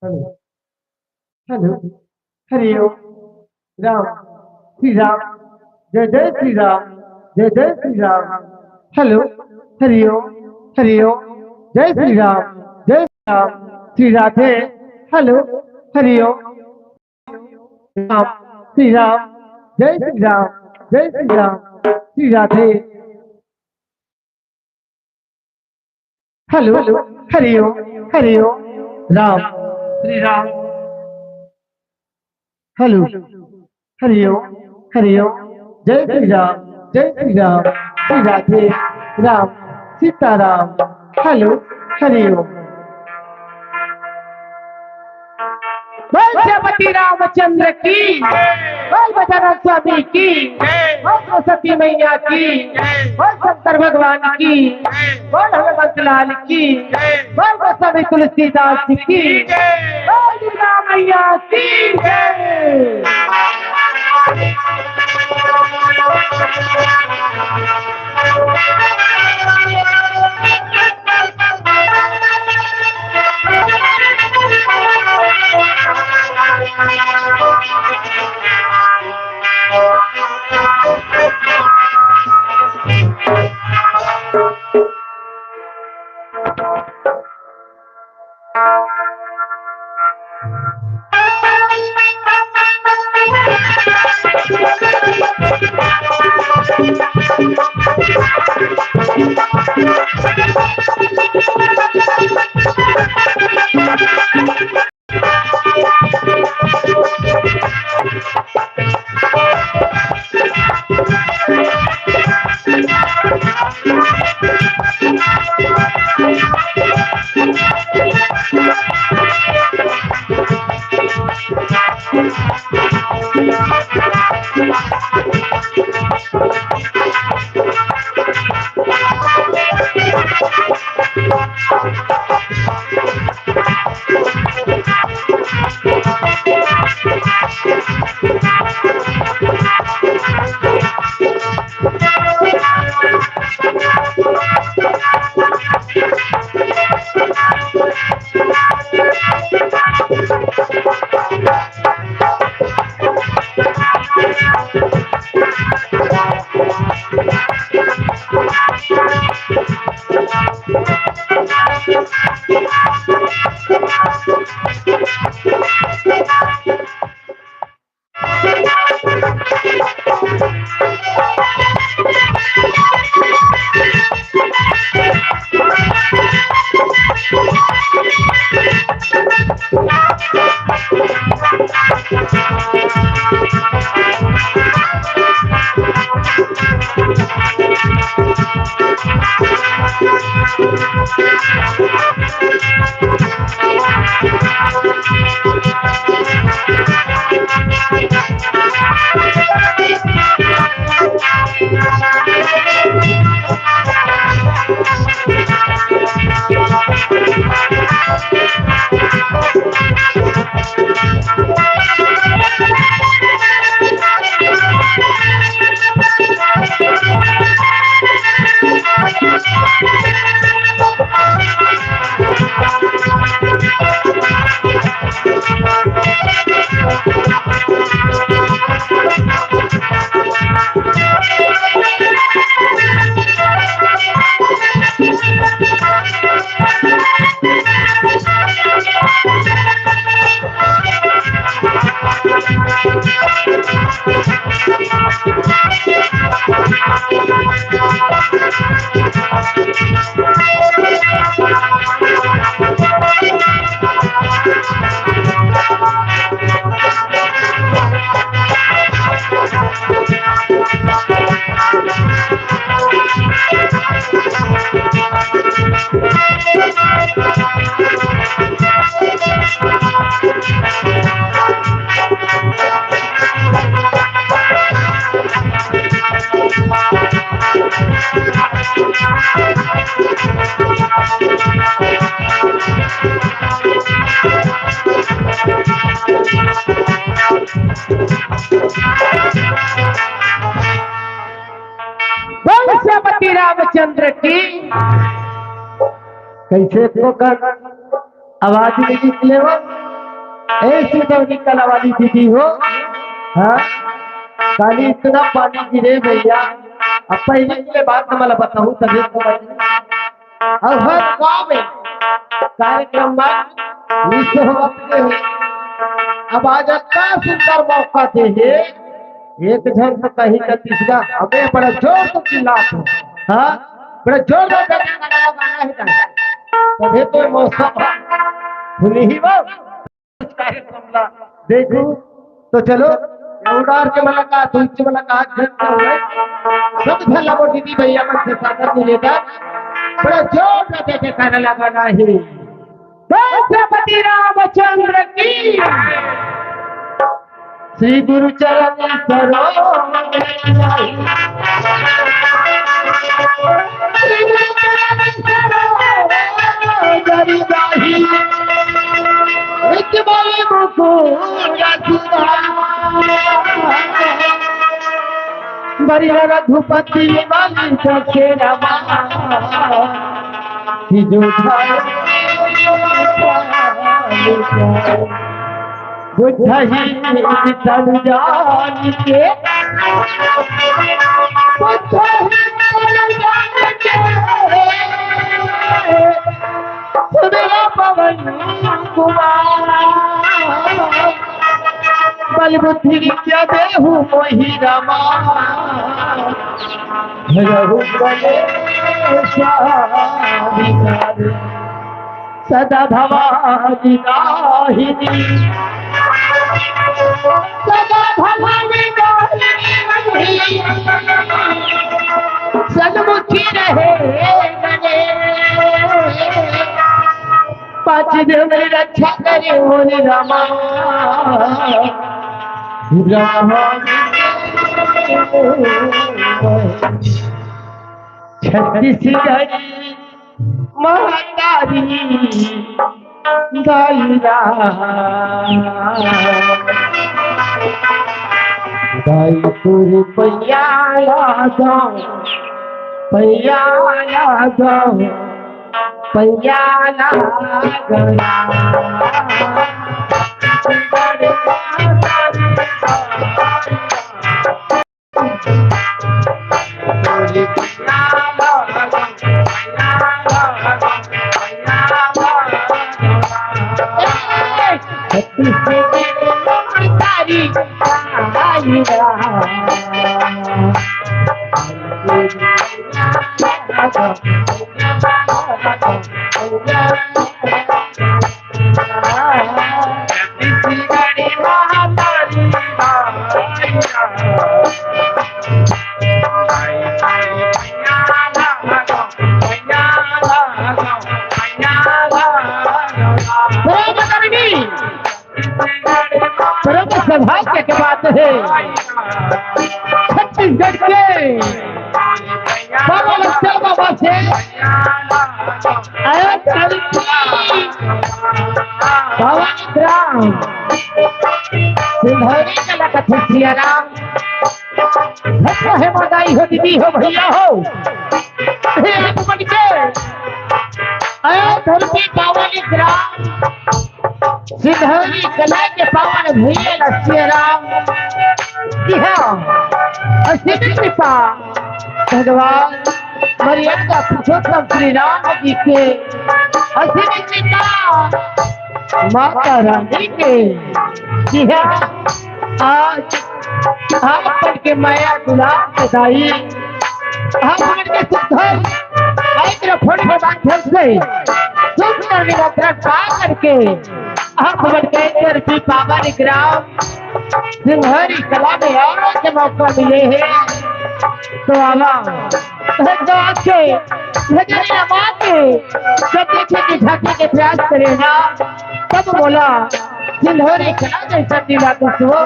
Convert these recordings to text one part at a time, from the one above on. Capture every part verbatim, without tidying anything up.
Hello, hello, Hari ओम, राम, श्री राम, जय जय श्री राम, जय जय श्री राम। हेलो, हरि ओम, हरि ओम, जय श्री राम, जय श्री राम, श्री राधे। हेलो, हरि ओम, राम, श्री राम, जय श्री राम, जय श्री राम, श्री राधे। हेलो, हरि ओम, हरि ओम, राम, श्री राम। हेलो, हरि ओम, हरि ओम, जय श्री राम, जय श्री राम, श्री राधे, राम, सीताराम। हेलो, हरि ओम। बोल श्रीपति रामचंद्र की, बोल बजरंग स्वामी की, बोल सरस्वती मैया की, बोल शंकर भगवान की, बोल हनुमंत लाल की, बोल गोस्वामी तुलसीदास जी की। बोल दुर्गा मैया की जय। बोल श्रीपति रामचंद्र की। कैसे को कर आवाज नहीं निकले वो। ए सिंधौरी कला वाली दीदी हो, हाँ, काली इतना पानी गिरे भैया। अब पहले के बात मैं बताऊं तभी समझ। और हर गांव में कार्यक्रम में विश्व होवत के हो। अब आज इतना सुंदर मौका दे हे, एक झन से कहीं का तीसरा, हमें बड़ा जोर से चिल्लात हो। हाँ, बड़ा जोर से गाना है। तभी तो मौसम है। सुनी ही वो। कार्यक्रम ला देखू तो चलो, उड़ार के मुलाकात, उनकी मुलाकात घर पर हो। सब झल्ला वो दीदी भैया मन से सादर निवेदन, बड़ा जोर से जयकारा लगाना है। छत्रपति रामचंद्र की। श्री गुरु चरण सरोज। श्री गुरु चरण सरोज। बड़ी रघुपति वाली सखेरा की जो बुद्धि तन जान के, बुद्धि तन जान के, सुमिरो पवन कुमार। बल बुद्धि विद्या देहु मोहि रामा, रहु कलेश विकार। सदा भवानी दाहिनी, सदा भवानी दाहिनी, सन्मुखी रहे गणेश। पाँच देव मेरी रक्षा करे मोरे रामा। रामा। छत्तीसगढ़ी महतारी दाई रा, दाई तोर पैया ला दो, पैया ला दो, पैया ला दो। प्रेम करनी, प्रेम सौभाग्य के बात है। छत्तीसगढ़ के बाबा लक्षण बाबा से आया चलती बाबा ग्राम सिंधौरी कला कथक सिया राम। हे बधाई हो दीदी हो भैया हो, हे आप बन के आया धरती पावन ग्राम सिंधौरी कला के पावन भैया लक्ष्मी राम। जी हाँ, असीम कृपा भगवान मर्यादा पुरुषोत्तम श्री राम जी के, असीम कृपा माता रानी के। जी हाँ, आज आप मन के मया दुलार के दाई, आप मन के सुंदर माइक्रोफोन के माध्यम से सुंदर निमंत्रण पा करके आप मन के धरती पावन ग्राम सिंधौरी कला में आवे के मौका मिले हे। तो आवा, तो आज के भजन रमा के जब देखे के झांके के प्रयास करे ना, तब बोला सिंधौरी कला जैसा दिला कुछ हो,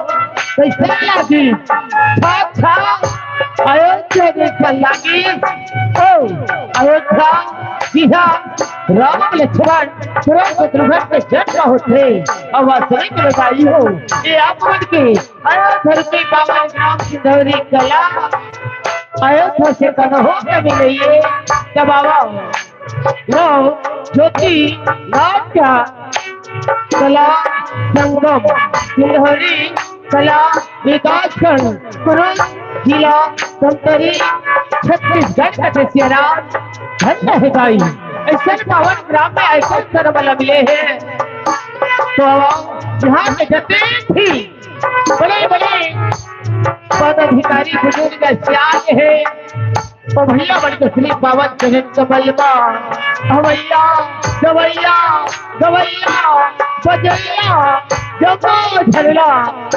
कैसे लागी? छा, छा, अयोध्या जैसा लागी। ओ, अयोध्या, जी हाँ, राम लक्ष्मण, पुत्र शत्रुघ्न के जन्म होते, और वास्तविक बताई हो, ये आप मन के अयोध्या के पावन ग्राम सिंधौरी कला, अयोध्या से कन्हो के मिलइए, जब आवा। लो, ज्योति नाट्य कला संगम, सिंहरी, कला, विकासखंड, कुरुद, जिला, धमतरी, छत्तीसगढ़ का जैसे राज, धन्य है भाई। ऐसे पावन ग्राम में ऐसे शरण वाला मिले हैं। तो यहाँ के जितने भी बड़े बड़े पदाधिकारी बुजुर्ग ऐसे आए हैं, ओ भैया मन के श्री पावन चरण कमल मा। हवैया, गवैया, गवैया, बजैया, जम्मो झरना,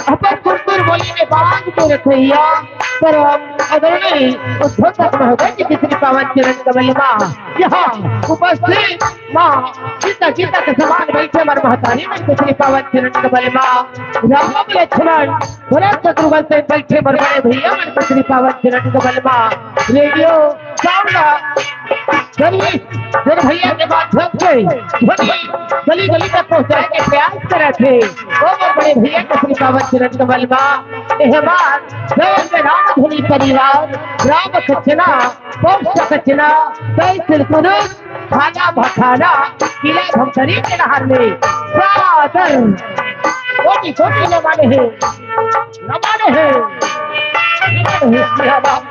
अपन कुरकुर बोली में बांध के रखैया, परम आदरणीय उद्धव महोदय जी के श्री पावन चरण कमल मा। यहाँ उपस्थित माँ, सीता, सीता के समान बैठे मोर महतारी मन के श्री पावन चरण कमल मा। राम लक्ष्मण भरत शत्रुघ्न से बैठे मोर बड़े भैया मन के श्री पावन चरण कमल मा। रेडियो साउंड सर्विस मोर भैया के माध्यम से ध्वनि गली गली तक पहुँचाए के प्रयास करे थे। ओ मोर बड़े भैया के श्री पावन चरण कमल मा। एहमान जय जय राम धुनी परिवार, राम कचना, पौष कचना, जय श्री गुरु, खाना भखाना, किला धमतरी के नहर में सादर कोटि कोटि नमन है, नमन है, नमन है सिया राम।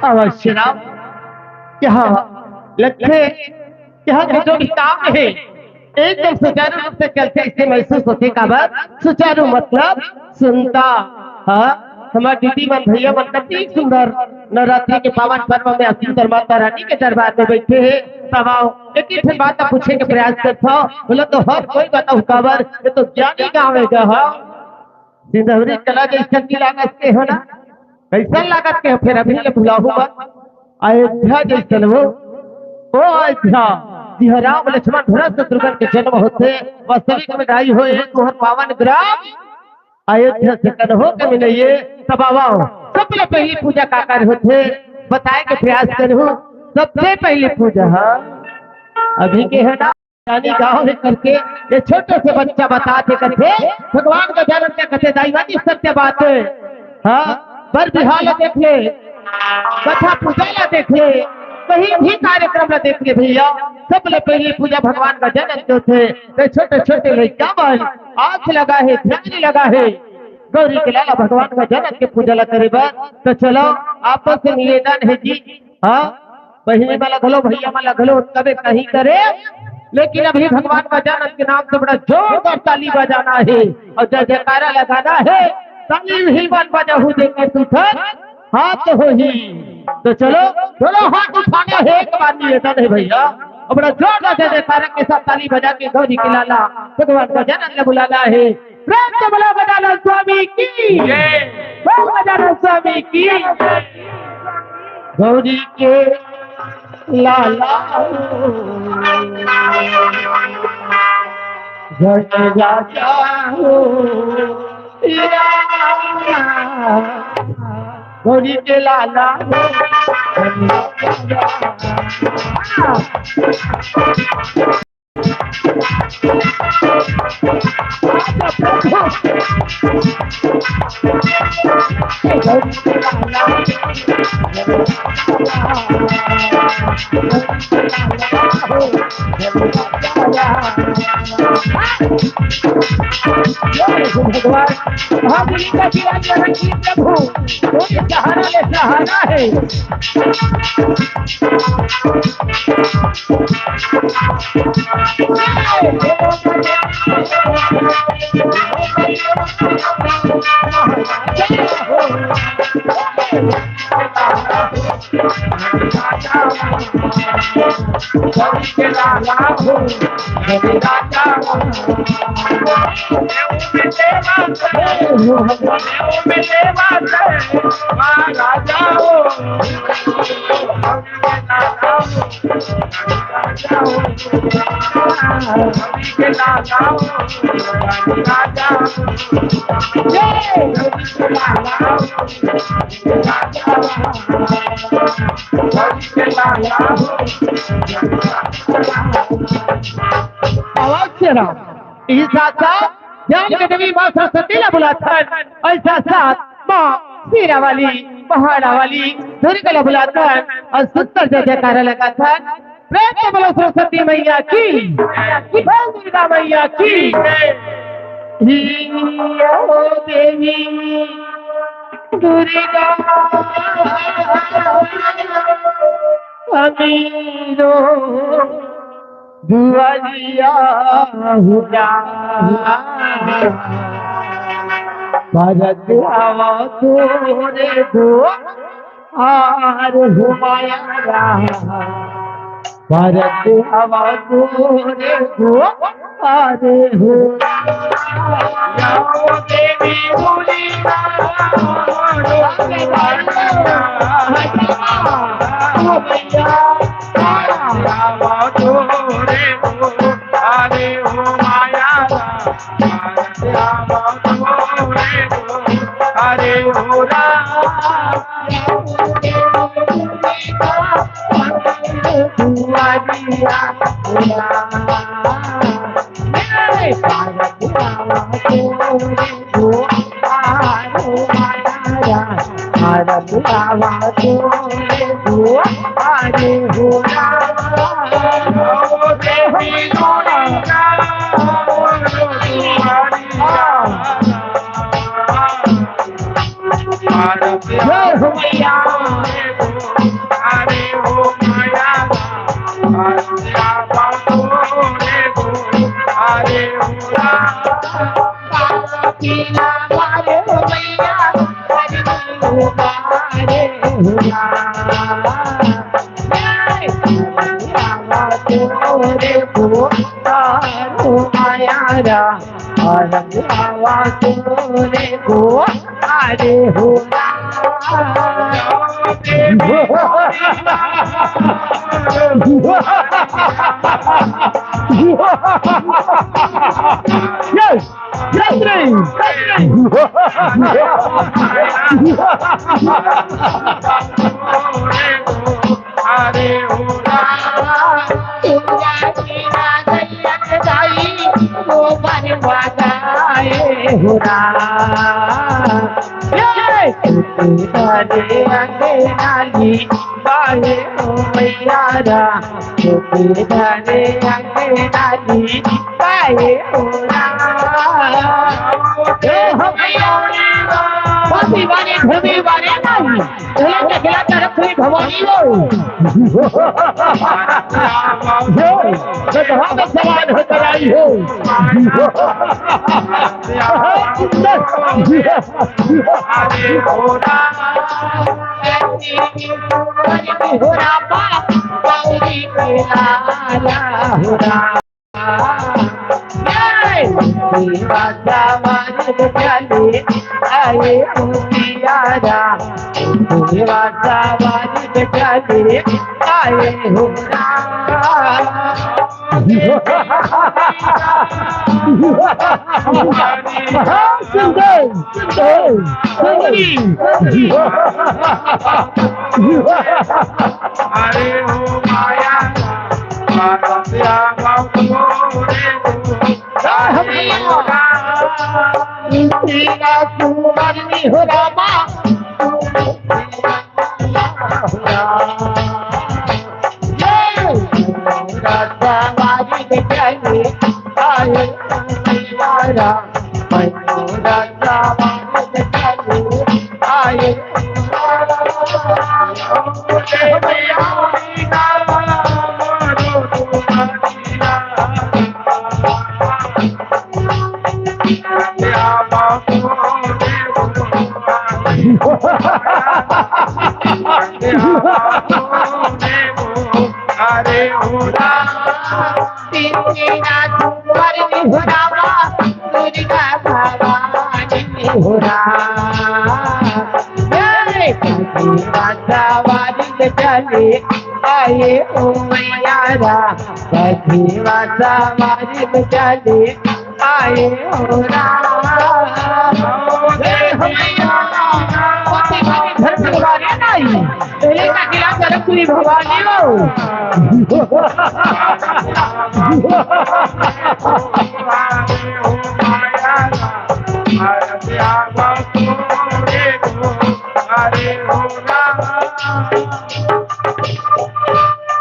अवश्य राम, यहाँ लक्ष्य यहाँ के जो भी काम है, एकदम सुचारू रूप से चलथे, इससे महसूस होथे। काबर सुचारू मतलब सुनता। हाँ, हमर दीदी मन, भैया मन कति सुंदर नवरात्रि के पावन पर्व में सुंदर माता रानी के दरबार में बैठे हे। तब आओ, एक ही ठन बात पूछे के प्रयास करथव, बोला तो हर कोई बताहू काबर, ये तो ज्ञानी गाँव हे गा, हाँ। सिंधवरी कला जैसन की लागत के हो ना, कैसन लागत के हो? फिर अभी ले भुलाहू मत। अयोध्या जैसन हो, ओ अयोध्या, जिहाँ राम लक्ष्मण भरत शत्रुघ्न के जन्म होथे, वास्तविक में गाई हो, ये तुहर पावन ग्राम अयोध्या से कन हो के मिलइए। तब आवा, सबले पहली पूजा काकर होथे, बताए के प्रयास करहूँ। सबसे पहली पूजा, हाँ, अभी के है ना, रानी गाँव हे करके ये छोटे से बच्चा बताथे, कथे भगवान गजानन के, कथे दाई वाली सत्य बात हे। हाँ, बर बिहाव ला देख ले, कथा पूजा ला देख ले, कहीं भी कार्यक्रम ला देख ले भैया, सबले पहली पूजा भगवान गजानन के होथे। तो छोटे छोटे लइका मन आँख लगा हे, ध्यान लगा हे गौरी के लाला भगवान गजानन के पूजा ला करे बर। तो चलो, आपस में निवेदन हे जी, हाँ, बहिनी मन ला घलो, भैया मन ला घलो, तबे कहीं करे। लेकिन अभी भगवान गजानन के नाम से बड़ा जोरदार ताली बजाना हे अउ जय जयकारा लगाना हे। ताली भी मन बजाहू, जेकर दू ठन हाथ होही। तो चलो, दोनों हाथ उठाना हे, एक बार निवेदन हे भैया, अउ बड़ा जोरदार जय जयकारा के साथ ताली बजा के गौरी के लाला भगवान गजानन ला बुलाना हे। प्रेम से बोलो गजानन स्वामी की जय। बोल गजानन स्वामी की। गौरी के लाला हो, गण राजा हो, या। गौरी के लाला हो, गण राजा। भगवान, हम इनका जीवन में रखिए प्रभु, कोई सहारा ले सहारा है। अवश्य राम। इही साथ साथ जान के देवी माँ सरस्वती ला बुलाथन, अउ साथ साथ माँ शेरा वाली, पहाड़ा वाली दुर्गा ला बुलाथन अउ सुंदर जय जयकारा लगाथन। प्रेम से बोलो सरस्वती मैया की, बोल दुर्गा मैया की। हियो देवी दुर्गा अमीरो दुआरिया हुआ। परत आवा तोरे दुआर हो माया राम। परत आवा तोरे दुआर हो। या देवी दुर्गा अरे ओ माया राम, अरे ओ राम, दुआरिया राम। Yes! भवानी हो। गधा में सवार होकर आई हो।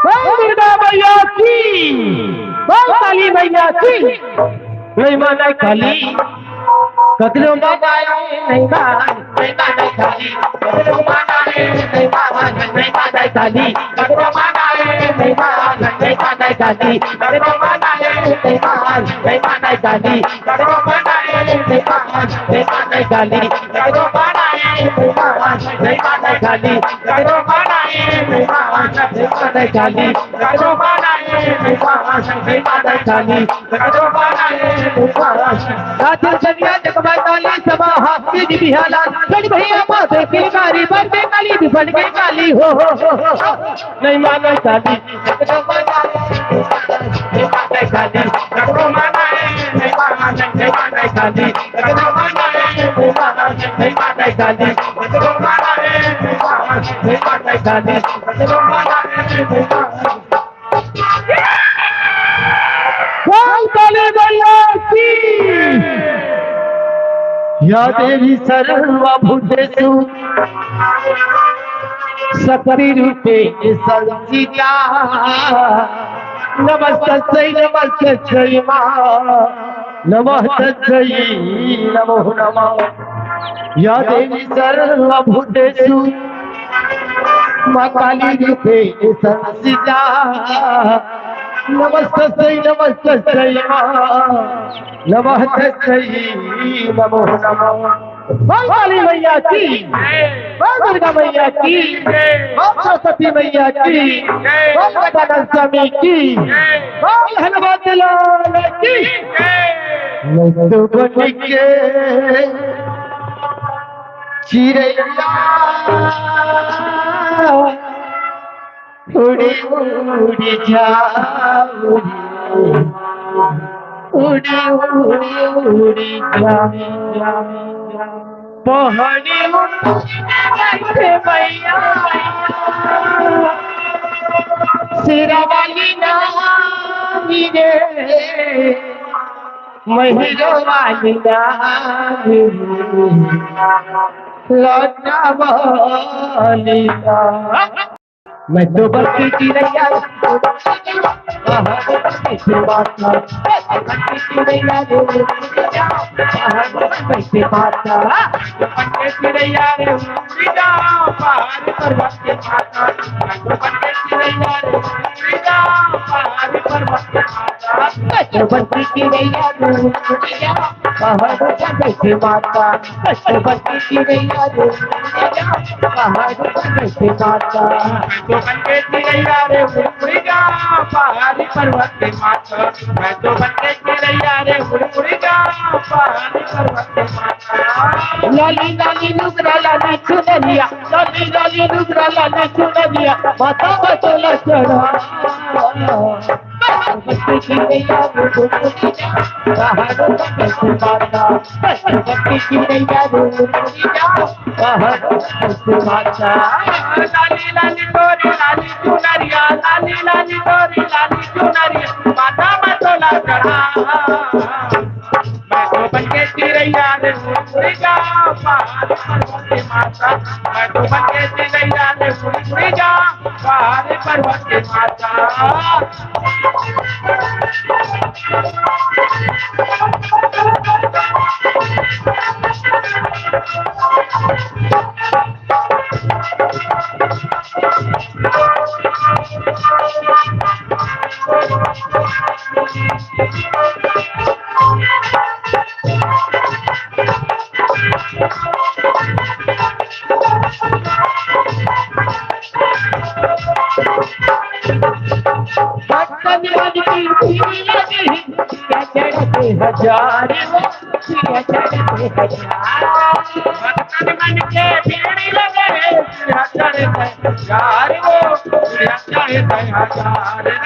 बोल दुर्गा मैया की, बोल काली मैया की। नहीं माने काली, कतनो मनाए नहीं माने, नहीं माने काली, कतनो मनाए नहीं माने, नहीं माने काली, कतनो मनाए नहीं माने, नहीं माने काली, कतनो मनाए नहीं माने, नहीं माने काली, कतनो मनाए नहीं माने, नहीं माने काली, कतनो मनाए नहीं माने, नहीं माने काली, कतनो मनाए नहीं माने, नहीं माने काली, कतनो मनाए नहीं माने, नहीं माने काली। राजन कन्या जगमय काली समा हाथी जी बिहाला, बड़ भैया माथे किलकारी, बड़ के काली, बड़ के काली, हो, हो, हो, हो, हो। नहीं माने काली, नहीं माने काली, नहीं माने काली, नहीं माने काली। बोल काली मैया की। या देवी सर्वभूतेषु शक्ति रूपे संस्थिता। नमस्तस्यै नमस्तस्यै मां, नमस्तस्यै नमो नमः। या देवी सर्वभूतेषु मां काली रूपे संस्थिता। नमस्तस्यै नमस्तस्यै मां, नमस्तस्यै नमो नमः। बोल काली मैया की, बोल दुर्गा मैया की, बोल सरस्वती मैया की, बोल गजानन स्वामी की, बोल हनुमत लाल की। नंदवन के चिड़ैया उड़ी उड़ी जाओ रे, उड़ी उड़ी उड़ी जाओ। पहाड़ी उड़ी बैठे मैया, शेरा वाली नानी रे, महिरो वाली नानी रे, लौटा वाली नानी। मैं तो बस चिड़ैया, बाहर बैठे माता, मैं तो बस चिड़ैया रे, बाहर बैठे माता, मैं तो बस चिड़ैया रे, उड़ी जा, पहाड़ पर्वत के माता, मैं तो बस चिड़ैया रे, उड़ी जा, पहाड़ पर्वत के माता, मैं तो बस चिड़ैया रे, उड़ी जा, पहाड़ पर बैठे माता, मैं तो बस चिड़ैया रे, उड़ी जा, पहाड़ पर बैठे माता। मैं तो बन के चिड़ैया रे, उड़ी जा, पहाड़ी पर्वत के माता। मैं तो बन के चिड़ैया रे, उड़ी जा, पहाड़ी पर्वत के माता। लाली लाली नुगरा लाली चुनरिया, लाली लाली नुगरा लाली चुनरिया, माता बचोला चढ़ा। बस्ती की नैया रे, पहाड़ों पर बसे माता। बस्ती की नैया रे, पहाड़ों पर बसे माता। लाली लाली तोरी लाली चुनरिया, लाली लाली तोरी लाली चुनरिया, माता बचोला चढ़ा। मैं तो बन के चिड़ैया रे, उड़ी जा, पहाड़ पर्वत के माता। मैं तो बन के चिड़ैया रे, उड़ी जा, पहाड़ पर्वत के माता। भक्तन मन की भीड़ लगी, क्या चढ़ते हजारों, क्या चढ़ते हजारों। भक्तन मन के भीड़ लगे, क्या चढ़ते हजारों, क्या चढ़ते हजारों।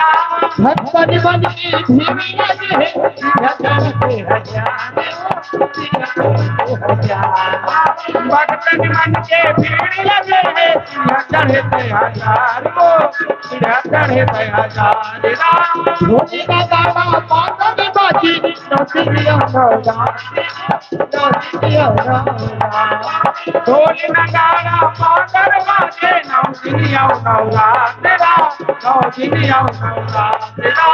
भक्तन मन की भीड़ लगे, क्या चढ़ते हजारों। भक्तन मन के भीड़ लगे है, चढ़ते हजारों, चढ़ते हजारों। भोले का गाना पावन बाजी, नौसिया नौरा। ढोल नगाड़ा मादर बाजे, नौ दिन अउ नवरात रा, नौ दिन अउ नवरात रा।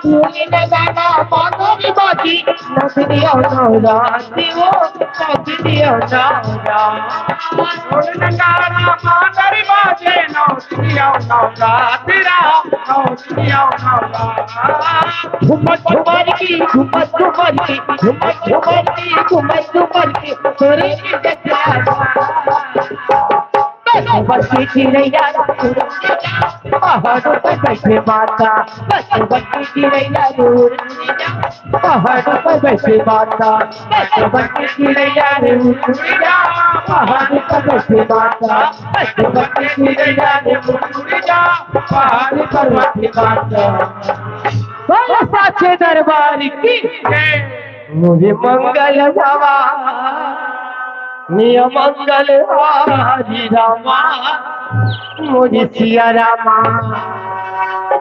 ढोल नगाड़ा मादर बाजे, नौ दिन अउ नवरात रा, नौ दिन अउ नवरात। ढोल नगाड़ा मादर बाजे, नौ दिन अउ नवरात रा, नौ दिन अउ नवरात। झूमर झूमर की, झूमर झूमर की, झूमर झूमर की, झूमर झूमर की, तोरे की जगह। बस बस की चिड़ैया, पहाड़ों पर बैठे माता। बस बस की चिड़ैया, पहाड़ों पर बैठे माता। बस बस की चिड़ैया, पहाड़ों पर बैठे माता। बस बस की चिड़ैया, पहाड़ पर बैठे माता। बोल साचे दरबार की। मोरे मंगल भवानी मंगल हारी रामा, मोरे सिया रामा,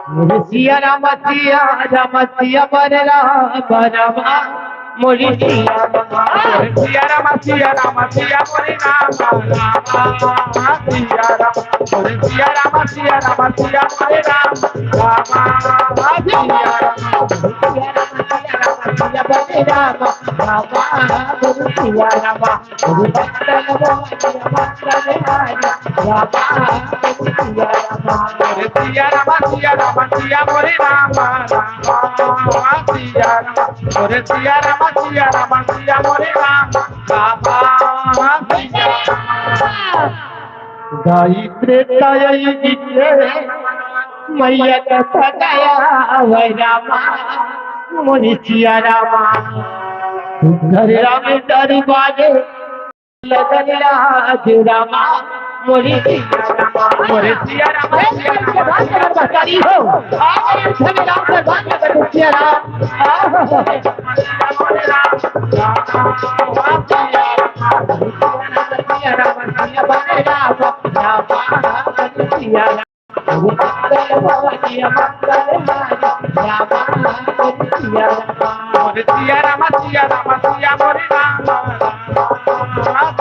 मोरे सिया रामा, सिया रामा, सिया बर रामा, रामा, मोरे सिया रामा। सिया रामा, सिया रामा, सिया मोरे रामा, रामा, सिया रामा, मोरे सिया रामा, सिया रामा, सिया मोरे रामा, रामा, सिया रामा। सिया रामा, सिया रामा, सिया बने रामा, रामा, गुरु सिया रामा, गुरु बंदन बोलिया बंदन हारी, रामा, गुरु सिया रामा। अरे सिया रामा, सिया रामा, सिया मोरे रामा, रामा, सिया रामा। अरे सिया रामा, सिया रामा, सिया मोरे रामा, रामा, सिया रामा। दाई त्रेता युग के मैया कथा गाया वै रामा, मोरी सिया रामा। घर राम दरबारे लगन लाज रामा, मोरी सिया रामा, मोरी सिया रामा, सिया रामा। करी हो। आप इस समय राम दरबार में बैठे सिया राम। सिया रामा, सिया रामा, सिया मोरे रामा, रामा,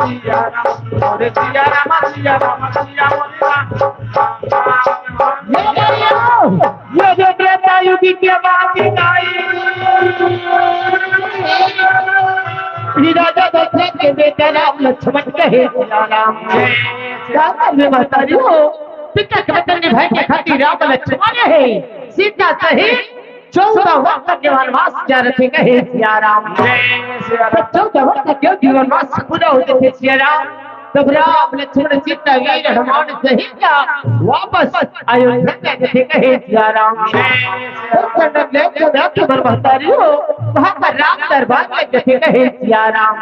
सिया रामा, मोरे सिया रामा, सिया रामा, सिया मोरे रामा। ये जो त्रेता युग के बाद आई, श्री राजा दशरथ के बेटा राम लक्ष्मण कहे सिया राम। क्या कर रहे महतारी हो? पिता के वचन निभाए के खातिर राम लक्ष्मण है सीता सहित चौदह वर्ष तक के वनवास जा रहे थे, कहे सिया राम। जय सिया राम। तो चौदह वर्ष तक के जो वनवास पूरा होते थे सिया राम, तब राम लक्ष्मण सीता वीर हनुमान सहित का वापस अयोध्या में आते थे, कहे सिया राम। जय सिया राम। तो जन्म ले तो राम के बर महतारी हो, वहाँ पर राम दरबार में आते थे, कहे सिया राम।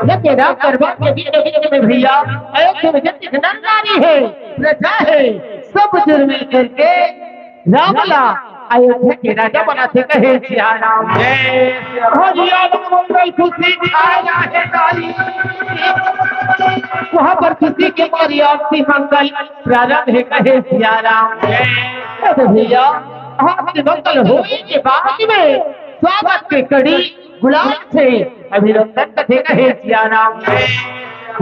लेकिन राम दरबार के बीच बीच में भैया अयोध्या में जितनी नर नारी है, प्रजा है, सब जुड़ मिल करके राम ला अयोध्या के राजा बनाथे, कहे सिया राम। जय सिया राम। हरिया मंगल खुशी छाया है दाई। वहाँ पर खुशी के मारी आरती मंगल प्रारंभ है, कहे सिया राम। जय। अरे भैया, आरती मंगल होने के बाद में स्वागत के कड़ी गुलाल से अभिनंदन कथे, कहे सिया राम। जय।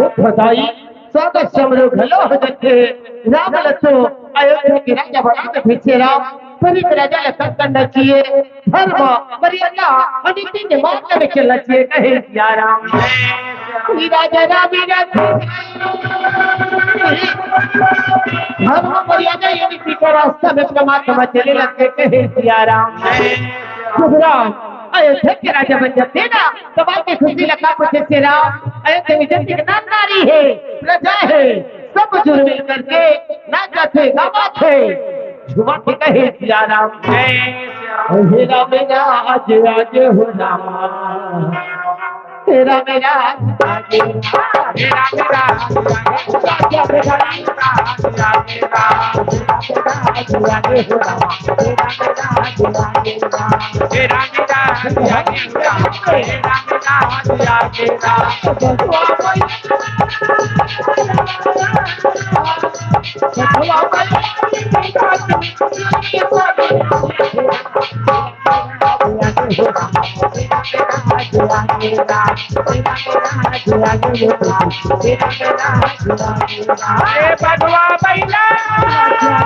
हे दाई, स्वागत समारोह घलो हो जथे। राम ल तो अयोध्या के राजा बना के भेजे राम, परी के राजा ल तंग करना चाहिए, धर्म, मर्यादा और नीति के मार्ग में चलना चाहिए, कहे सिया राम। श्री राजा राम ही राम। धर्म, मर्यादा या नीति के रास्ता में अपना मार्ग में चले लगते, कहे सिया राम। जब राम अयोध्या के राजा बन जाते ना, तब आपके खुशी लगा पूछे से राम, अयोध्या में जब एक नर नारी है, प्रजा है, सब जुड़ मिल करके नाचत है, गावत है, झूमत है, कहे सिया राम। हे राम मेरा आज आज हो रामा, तेरा मेरा आज आज, तेरा मेरा आज आज, तेरा मेरा आज आज। ए बघवा बइला, बघवा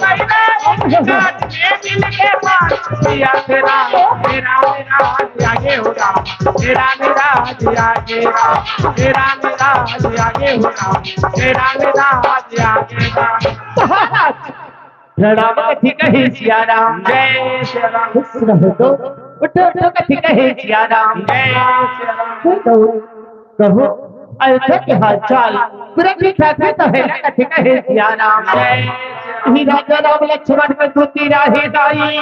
बइला, ए दिल के बात, पिया तेरा, तेरा, तेरा, आगे हो राम, तेरा, मेरा, आगे राम, तेरा, मेरा, आगे हो राम, तेरा, मेरा, आगे राम। प्रणाम कथी कहे सिया राम। जय सिया राम। खुश रहो तो। उठो, उठो, कथी कहे सिया राम। जय सिया राम। कहो, कहो, अयोध्या के हाल चाल पूरा ठीक ठाक है तो है ना? कथी कहे सिया राम। जय सिया राम। ही राजा राम लक्ष्मण के दूती राही दाई,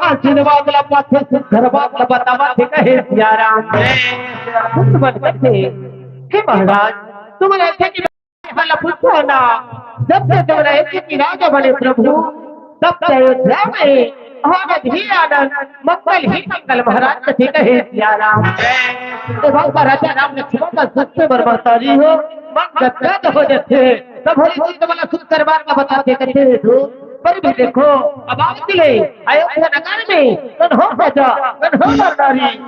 आशीर्वाद ला पाथे, सुंदर बात ला बतावा थे कहे सिया राम। जय सिया राम। खुश मन कथे, हे महाराज, तुम ऐसे की वाला पूछो ना। जब से तुम रहे कि राजा बने प्रभु, तब से अयोध्या में आनंद ही आनंद, मंगल ही मंगल। महाराज कथी कहे सिया राम। तो भाई का राजा राम लक्ष्मण का सुख से बरबरता जी हो, मन गदगद हो जाते। तब होली जी तुम्हारा सुख करवा का बताते कहते हैं तो, पर भी देखो, अब आप चले अयोध्या नगर में कौन हो राजा, कौन हो नारी,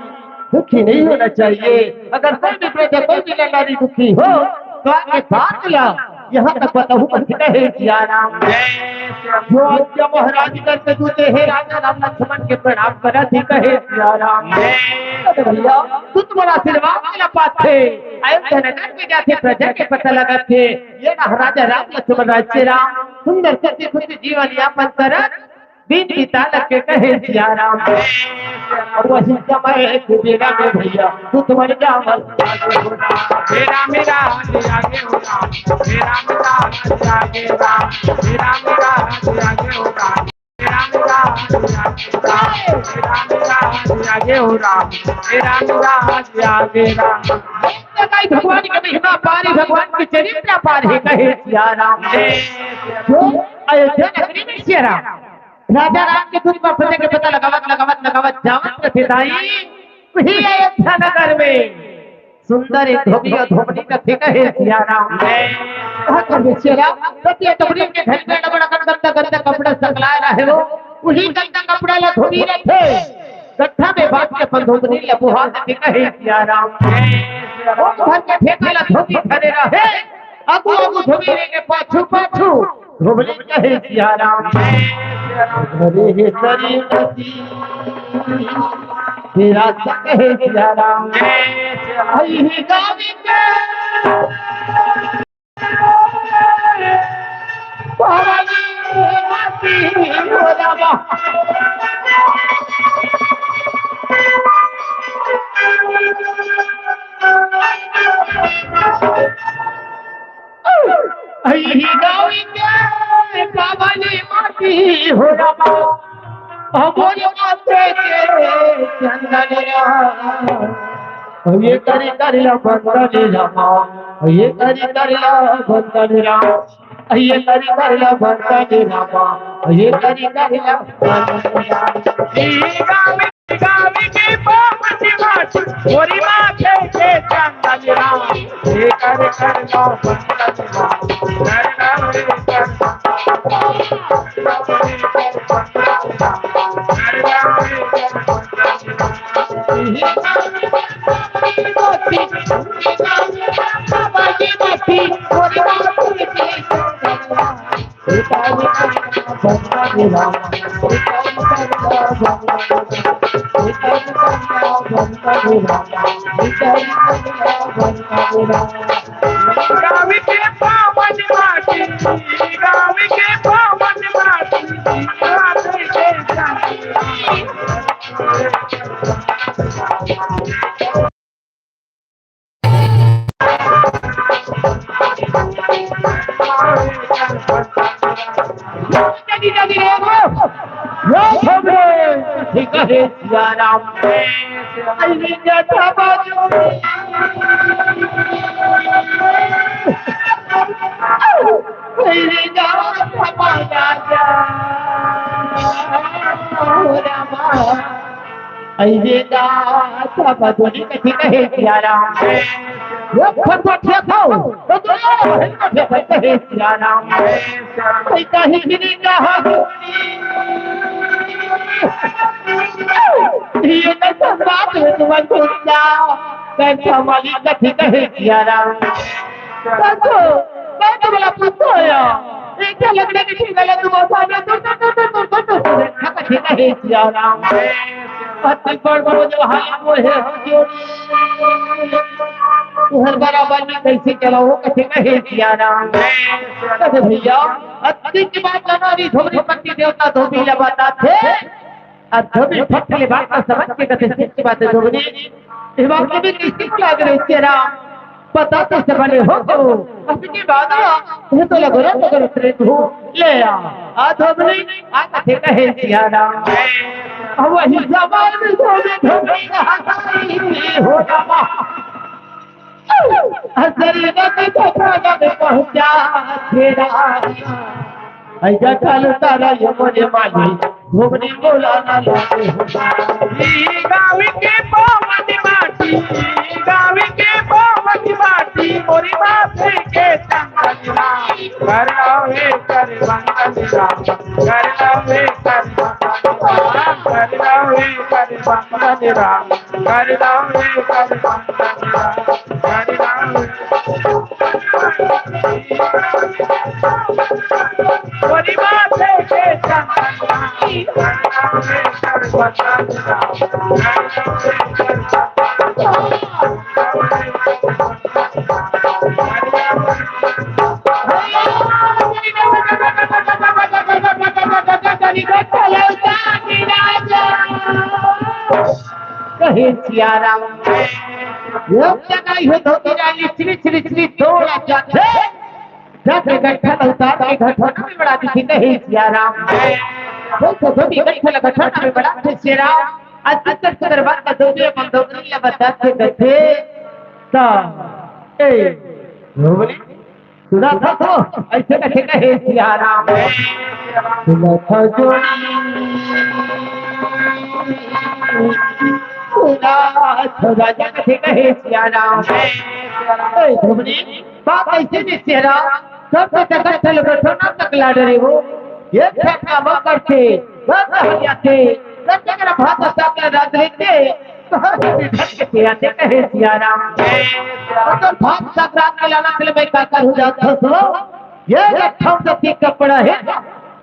दुखी नहीं होना चाहिए। अगर कोई भी प्रजा, कोई भी नारी दुखी हो, तो आके बात ला, यहाँ तक बताऊँ, बस कहे सिया राम। जो आज्ञा महाराज करके दूते हैं, राजा राम लक्ष्मण के प्रणाम करत ही कहे सिया राम। अरे भैया, तू तुम्हारा आशीर्वाद मिला पाते, अयोध्या नगर में जाते प्रजा के पता लगाते, ये ना राजा राम लक्ष्मण राज्य राम, सुंदर सती खुशी जीवन यापन करत, दिन बिता लगे कहे सिया राम। और वही समय के बेला में भैया, तू तुम्हारे जामल। मेरा, मेरा, आगे, आगे हो राम। मेरा, मेरा, आगे, आगे राम। मेरा, मेरा, आगे, आगे हो राम। मेरा, मेरा, आगे, आगे राम। मेरा, मेरा, आगे, आगे हो राम। मेरा, मेरा, आगे, आगे राम। भगवान की महिमा पारी, भगवान की चरित्र पारी कहे सिया राम। जो अयोध्या नगरी में सिया राम राजा राम के दूत पर प्रजा के पता लगावत, लगावत, लगावत जावत रथे दाई, वही अयोध्या नगर में सुंदर एक धोबी और धोबनी का ठीक है सिया राम। कहा कर सिया राम, तो ये धोबनी के घर में बड़ा गंदा, गंदा कपड़ा सकलाए रहे हो, वही गंदा कपड़ा ला धोबी रथे, गट्ठा में बांध के अपन धोबनी ला बुहा के ठीक है सिया राम। वो घर के ठेका ला धोबी खड़े रहे, अगु अगु धोबी रे के पाछू पाछू धोबी कहे सिया राम। घरे हे सरी नदी, तेरा कहे सिया राम। आई ही गावी के पावनी माटी हो रामा। आई ही गावी के पावनी माटी हो रामा, हमर माथे के चंदनिया। ये करी करी ला बंदनी रामा, ये करी करी ला बंदनी रामा, ये करी करी ला बंदनी रामा, ये करी करी ला बंदनी रामा। ई गावी गावी के पावन माटी, मोरी माथे के चंदन राम, हे कर कर लो बंदन राम, कर कर रे कर, कर कर रे कर बंदन राम, कर कर रे कर बंदन राम। गावी के पावन माटी, गावी के पावन माटी, गावी के पावन माटी। जगी जगी रे वो, यो भगवान, ठीक है, सिया राम। अरे जाता बाजू, अरे जाता बाजा, रामा। अइजे गा, सब दुनी कथी कहे सिया राम। यो फटफट फेंको, तो दोनों बहन को फेंको कहे सिया राम। ऐसा ही गिरी कहा। ये तो सब बात है, तुमन सुनता। मैं हमारी कथी कहे सिया राम। देखो, मैं तो बोला पूछो या। एक लकड़ी की ठीक है, तुम सामने तो, तो, तो, तो, तो, तो, तो, तो, कथी कहे सिया राम। अति बड़ बड़ जो हाल वो है, हो जोड़ी। तुहर बराबर में कैसे चलाओ, कथी कहे सिया राम। कहे भैया, अति की बात जाना री, धोबी पति देवता धोबी ला बताथे। अब धोबी फट ले बात का समझ के कथे, सच्ची बात है धोबी। ये बात में भी किसी को लाग रही सिया राम। पता तो सबने हो तो, अब की बात ना, ये तो लगो ना, लगो ना, तेरे को ले आ। आ धोबी, आ कथे कहे सिया राम। अब वही जवान में धोबी, धोबी कहा हो रामा। हजरी नदी तो खाना में पहुंचा तेरा। ऐसा ठाल तारा ये मोरे माली, घुघनी बोला ना लागे हो। ई गाँव के पावन माटी, ई गाँव के पावन माटी, मोरी माथे के चंदन राम। कर लावे कर बंदन राम, कर लावे कर बंदन राम, कर लावे कर बंदन राम। कर लावे कर बंदन राम, कर लावे। मोरी माथे के चंदन राम, कर लावे कर बंदन राम, कर लावे कर बंदन राम। कहे सिया राम। वो जगह ये धोती डाली, श्री श्री श्री दौड़ा जाते। जाते गट्ठा उतार के गठोना में बड़ा दिखी, कहे सिया राम। वो तो धोती गट्ठा गठोना में बड़ा थे सिया राम। आज अंदर से दरबार का धोती अपन धोती लगा जाते गठे। ता ए धोबी सुना था तो ऐसे कथे कहे सिया राम। सुना था जोड़ी। सुना था राजा कथे कहे सिया राम। ए धोबी, बात ऐसे नहीं सिया राम। सब तो जगत चलो बैठो ना तकला डरे हो। ये छक्का मत करते, बस हो जाते। सब जगह भात साग का राज लेते। आते कहे सिया राम। अगर भात साग रात के लाना के लिए मैं का करूँ जात हो तो, ये लखनऊ से ठीक कपड़ा है,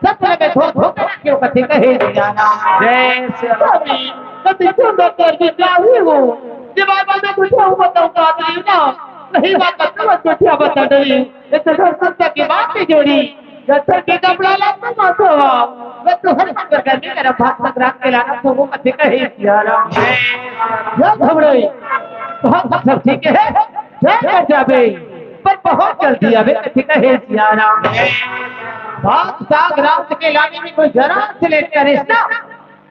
सब में धो धो के क्यों कथे कहे सिया राम। जय सिया राम। कभी, कभी क्यों डॉक्टर जी क्या हुई हो? जब आप आने कुछ हो बताओ का आदमी ना, नहीं बात बताओ, कुछ क्या बता डरी। ये तो घर संता की बात ही जोड़ी। जब तक ये कपड़ा लाता ना तो, मैं तो हर नंबर का नहीं मेरा भात साग रात के लाना तो वो कथे कहे सिया राम। या घबराई, तो हम सब ठीक है, जय कर जाबे, पर बहुत जल्दी आबे, कथे कहे सिया राम। भात साग रात के लाने में कोई जरा से लेट करे ना,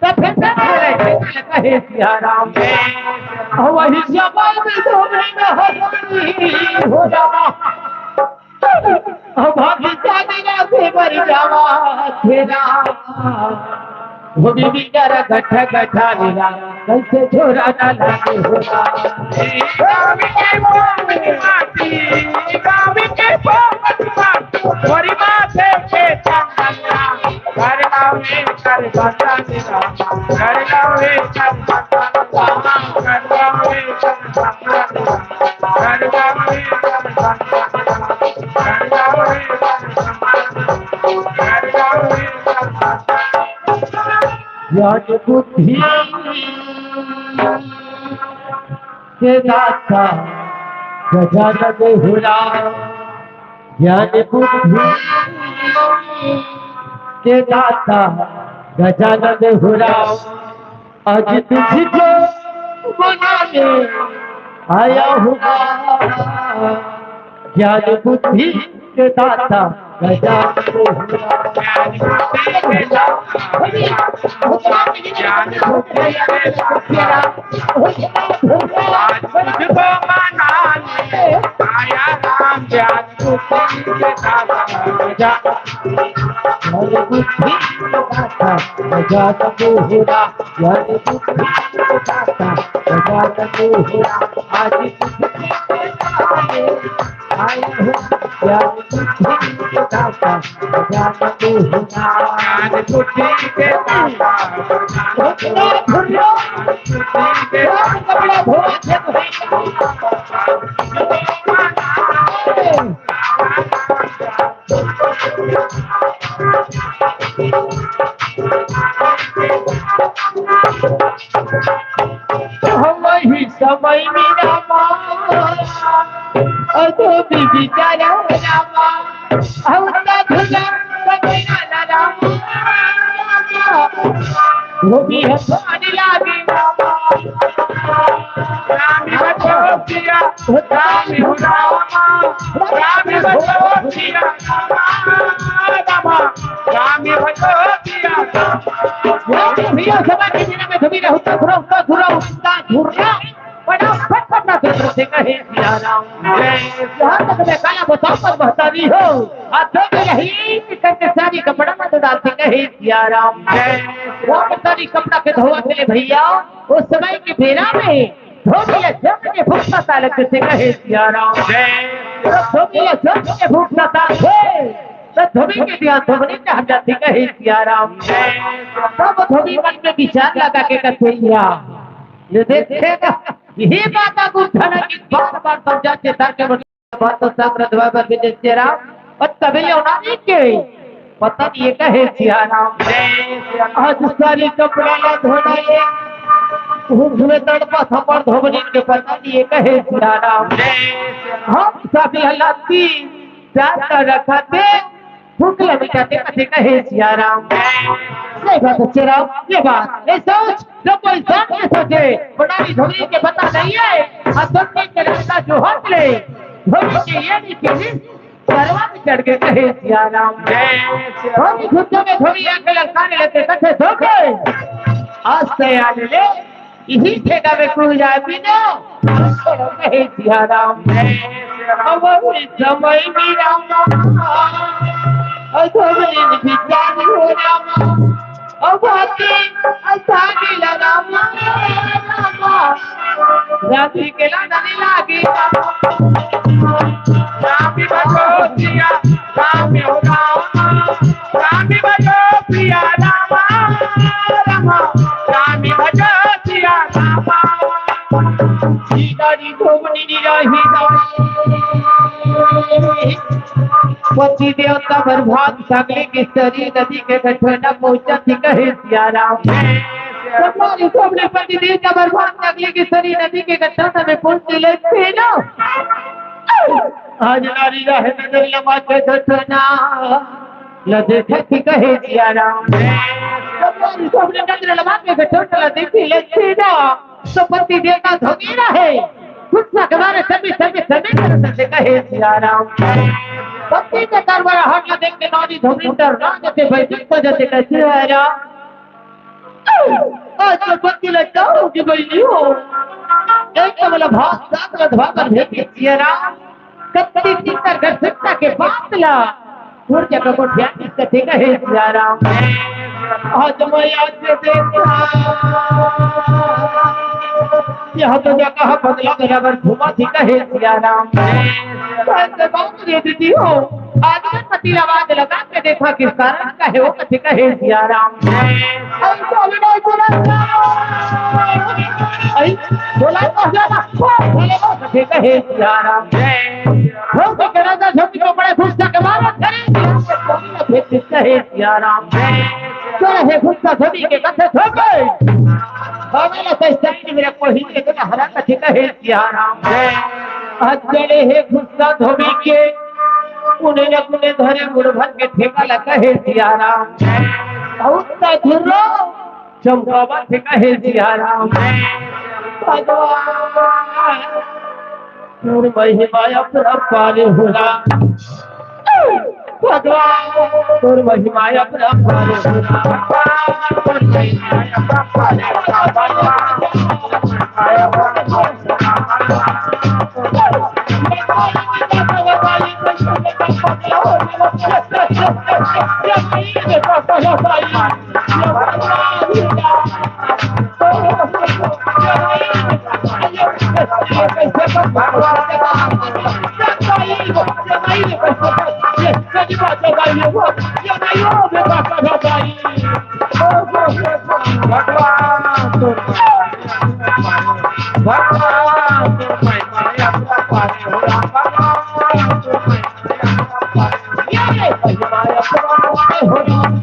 तब फिर से बोले, कहे सिया राम। और वही जवान में दो महीना हो गई, हो जावा। अब हम जाने ना से मर जावा तेरा। वो भी बेचारा गठा गठा मेरा, कैसे छोरा ना लागे होता। गाँव के पावन माटी, गाँव के पावन माटी, मोरी माथे के चंदनिया। कर लावे कर बंदन राम, कर लावे कर बंदन राम, कर लावे कर बंदन राम। ज्ञान बुद्धि के दाता गजानन हो राम। ज्ञान बुद्धि के दाता गजानन हो राम। आज तुझको मनाने आया हूँ। ज्ञान बुद्धि के दाता गजानन हो राम। ज्ञान बुद्धि के दाता, आज तुझको मनाने आया राम। ज्ञान बुद्धि के दाता गजानन, ज्ञान बुद्धि के दाता गजानन हो राम। ज्ञान बुद्धि के दाता गजानन हो राम। आज तुझको मनाने आए हो ज्ञान बुद्धि के दाता, ज्ञान दे हो ना। ज्ञान बुद्धि के दाता, ज्ञान दे हो ना। बुद्धि के दाता। वही समय में रामा, अधो भी बिचारा रामा, अवता धुना समय ना रामा, वो भी है पानी लागे रामा। रामी बचो पिया, रामी रामा, रामी बचो पिया, रामा, रामा, रामी बचो पिया, रामा। रामी भैया, समय के बिना में धुबी रहो, उठता धुरा, उठता धुरा, उठता धुरा। बड़ा फटफट ना धुरा से कहे सिया राम। यहाँ तक मैं काला बताओ पर महतारी हो, हाथों में यही कि करके सारी कपड़ा मत डालते कहे सिया राम। वो महतारी कपड़ा के धोवा के लिए भैया, उस समय के बेरा में धोबिया जब के भूख सता लगते थे कहे सिया राम। तो धोबिया जब के भूख सता थे, तो धोबी के ध्यान धोबनी में हट जाती कहे सिया राम। तब धोबी मन में विचार लगा के कहते या, ये देखेगा, यही बात गुरु धना की बार बार समझा चेता के बात तो संग रधवा बर के जय सिया राम। और तबे ले होना नहीं के पता नहीं ये कहे सिया राम। आज सारी कपड़ा ला धोना ये, उसमें तड़पा थपड़ धोबनी के पता नहीं ये कहे सिया राम। हम सभी हालात की जान कर रखा थे, भूख लग जाते कथे कहे सिया राम। सही बात है सिया राम, ये बात ये सोच जो कोई जान के सोचे, बनाई धोबी के पता नहीं है। और धोबी के रास्ता जो हट ले, धोबी के ये नहीं के करवा में चढ़ के कहे सिया राम। धोबी घुटनों में धोबी आके ललकार लेते कथे धोबी, आज तैयार ले, यही ठेका में कोई जाए बिना, कहे सिया राम। अब इस समय में राम, अब धोबी विचार हो राम। अब आके असानी लगा मारा रामा। राती के लाना नहीं लागी रामा। रामी बचो सिया, रामी हो रामा। रामी बचो सिया रामा, रामा। रामी बचो सिया रामा। सीतारी धोबनी निराही दाई। पति देवता बर्भाग सगले के सरी नदी के गठना पहुंचा थी कहे सिया राम। तुम्हारी धोबनी पति देवता बर्भाग सगले के सरी नदी के गठना में पहुंच ले थे ना। आज नारी रहे नजर लमा के गठना ल देखे थी कहे सिया राम। तुम्हारी धोबनी नजर लमा के गठना ल देखी ले थे ना। तो पति देवता धोबी रहे, गुस्सा के मारे सभी, सभी, सभी तरह से कहे सिया राम। पति के दरबार हट देख के नारी धोबी डर ना जते भयभीत हो जते कहे सिया राम। आज तो पति लज्जा होगी बहनी हो। एक तो बोला भाग, साथ में भाग कर भेज सिया राम। कत्ती तीतर घर सिकटा के बात ला। उड़ जगह को ध्यान कथे कहे सिया राम। आज मैं आज से देखा, यह तो जगह बदला बराबर घुमा थी कहे सिया राम। आज बात रे दीदी हो, आज मैं पति आवाज लगा के देखा किस कारण का है वो कथे कहे सिया राम। अरे बोला तो ज्यादा, बोला तो ज्यादा, कहे सिया राम। धोबी के राजा धोबी को बड़े गुस्सा के मारे, करे कहे सिया राम। करे गुस्सा धोबी के कथे धोबी। बाबा ने कही साइड मेरा कोई नहीं तो हरा कथे कहे सिया राम। आज करे है गुस्सा धोबी के, उन्हें न उन्हें धरे मुड़ भर के ठेका लगा है सिया राम। बहुत का धुर्रो चमकावत हे कहे सिया राम। भगवान तोर महिमा अपरंपार हो राम। भगवान तोर महिमा अपरंपार हो राम। तोर महिमा अपरंपार हो राम। भगवान तोर महिमा, भगवान तोर महिमा, अपना पारे हो राम, भगवान तोर महिमा, अपना पारे हो राम।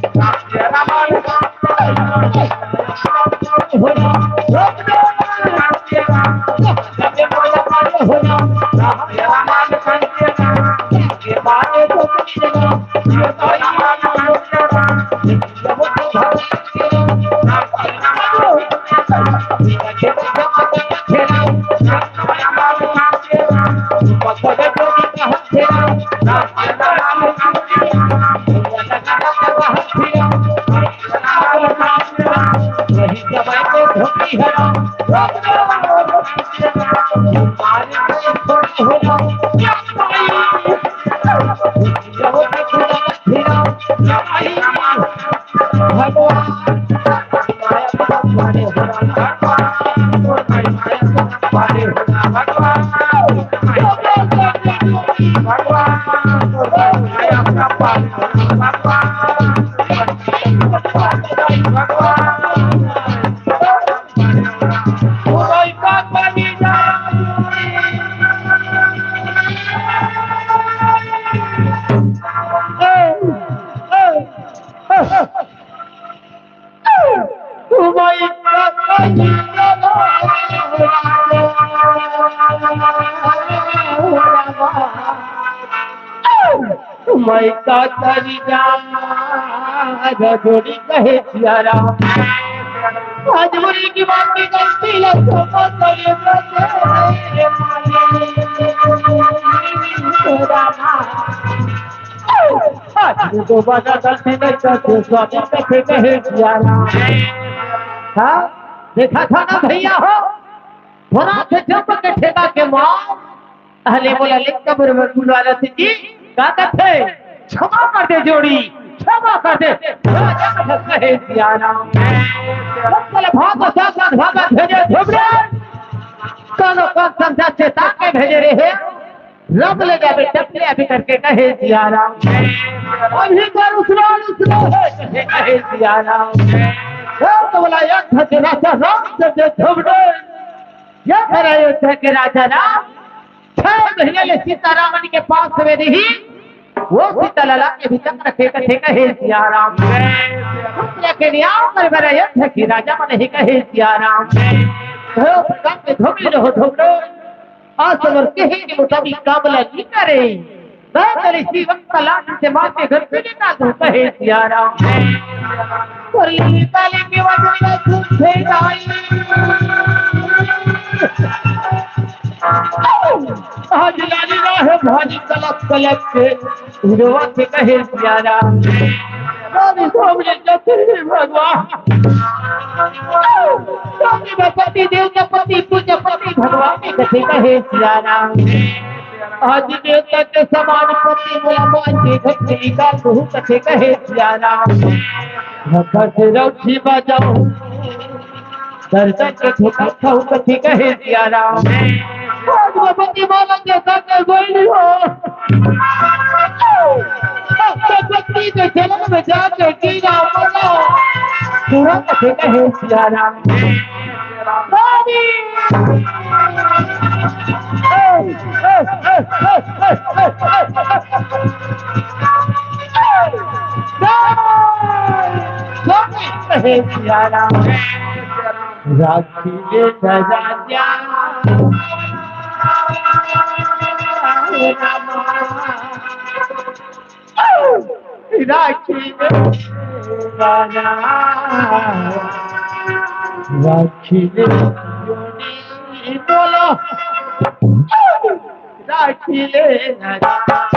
मैं का करी जा, जोड़ी कहे जिया राम। आज बुरी की बात की गलती है, तो करे बसे। आज तो बड़ा गलती नहीं करते, स्वामी कथे कहे जिया राम। हाँ, देखा था ना भैया हो, थोड़ा से जब के ठेका के मार, अहले बोला, "ले कब्र में बुलवा रहे थे जी, का कहते? क्षमा कर दे जोड़ी, क्षमा कर दे।" कहे जिया राम। चल भागो, साथ साथ भागा, भेजे झुबरे। कानो कान समझा, चेता के भेजे रहे। रब ले जाबे, टपले अभी करके कहे जिया राम। अभी कर उसरो, उसरो है, कहे, कहे जिया राम। राम तो बोला, "एक धजरा सा राम से दे झुबरे।" ये कर अयोध्या के राजा राम छह महीने ले सीतारामन के पास में रही, वो सीता लला के भीतर रखे कथे कहे जिया राम। पुत्र के न्याय कर बर अयोध्या के राजा मन ही कहे जिया राम। हो काम में धोबी रहो धोबरो, आज समर कहे के मुताबिक काम ला नहीं करे। मैं तेरे इसी वक्त तलाश से मार के घर पे लेटा दूं कहे जिया राम। पर ये ताली की वजह से झूठे गाई। आज लाली ना है भाजी तलक तलक के, हिरवा के कहे जिया राम। रानी सोमनी जति भगवान। रानी में पति देव के पति पूज्य पति भगवान के कथे कहे जिया राम। आज देवता के समान पति मोला मान के घटनी का कहूँ कथे कहे जिया राम। भगत रौठी बजाऊं, दर्शन के ठेका खाऊ कथे कहे जिया राम। आज वो पति माला के साथ में गोइली हो। अब तो पत्नी के जन्म में जाके जीना मरो। पूरा कथे कहे जिया राम। रानी। राखी ले राजा, राखी ले राजा, राखी ले बोलो। राखी ले राजा।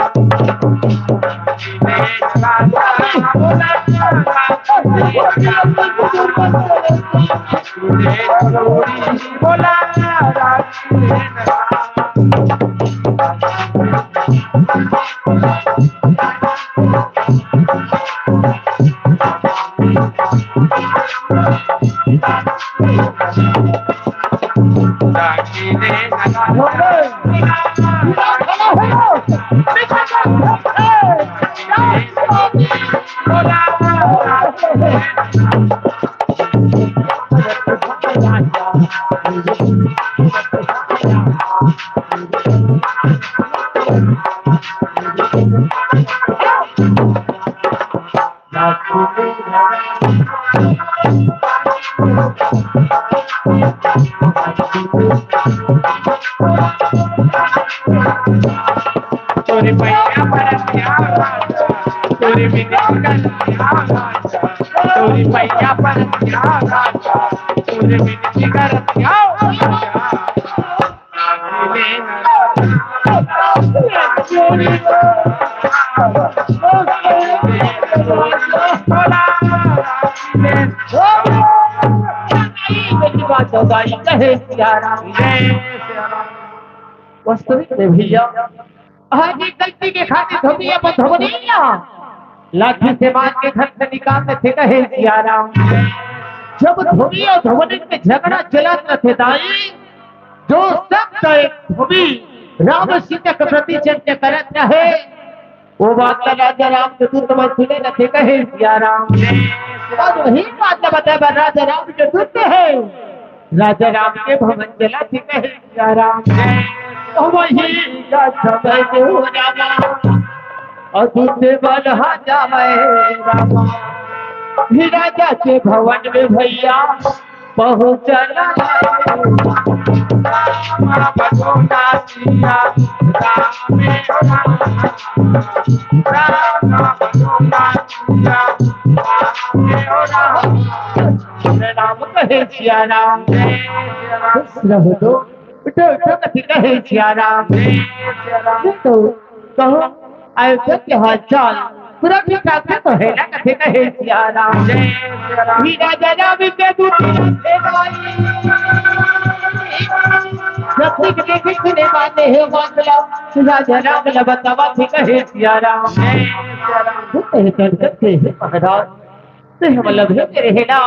तोरे पैया पर क्या राजा, तोरे बिना का क्या राजा, तोरे पैया पर क्या राजा, तोरे बिना का क्या राजा। वास्तविक में भैया, आज ये गलती के खातिर धोबिया पर धोबनिया लाठी से मार के घर से निकाल देथे कहे सियाराम। जब धोबी अउ धोबनी के झगड़ा चलत रथे दाई, जो सख्त एक धोबी राम सीता के प्रति चर्चा करत रहे, वो बात ला राजा राम के दूत मन सुने रथे कहे सियाराम। और वही बात ला बताए बर राजा राम के दूत हे, राजा राम के भवन चला थे कहे सियाराम। वही का समय हो रामा, और दूसरे बन हा जावे रामा। ही राजा के भवन में भैया पहुँचना है। रामा बसोना सिया राम, रामा बसोना सिया राम। राम कहे सिया राम। खुश रहो तो। उठो, उठो, कथी कहे सिया राम। ये तो कहो, अयोध्या के हाल चाल पूरा ठीक ठाक से तो है ना, कथी कहे सिया राम। ही राजा राम के दूती रखे भाई। जब तक देखे सुने बातें है बात ला, राजा राम ला बतावा, ठीक कहे सिया राम। भूत है, डर करते हैं महाराज। ते हमला भेजे रहे ना,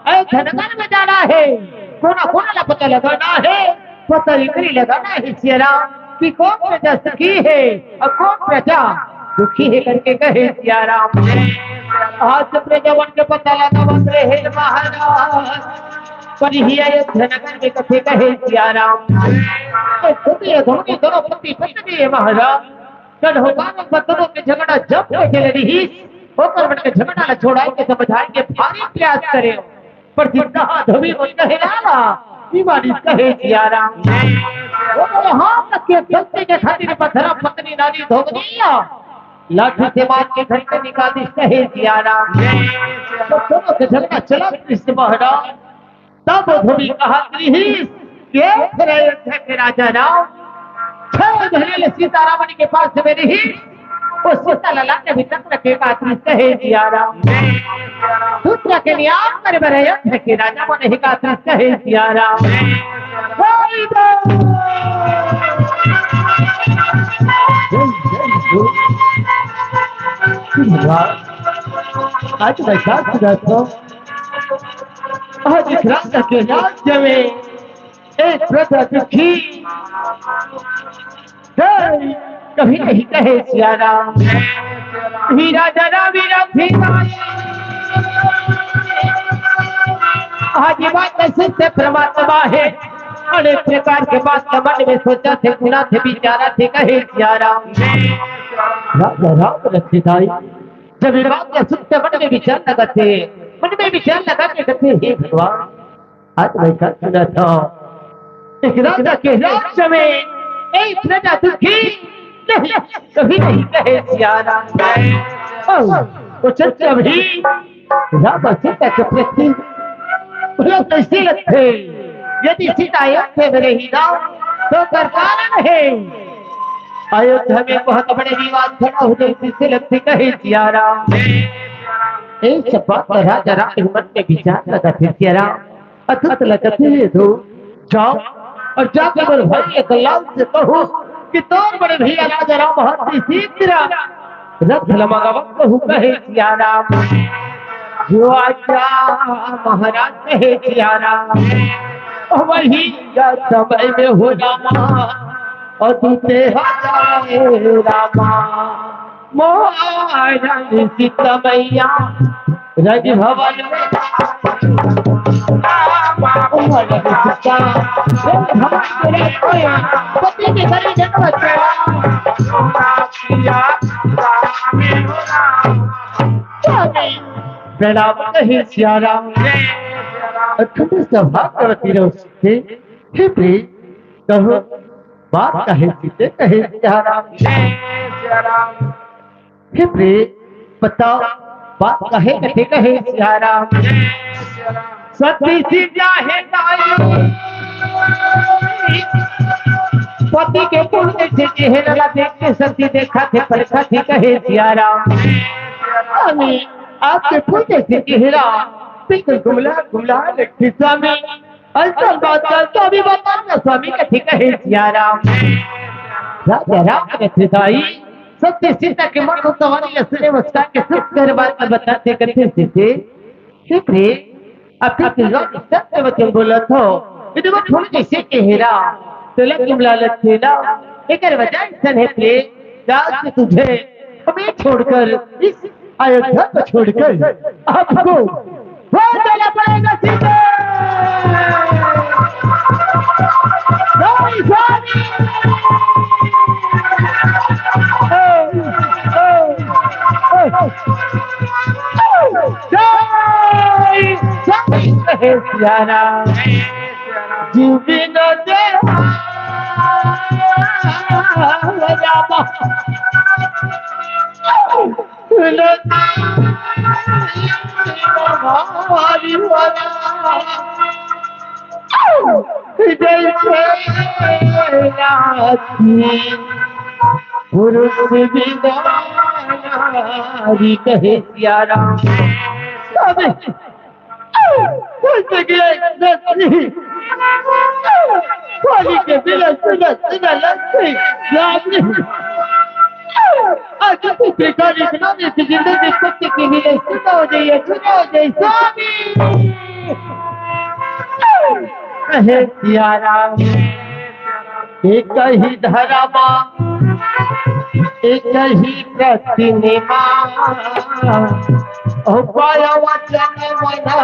अयोध्या नगर में जाना है, कोना कोना ला पता लगाना है, पता इकरी लगाना है सिया राम कि कौन प्रजा सुखी है और कौन प्रजा दुखी है करके कहे सिया राम। आज प्रजा मन के पता लगावत रहे महाराज, पर ही अयोध्या नगर में कथे कहे सिया राम। तो खुद ये दोनों, दोनों पति पत्नी है महाराज, कल होगा बंधनों के झगड़ा जब देखे ले रही, ओकर मन के झगड़ा ला छोड़ाए के समझाए के भारी प्रयास करे, पर जितना धोबी मन कहे आला, ई मानिस कहे सिया राम। वो तो यहाँ तक के गलती के खातिर पथरा पत्नी नारी धोबनिया लाठी से मार के घर से निकाल दिस कहे सिया राम। तो दोनों के झगड़ा चला कृष्ण महाराज। तब धोबी कहत रिहिस, "ये फिर अयोध्या के राजा राम, छह महीने ले सीता रावण के पास में रही, वो सीता लला के भी तक रखे का दृश्य है सिया राम। दूसरा के न्याय करे बर अयोध्या के राजा मन ही का दृश्य है सिया राम।" जय राम। आज मैं क्या सुना था? आज इस राजा के राज्य में एक प्रजा दुखी, जय, कभी नहीं कहे सिया राम। ही राजा राम ही राम ही राम। आज ये बात ऐसे से परमात्मा है, अनेक प्रकार के बात मन में सोचा थे, सुना थे, विचारा थे, कहे सिया राम। राजा राम रखे दाई, जब ये बात सुनते मन में विचार लगा थे, मन में विचार लगा के कहते, "हे भगवान, आज मैं क्या सुना था? एक राजा के राज्य में एक प्रजा दुखी नहीं, कभी नहीं कहे सिया राम।" ओ, वो सत्य भी राम सीता के प्रति भला कैसे लगते? यदि सीता अयोध्या में रही ना, तो कर कारण है। अयोध्या में बहुत बड़े विवाद खड़ा हो जाए, जिससे लगते कहे सिया राम। एक बात राजा राम के मन में विचार लगा थे सिया राम। अद्भुत लगत हे धो। जाओ और जाके मोर भाई के कल्याण से कहो कि तोर बड़े भैया राजा राम हर शीघ्र रथ लमगावत कहू कहे सिया राम। जो आज्ञा महाराज कहे सिया राम। वही या समय में हो रामा और दूते हो जाए रामा। मोहारानी सीता मैया रजभवन में। पति के घरे जन्म चला। प्रणाम कहे सिया राम। अखंड सभा करती रहो सीते। हे प्रेम, कहो, बात काहे सीते कहे सिया राम। हे प्रेम, बताओ, बात काहे कथे कहे सिया राम। सती सीता हे ताई, पति के पुण्य से चेहरा ला देख के सती देखथे परखथे कहे सिया राम। स्वामी, आपके पुण्य से चेहरा बिल्कुल गुमला गुमला लगथे स्वामी। अइसन बात कर तो अभी बता ना स्वामी कथे कहे सिया राम। राजा राम कथे ताई, सती सीता के मरन संवारी ला सुने मुस्कान के सुख कर बात बताथे कथे सीते। हे प्रेम, अभी तो लोग सत्य वचन बोलत हो, यदि वो थोड़ी जैसे चेहरा, तो लग तुम लालच थे ना, एकर वजह अइसन हे प्रेम, जहाँ से तुझे हमें छोड़कर, इस अयोध्या को छोड़कर आपको वहाँ जाना पड़ेगा सीता। नहीं, स्वामी। जय, जय हे सिया राम। जीविन दे रामा। जैसे नारी पुरुष बिना नारी कहे सिया राम। स्वामी, जैसे कि एक नदी पानी के बिना सुना सुना लगती, राम नहीं। आज इस बेकारी इकोनॉमी की जिंदगी सत्य की विलय सुना हो जाइए, सुना हो जाइए, स्वामी। कहे सिया राम, एक ही धर्म, एक ही प्रतिमा, उपाय वचन मना,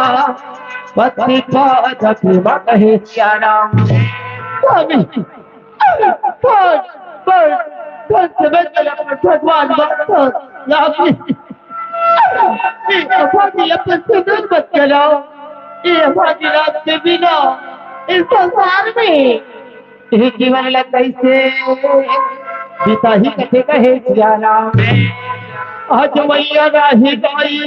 पति पाद प्रेम कहे सिया राम। स्वामी, बस, बस, बस, समय चला, भगवान, बस, बस, स्वामी। ये हमारी अपन से दूर मत कराओ। ये हमारी रात के बिना इस संसार में ये जीवन ला कैसे बिताही कथे कहे सिया राम। आज मैया राही गई,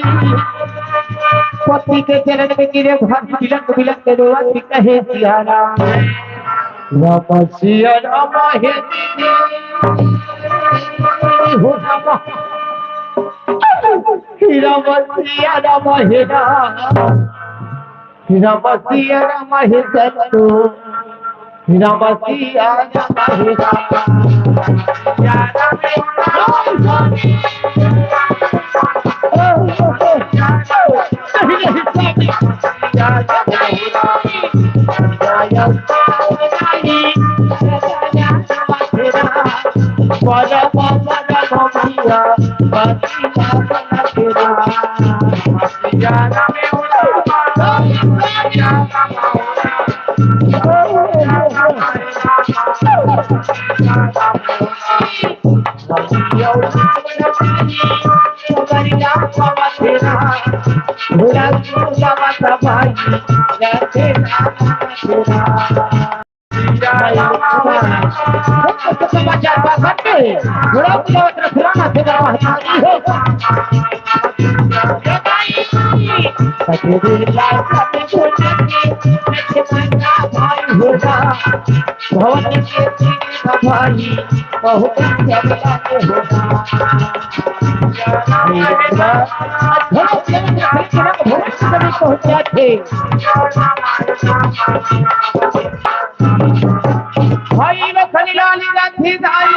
पति के चरण में गिरे, भारी बिलक बिलक के रोवत कहे सिया राम। राम सिया राम हे दीदी, हो राम। राम सिया राम हे राम, राम सिया राम हे सत्तू, राम सिया राम हे राम। भवन के भाई बहुत जगह होगा। पहुंचा थे। भाई वो खलीलाल राठी दाई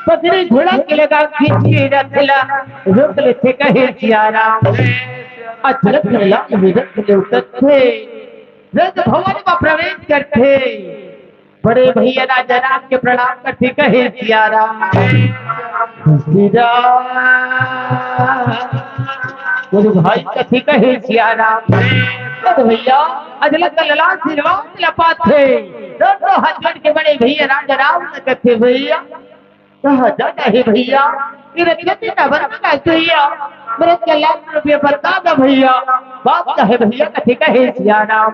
पगड़ी घोड़ा के लगा खींची रथला, रोक लेथे कहे सिया राम। अचरज खलीलाल रथ ले उतरथे, रथ भवन में प्रवेश करथे। बड़े भैया राजा राम के प्रणाम करथे कहे सिया राम। सिया राम। बोले भाई कथे कहे सिया राम। तो भैया अजला कलला आशीर्वाद लपाथे। दोनों हाथ जोड़ के बड़े भैया राजा राम ने कथे भैया कहा जाता है भैया, ये रतिया काबर मनात भैया, मरत के लाख रुपया बता दा भैया, बात का है भैया कथे कहे सिया राम।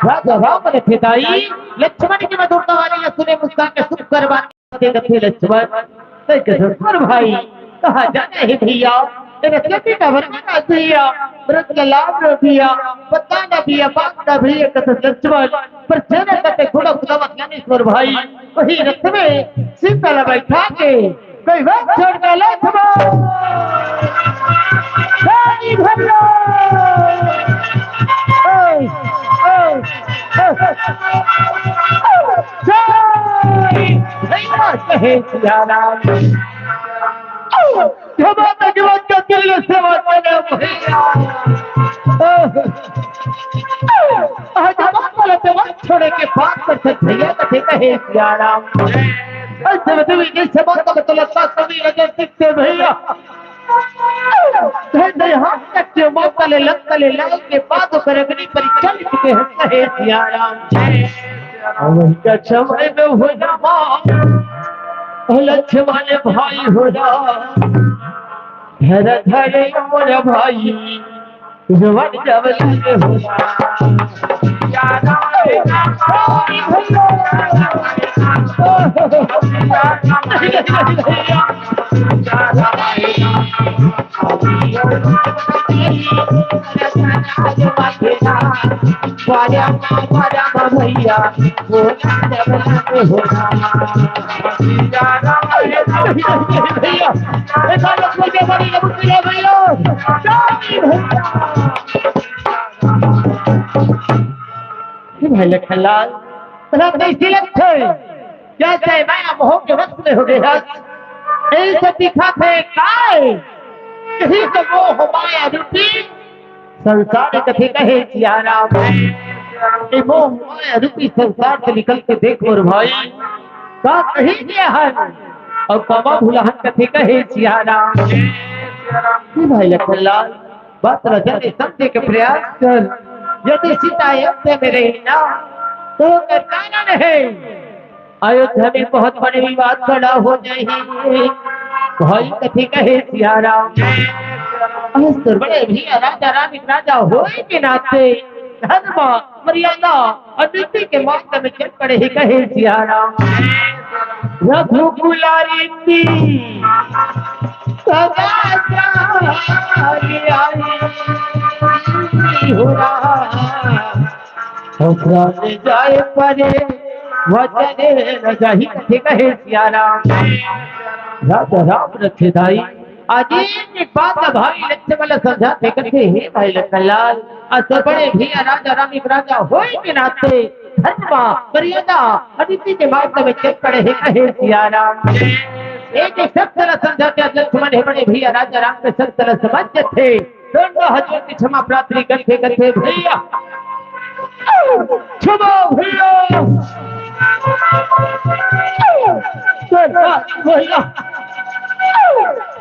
राजा राम रथे दाई, लक्ष्मण की मधुर कहानी सुने मुस्कान के सुख करवा दे रथे लक्ष्मण। तय के सुपर भाई, कहा जाता है भैया, ये रतिया काबर मनात भैया, मरत के लाख रुपया बता दा भैया, बात का भैया कथे लक्ष्मण। पर जेला कथे घोड़ा कुदावत ज्ञानेश्वर भाई, वही रथ में सीता ला बैठा के कोई वक्त छोड़ के लक्ष्मण। जय भैया। ओए, ओए, ओए, जय भैया कहे सिया राम। क्षमा तक बात का दिल से बात करने भैया। आज हमारा तेरा छोड़े के बात कर सकते भैया कथे कहे सिया राम। ऐसे में तुम इनके समाज का मतलब साथ सभी लगे टिकते भैया। धन धन हाथ तक के मौका ले लग ले लाल के बाद पर अग्नि परीक्षा लिखते हैं कहे सिया राम। और वही का समय में हो जा माँ। लक्ष्मण भाई हो जा। धर धर मोर भाई। जवन जवन हो जा। भैया, एक बार लक्ष्मण के बड़ी लक्ष्मण के भैया। भाई लखनलाल, तोला कैसे लगथे? क्या चाहे मैं मोह के वश में हो गया? ऐसे दिखा थे काय? यही तो मोह माया रूपी संसार कथे कहे सिया राम। ये मोह माया रूपी संसार से निकल के देख मोर भाई, का कही गया है और कामा भुलाहन कथे कहे सिया राम। भाई लखनलाल, बात ला जाने समझे के प्रयास कर। यदि सीता अयोध्या में रही ना, तो ओकर कारण है, अयोध्या में बहुत बड़े विवाद खड़ा हो जाही। भाई कथे कहे सिया राम। अरे सुर बड़े भैया राजा राम एक राजा होए के नाते धर्म मर्यादा और नीति के मार्ग में चल पड़े ही कहे सिया राम। रघुकुल रीति सदा चाल आई हो रहा। प्राण जाए परे वचन न जाही कहे सिया राम। राजा राम रखे दाई। आज एक एक बात का भाई लक्ष्मण समझा थे कथे हे भाई लखनलाल। आज तो बड़े भैया राजा राम एक राजा होए के नाते धर्म मर्यादा अदिति के मार्ग में चल पड़े हे कहे सिया राम। एक एक शब्द ला समझा थे लक्ष्मण हे बड़े भैया राजा राम के शब्द ला समझ थे। दोनों हजूर की क्षमा प्रार्थना करते करते भैया, क्षमा भैया। भैया,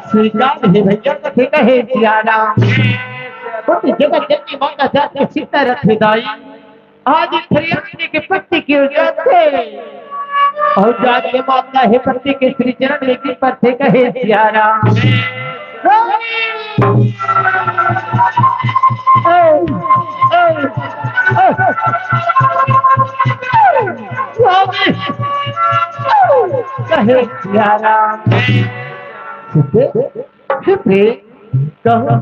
स्वीकार हे भैया कथे कहे सिया राम। उस जगत जननी माता जात के सीता रखे दाई। आज फरियाद के पट्टी की जाते और जाके माता हे पट्टी के श्री चरण में गिर पड़ते कहे सिया राम। स्वामी कहे सिया राम। सुते, सुते, कहो,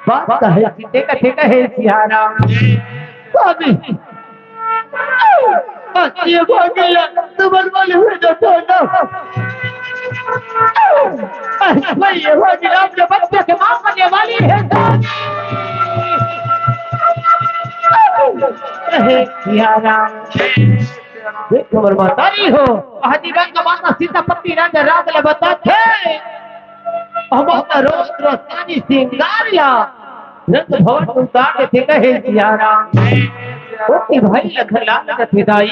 बात कहे, सीते कथे कहे सिया राम। स्वामी, ये भागीला, तुम्हारे वाले हुए तो, तो ना। भाई, ये भागीला, आपके बच्चे के माँ बनने वाली है। कहे सिया राम। देख, हमर महतारी हो, आदि बन का माता सीता पति राजा राम ला बताथे। हमर रोज रोज तानी सिंगार ला रंग भवन उतार देथे कहे सिया राम। ओके भाई लखन लाल कथे दाई,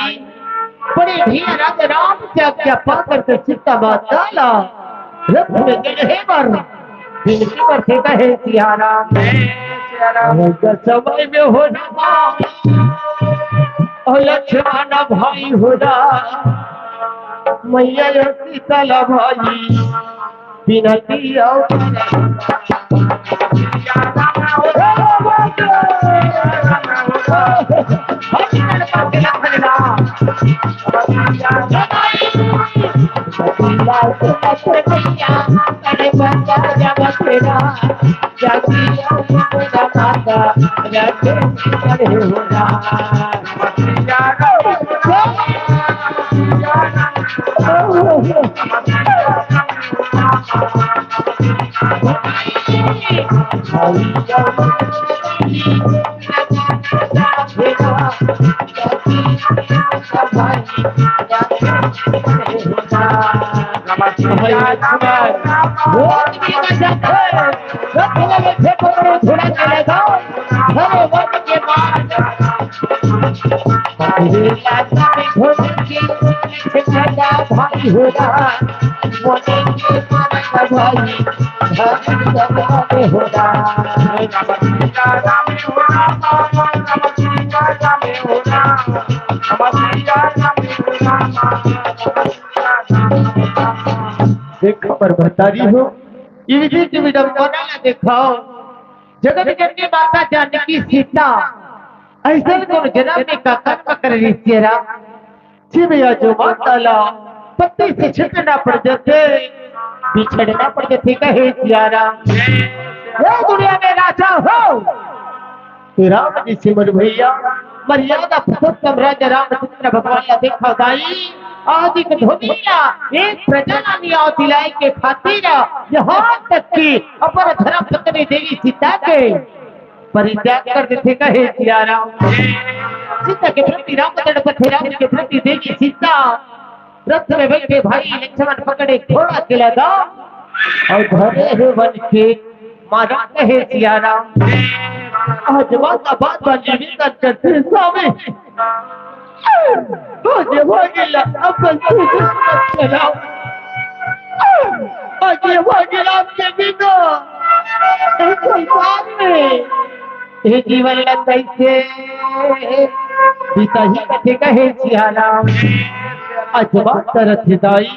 बड़े भैया राजा राम से आज्ञा पा करके सीता माता ला रथ में चढ़े बर विनती करथे कहे सिया राम। अगर समय में हो राम, और लक्ष्मण भाई हो राम, मैया शीतला भाई बिनती अउ देख, पर महतारी हो, ये विधि की विडम्बना ला देखव। जगत जननी माता जानकी सीता, अइसन कोनो जनम में का कर्म करे रिहिस तेरा? शिव या जो माता ला पति से छिपना पड़ जाथे, बिछड़ना पड़ जाथे, कहे सिया राम। हे दुनिया में राजा हो, तो राम जी से मोर भैया मर्यादा पुरुषोत्तम राजा रामचंद्र भगवान ला देखव दाई, आज एक धोबी ला एक प्रजा ला नियाव दिलाय के खातिर यहाँ तक कि अपन धर्म पत्नी देवी सीता के परित्याग कर देथे, कहे सिया राम। सीता के प्रति राम तड़पथे, राम के प्रति देवी सीता रथ में बैठे भाई लक्ष्मण पकड़े घोड़ा के लगा अउ धरे हे वन के मारा, कहे सिया राम। आज बात बात बन जीवित करते स्वामी। आज ये भागीला अपन सुख मत चलाओ। आज ये भागीला आपके बिना इस संसार में ये जीवन ला कइसे बिताही, कथे कहे सिया राम। अजबा तरह हिताई,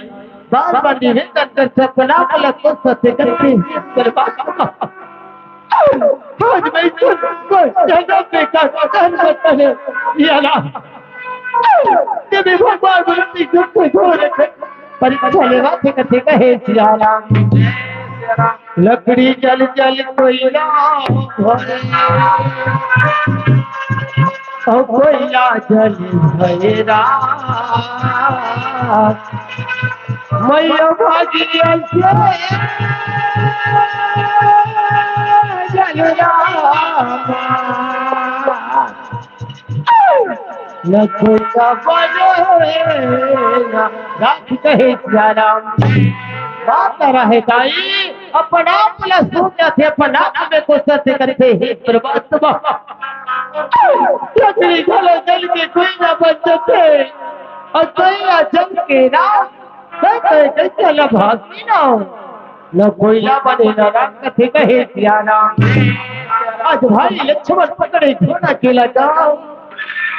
बार बार निवेदन कर सपना पलक को सत्य करते। आज मैं कोई जगह पे का कर्म करे, सिया राम। ये भी भगवान बुद्धि गुप्त घोर है। परीक्षा लेवा थे कथे कहे सिया राम। लकड़ी जल जल कोयला भरे, ओ कोयला जल भैरा। मैया भागिया से जल रामा। न कोई बने ना रात कहे सिया राम। बात रहे दाई, अपन आप ला सूझ जाथे, अपन आप में कोसत करथे, हे परमात्मा। लकड़ी घलो जल के कोई ना बन जाथे, अउ कोई ना जल के राम। कहे कहे कइसे लभागी ना हो। न कोयला बने न राख कथे कहे सिया राम। आज भाई लक्ष्मण पकड़े घोड़ा के लगाओ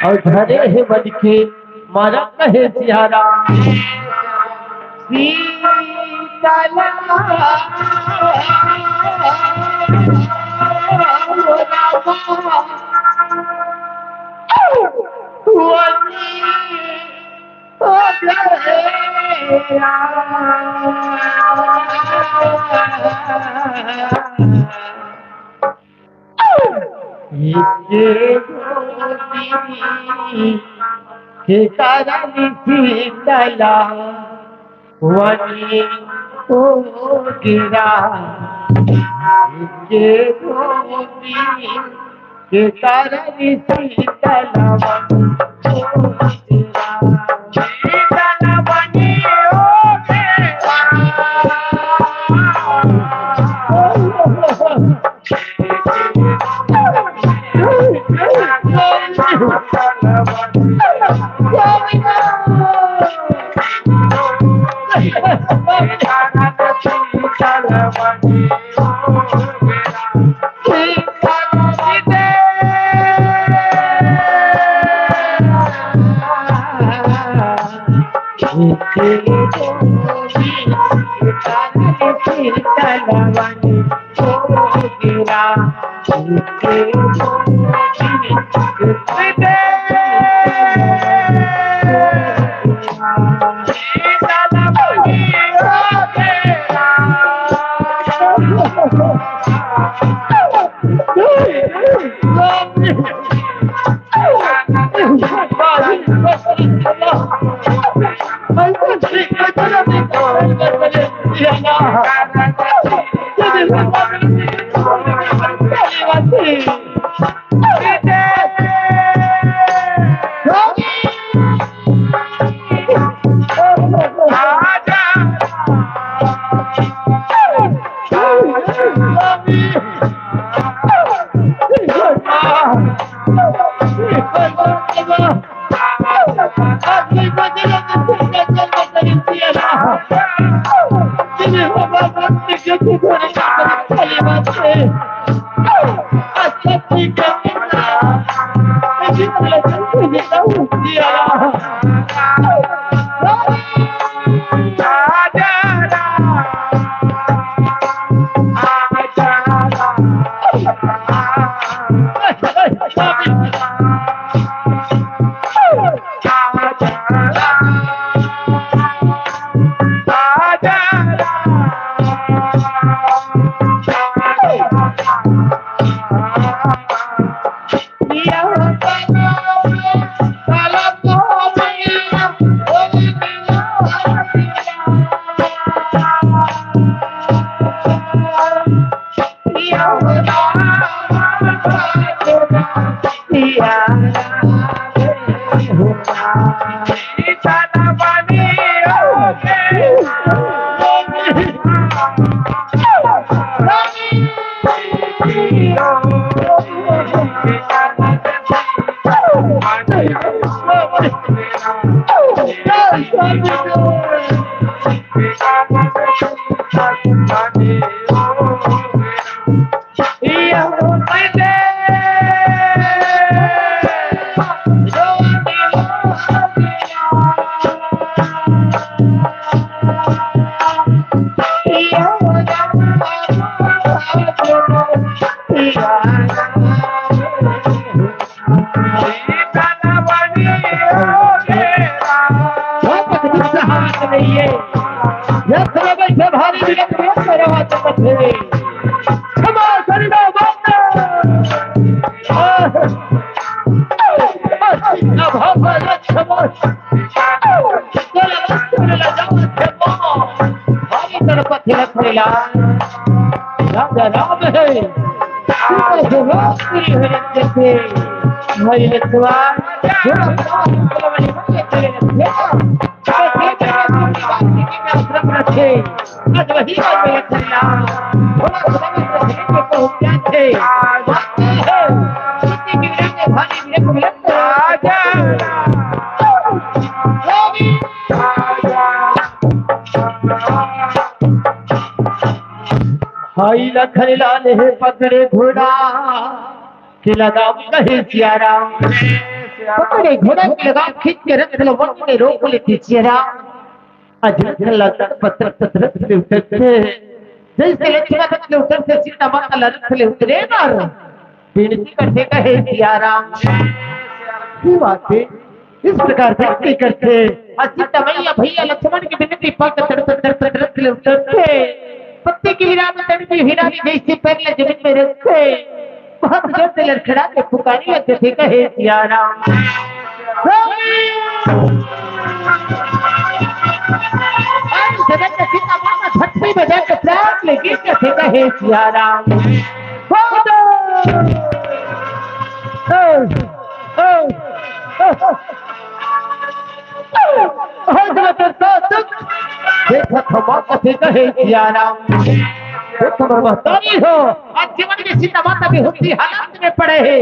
अउ धरे हे बन के मारा कहे सिया राम। सीतला के कारण सीतला वनी ओ गिरा के धोबी के कारण सीतला वनी ओ गिरा। सीतला वनी ओ गिरा। बहुत दुख से हाथ नहीं है। यह समय में भारी विघ्न विघ्न करवा सकत हे। क्षमा करना माता। क्षमा। भारी तड़पत हे रखैला। राजा राम है। भाई लखन लाल हे पकड़े घोड़ा के लगाम कहे सियाराम। पकड़े घोड़ा के लगाम खींच के रथ ल वन में रोक लेथे सियाराम। अजरक लतर पतर पतर ले उठथे। जैसे लक्ष्मण रथ ले उतरथे सीता माता ल रथ ले उतरे बर बिनती करथे कहे सियाराम। की बात हे? इस प्रकार विनती करथे। अ सीता मैया भैया लक्ष्मण के विनती पाके तड़प तड़प तड़प ले उठथे। पत्ती के विराम तड़पी हिरानी जैसे पैर ले जमीन में रखथे। बहुत जोर से लड़खड़ा के पुकारी लगथे कहे सियाराम। जगत के सीता माता धरती में जाके प्राण ले गिर के कहे सियाराम। देखत हमा कथे कहे सियाराम। हे तुम्हर महतारी हो, आज जीवन में सीता माता भी हुती हालत में पड़े हे।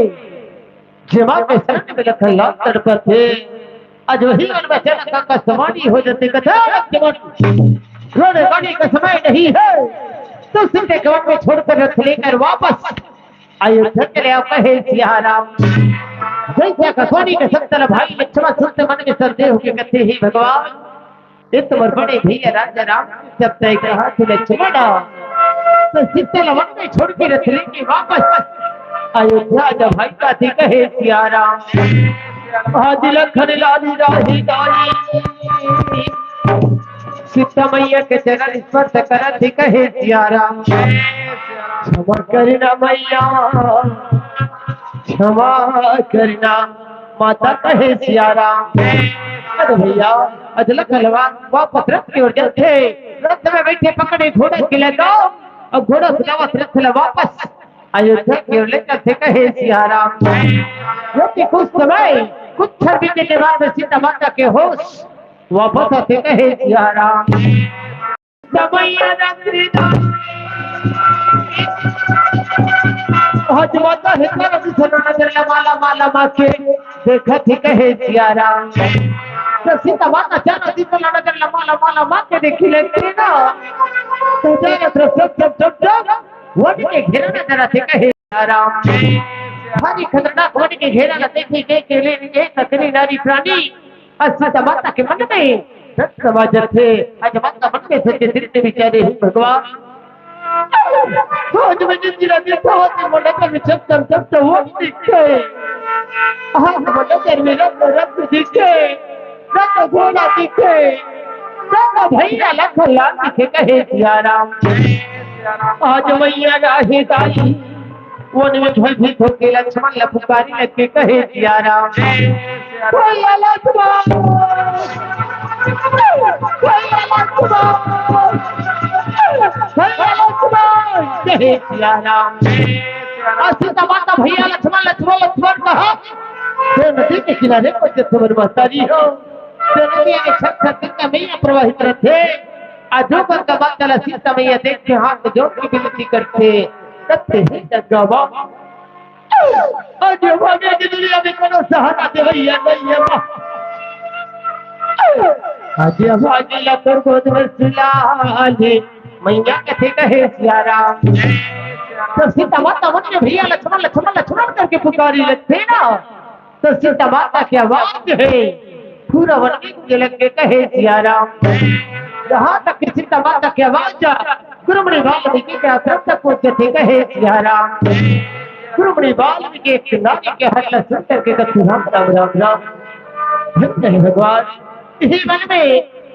जेमा के शरण में लखन लाल तड़पत हे। आज वही मन में जनक का समानी हो जाते कथा जीवन। रोने गाने का समय नहीं है। तो सीते के वन में छोड़कर रथ लेकर वापस अयोध्या चले आओ कहे सियाराम। जैसे आकाशवाणी के संतन भाई लक्ष्मण सुनते मन में संदेह होके कहते, हे भगवान, ये तुम्हर बड़े भैया राजा राम जब तय कहा तू लक्ष्मण, तो सीता ल वन में छोड़ के रथ लेके वापस अयोध्या जब भाई का थी कहे सिया राम। आज लखन लाल राही दाई, सीता मैया के चरण स्पर्श करत ही कहे सिया राम। क्षमा करना मैया, क्षमा करना माता कहे सिया राम। अरे भैया, अजला खलवा वापस रथ की ओर जाथे। रथ में बैठे पकड़े घोड़ा के ले दो, अब घोड़ा सजावत रथ ले वापस अयोध्या की ओर ले जाथे कहे सिया राम। क्योंकि कुछ समय, कुछ क्षण बीतने के बाद सीता माता के होश वापस आथे कहे सिया राम। समय रात्रि दान। आज माता हे तारा दिस नजर लमा लमा लमा के देखत ही कहे सिया राम। तो सीता माता चारों दिस नजर लमा लमा लमा के देखी लेथे ना, तो जय द्रष्ट जब जब जब वन के घेरा नजर आथे कहे सिया राम। भारी खतरनाक वन के घेरा ला देखे के, के ले एक अकेली नारी प्राणी अस सीता माता के मन में डर समा जथे। आज माता मन में सोचे, दिल में विचारे, हे भगवान, रोज में जिंदगी रहती तो होती मोटा कर छप छप छप तो वो दिखे। हाँ, मोटा कर मेरा रक्त दिखे, रक्त घोड़ा दिखे, रक्त भैया लख लाल दिखे कहे सिया राम। आज मैया राही दाई वन में भयभीत होके लक्ष्मण ला पुकारी लग के कहे सिया राम। भैया लक्ष्मण, भैया लक्ष्मण, भैया लक्ष्मण, कहे सिया राम। अस सीता माता भैया लक्ष्मण, लक्ष्मण, लक्ष्मण कहा। तो नदी के किनारे पर जब तुम्हारी महतारी हो, तो नदी के छत छत गंगा मैया प्रवाहित रहथे। आ जो गंगा माता ला सीता मैया देख के हाथ जोड़ के विनती करथे, तब से हे गंगा माँ, आज ये भाग्य की दुनिया में कोनो सहारा देवैया नहीं है माँ। आज ये भाग्य ला तोर गोद में सुला ले, मैया कथे कहे सिया राम। तो सीता माता मन में भैया लक्ष्मण, लक्ष्मण, लक्ष्मण करके पुकारी लगथे ना, तो सीता माता की आवाज हे पूरा वन में गूंजे लग के कहे सिया राम। जहाँ तक कि सीता माता की आवाज गुरुमुनि वाल्मीकि के आश्रम तक पहुँचथे कहे सिया राम। गुरुमुनि वाल्मीकि एक नारी के हल्ला सुन करके कथे राम राम राम राम। धन्य हे भगवान, इही वन में,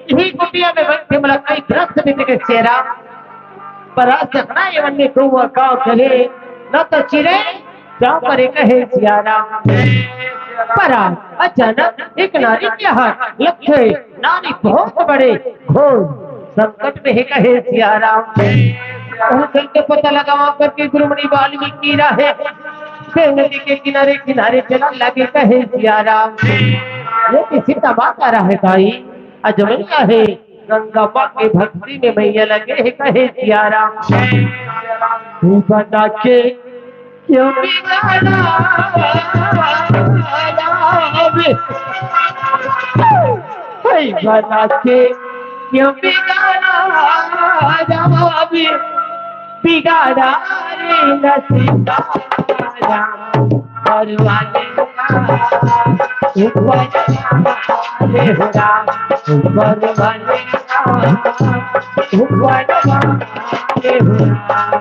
इही कुटिया में बैठे मला कई ग्रस्त बीत के सिया राम। पर आज तक ना ये वन में कौआ काव करे, ना तो चिरे, जा परे कहे सिया राम। पर आज अचानक एक नारी के हाथ लग थे, नारी बहुत बड़े घोर संकट में हे कहे सिया राम। उन करके पता लगावा करके गुरुमुनि वाल्मीकि राहे, गंगा नदी के किनारे किनारे चला लगे कहे सिया राम। ये किसी तबाह का राहे भाई, अजमैया हे, गंगा माँ के भक्ति में मैया लगे हे कहे सिया राम। तू बना के क्यों बिगाड़ा राम? हे बना के क्यों बिगाड़ा राम? बिगाड़ा रे नसीबा राम। परवाने ऊपर वाले हो राम, ऊपर वाले ऊपर वाले हो राम।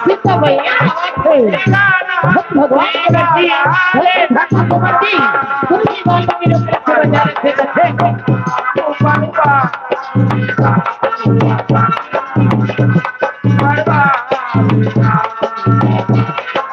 सीता मैया आवत हे। भगवान के बच्ची, हे भक्त को बच्ची, तुलसी बाल की रूप रखे बजा रखे थे।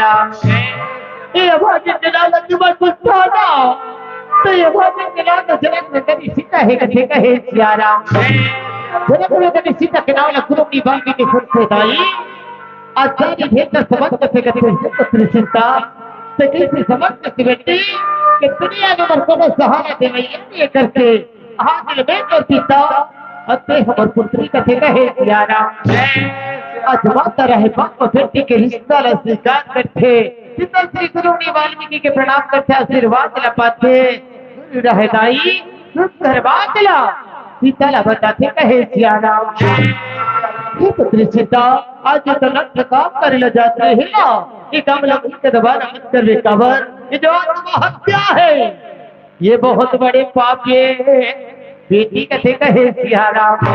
राम। ए अभागिन के नाव ल तुमन पूछथव ना, त ए अभागिन के नाव ल जनक नंदनी सीता हे कथे कहे सिया राम। जनक नंदनी सीता के नाव ल गुरु की बाल्मीकि सुनथे दाई। अज्ञानी भेद समझ कथे कथे हे पुत्र सीता, त कइसे समझ कथे बेटी, कि दुनिया में मोर कोनो सहारा देवइया नइ हे करके, हाथ में तोर पिता, अते हमर पुत्री कथे कहे सिया राम। आज माता रहे बाप बेटी के रिश्ता ला स्वीकार करथे, पिता श्री गुरु मुनि वाल्मीकि के प्रणाम करथे, आशीर्वाद ला पाथे। गुरु रहे दाई, सुंदर बात ला पिता ला बताथे कहे सिया राम। हे पुत्री सीता, आज जो तनक काम करे ला जात रहे ना, ये काम ला भूल के दोबारा मत करबे, काबर ये जो आत्महत्या हे, ये बहुत बड़े पाप हे। बेटी कथे कहे सिया राम,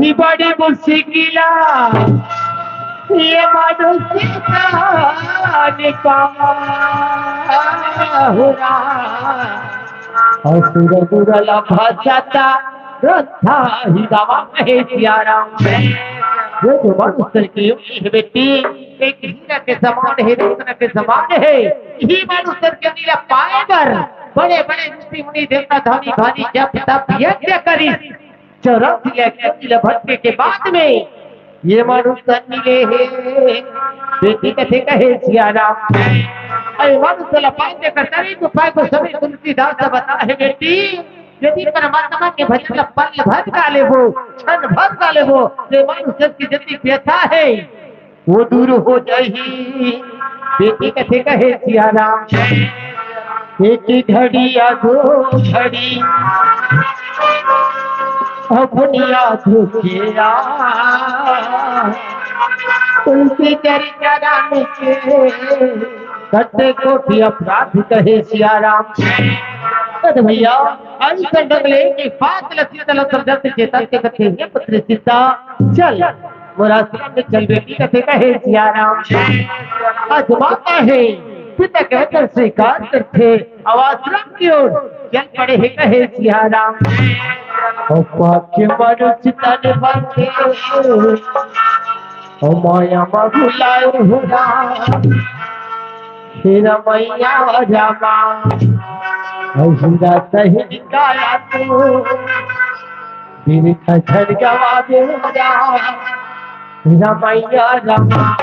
ही बड़ी मुश्किल हे, ये मनुष्य का निकाल हो रहा। असुर दुर्लभ जाता रंधा ही दावा कहे सिया राम। वो जो मनुष्य की योनि हे बेटी, एक हीरा के समान हे, रत्न के समान हे। ही मनुष्य के नीला पाए बर बड़े बड़े ऋषि मुनि देवता धनी भानी जप तप यज्ञ करी, चौरासी लाख योनि ला भटके के बाद में ये मनुष्य मिले हे। बेटी कथे कहे सिया राम, अरे मनुष्य ला पाए के करता नहीं तो पाए को सभी तुलसीदास बता हे बेटी, यदि परमात्मा के भजन ला पल भर गा लेबो, क्षण भर गा लेबो, तो मनुष्य की जितनी व्यथा हे, वो दूर हो जाही। बेटी कथे कहे सिया राम, एक घड़िया दो घड़ी अपनी आँखों के आ, तुलसी चरित्र राम के कटे कोटि अपराध कहे सिया राम। अरे भैया, अइसन ढंग ले एक बात ला सीता ला समझाथे, चेताथे कथे हे पुत्र सीता, चल मोर आश्रम में चल बेटी कथे कहे सिया राम। आज माता हे, पिता के वचन स्वीकार करथे, अउ आश्रम की ओर चल पड़े हे कहे सिया राम। अउ पाके मनुष्य तन बंधे, अउ माया मा भुलाए हो राम। हे रमैया रामा, अउ हीरा सही काया तू, बिरखा झड़ गवा दे हो राम। रमैया रामा।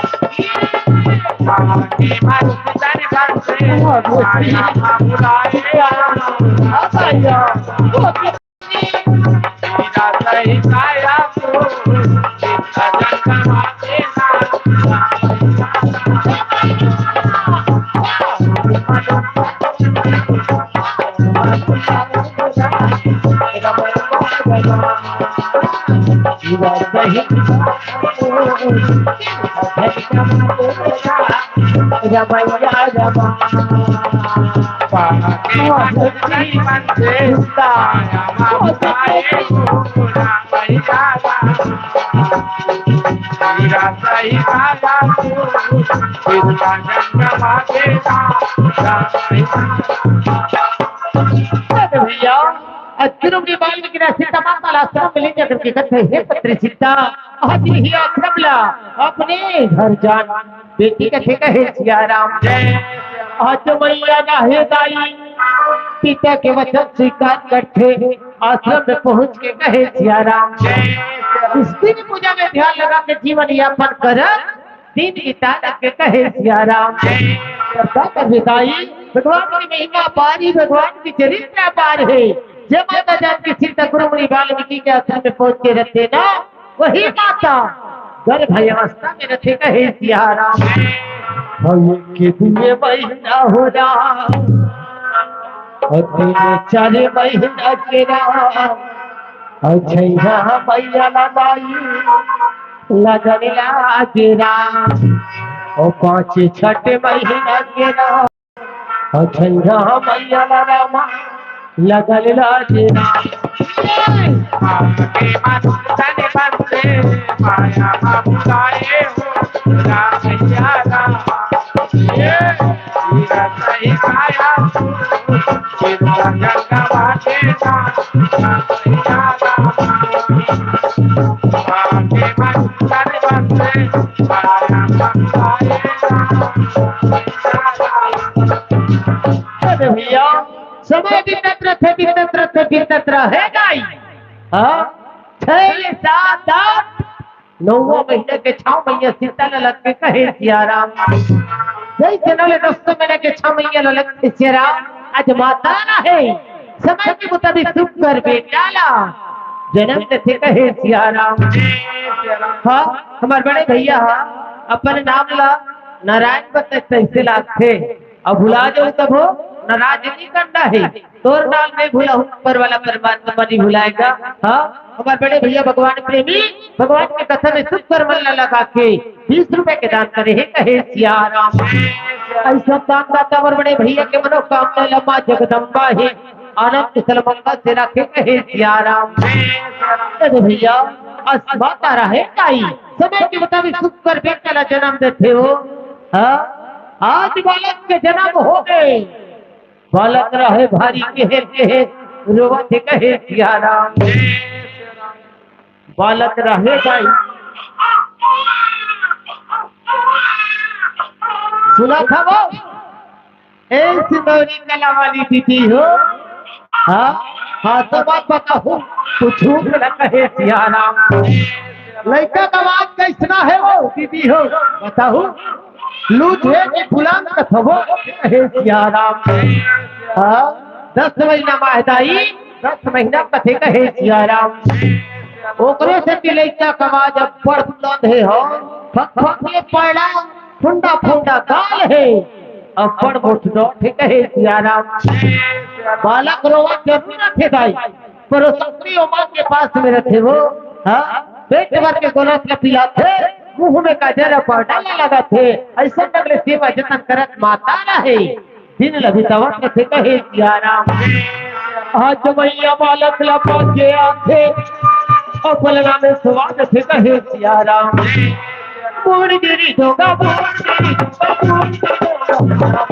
रमैया रमा। भैया, अज्जुरम ने बाल की राशि तमाम आश्रम में ले जाकर के कहते हैं, "हे पुत्र सीता, आज ही आश्रम ला अपने घर जान।" बेटी कथे कहे सिया राम। आज मैया ना हे दाई, पिता के वचन स्वीकार करथे, आश्रम में पहुंच के कहे सिया राम। स्त्री पूजा में ध्यान लगा के जीवन यापन कर, दिन बिता के कहे सिया राम। श्रद्धा कर बिताई, भगवान की महिमा अपार ही, भगवान की चरित्र अपार है। जय माता जानकी सीता गुरु मुनि वाल्मीकि के आश्रम में पहुंच के रहते ना, वही माता गर्भ अवस्था में रथे कहे सिया राम। हवे के दुए महीना हो राम, अउ तीन चार महीना के राम, अउ छैया मैया ला माई लगन लागे राम, अउ पाँच छठ महीना के राम। अछंगा मैया ला रामा लगल लाजे राम। आगे मन तन बंदे माया मा बुलाए हो राम या राम। ये हीरा सही काया तू, हीरा गंगा बाटे राम, राम या राम। आगे मन तन बंदे माया मा बुलाए राम। अरे भैया, समय बीतत रथे, बीतत रथे, बीतत रहे गाई। हाँ, छह, सात, आठ, नौवा महीना के छह महीना सीता ला लग के कहे सिया राम। जैसे नौ ले दस महीना के छह महीना ला लग के सिया राम, आज माता ना है। समय के मुताबिक सुख कर बेटा ला जन्म देथे कहे सिया राम। हाँ, हमार बड़े भैया हा अपन नाम ला नारायण बतक कैसे लागथे। अब भुला जाऊ तब हो, नाराज नहीं करना है। तोर नाम नहीं भुला हूँ, ऊपर वाला परमात्मा नहीं भुलाएगा। हाँ, हमारे बड़े भैया भगवान प्रेमी भगवान के कथा में सुख कर मन ला लगा के बीस रुपए के दान करे हे कहे सिया राम। ऐसा दान दाता हमारे बड़े भैया के मनोकामना लम्बा जगदम्बा है, आनंद कुशल मंगल से रखे कहे सिया राम। अरे भैया, अस माता रहे काई, समय के मुताबिक सुख कर बेटा ला जन्म देथे हो। हाँ, आज बालक के जन्म हो गए। बालक रहे भारी केहे केहे, रोवत हे कहे सिया राम। बालक रहे भाई। सुना था वो? ए सिंदौरी कला वाली दीदी हो। हाँ, हाँ, तो बात बताओ। कुछ न कहे सिया राम। लड़का का आवाज कैसना है वो दीदी हो? बताओ। लूझे के गुलाम कथवो कहे सिया राम। हाँ, दस महीना माहदाई, दस महीना कथे कहे सिया राम। ओकरे से कि लइका कमा जब पढ़ बुलंद हे हो, फक फक ये पैड़ा, फुंडा फुंडा गाल हे, अब पढ़ मोट डॉट हे कहे सिया राम। बालक रोवा जरूर रथे दाई, पर वो सक्रिय माँ के पास में रथे वो। हाँ, पेट भर के गोलत ला पिलाथे, मुंह में काजर पाउडर ला लगाथे, ऐसा नगले सेवा जतन करत माता रहे। दिन लभी तवन कथे कहे सिया राम। आज मैया बालक ला पास के आथे, और पलना में स्वाद थे कहे सिया राम। बूढ़ गिरी ढोंगा, बूढ़ गिरी ढोंगा, बूढ़ गिरी ढोंगा।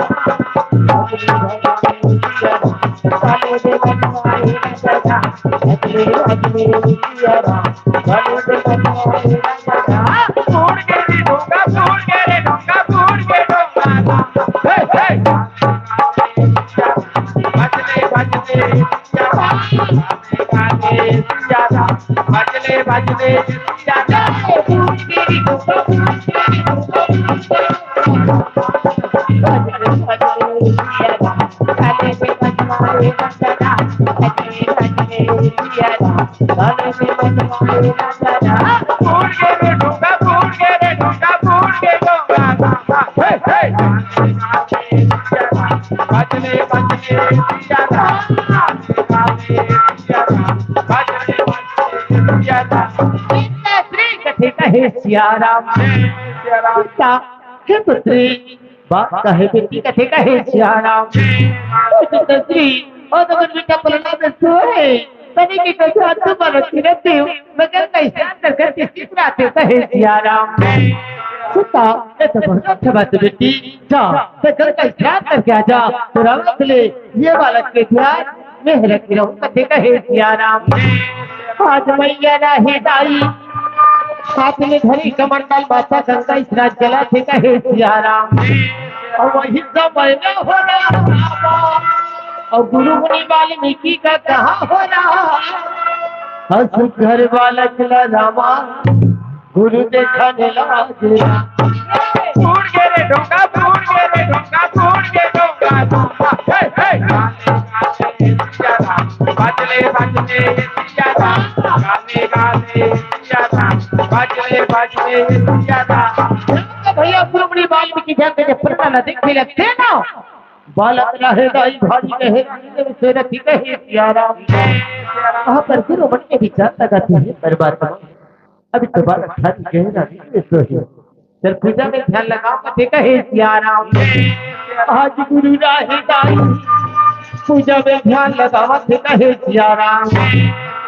कहे सिया राम। हे पुत्री, बात कहे बेटी कथे कहे सिया राम। ओ पुत्री, ओ तो बेटा पलना में सोए। तनी के कछु हाथ पर रखी रहती हूँ, मगर कैसे अंदर घर के चित रहते कहे सिया राम। सुता, ये तो बहुत अच्छा बात है बेटी। जा, तो घर का ध्यान करके आ जा। तो रावत ले ये बालक के ध्यान में रखी रहूं कथे कहे सिया राम। आज मैया रहे दाई, हाथ में धरी कमंडल, माता गंगा स्नान चला थे कहे सिया राम। और वही समय में हो रहा और गुरु मुनि वाल्मीकि का कहा हो रहा। हंस घर बालक ला रामा, गुरु देखा ने लाज राम। बूढ़ गे रे ढोंगा, बूढ़ गे रे ढोंगा, बूढ़ गे ढोंगा, ढोंगा। हे, हे। बजले, बजले, सिया राम। गाले, गाले, सिया बाजवे बाजवे सिया राम। भैया गुरुमुनि वाल्मीकि जाके जब प्रेरणा देखे लगथे ना, बालक रहे दाई भारी रहे रानी से रखी कहे सिया राम। वहाँ पर गुरुमुनि के विचार लगाते हैं परमात्मा। अभी तो बालक खाली कहे रानी में सोहे। चल पूजा में ध्यान लगाओ, कथे कहे सिया राम। आज गुरु राही दाई पूजा में ध्यान लगावत हे कहे सिया राम।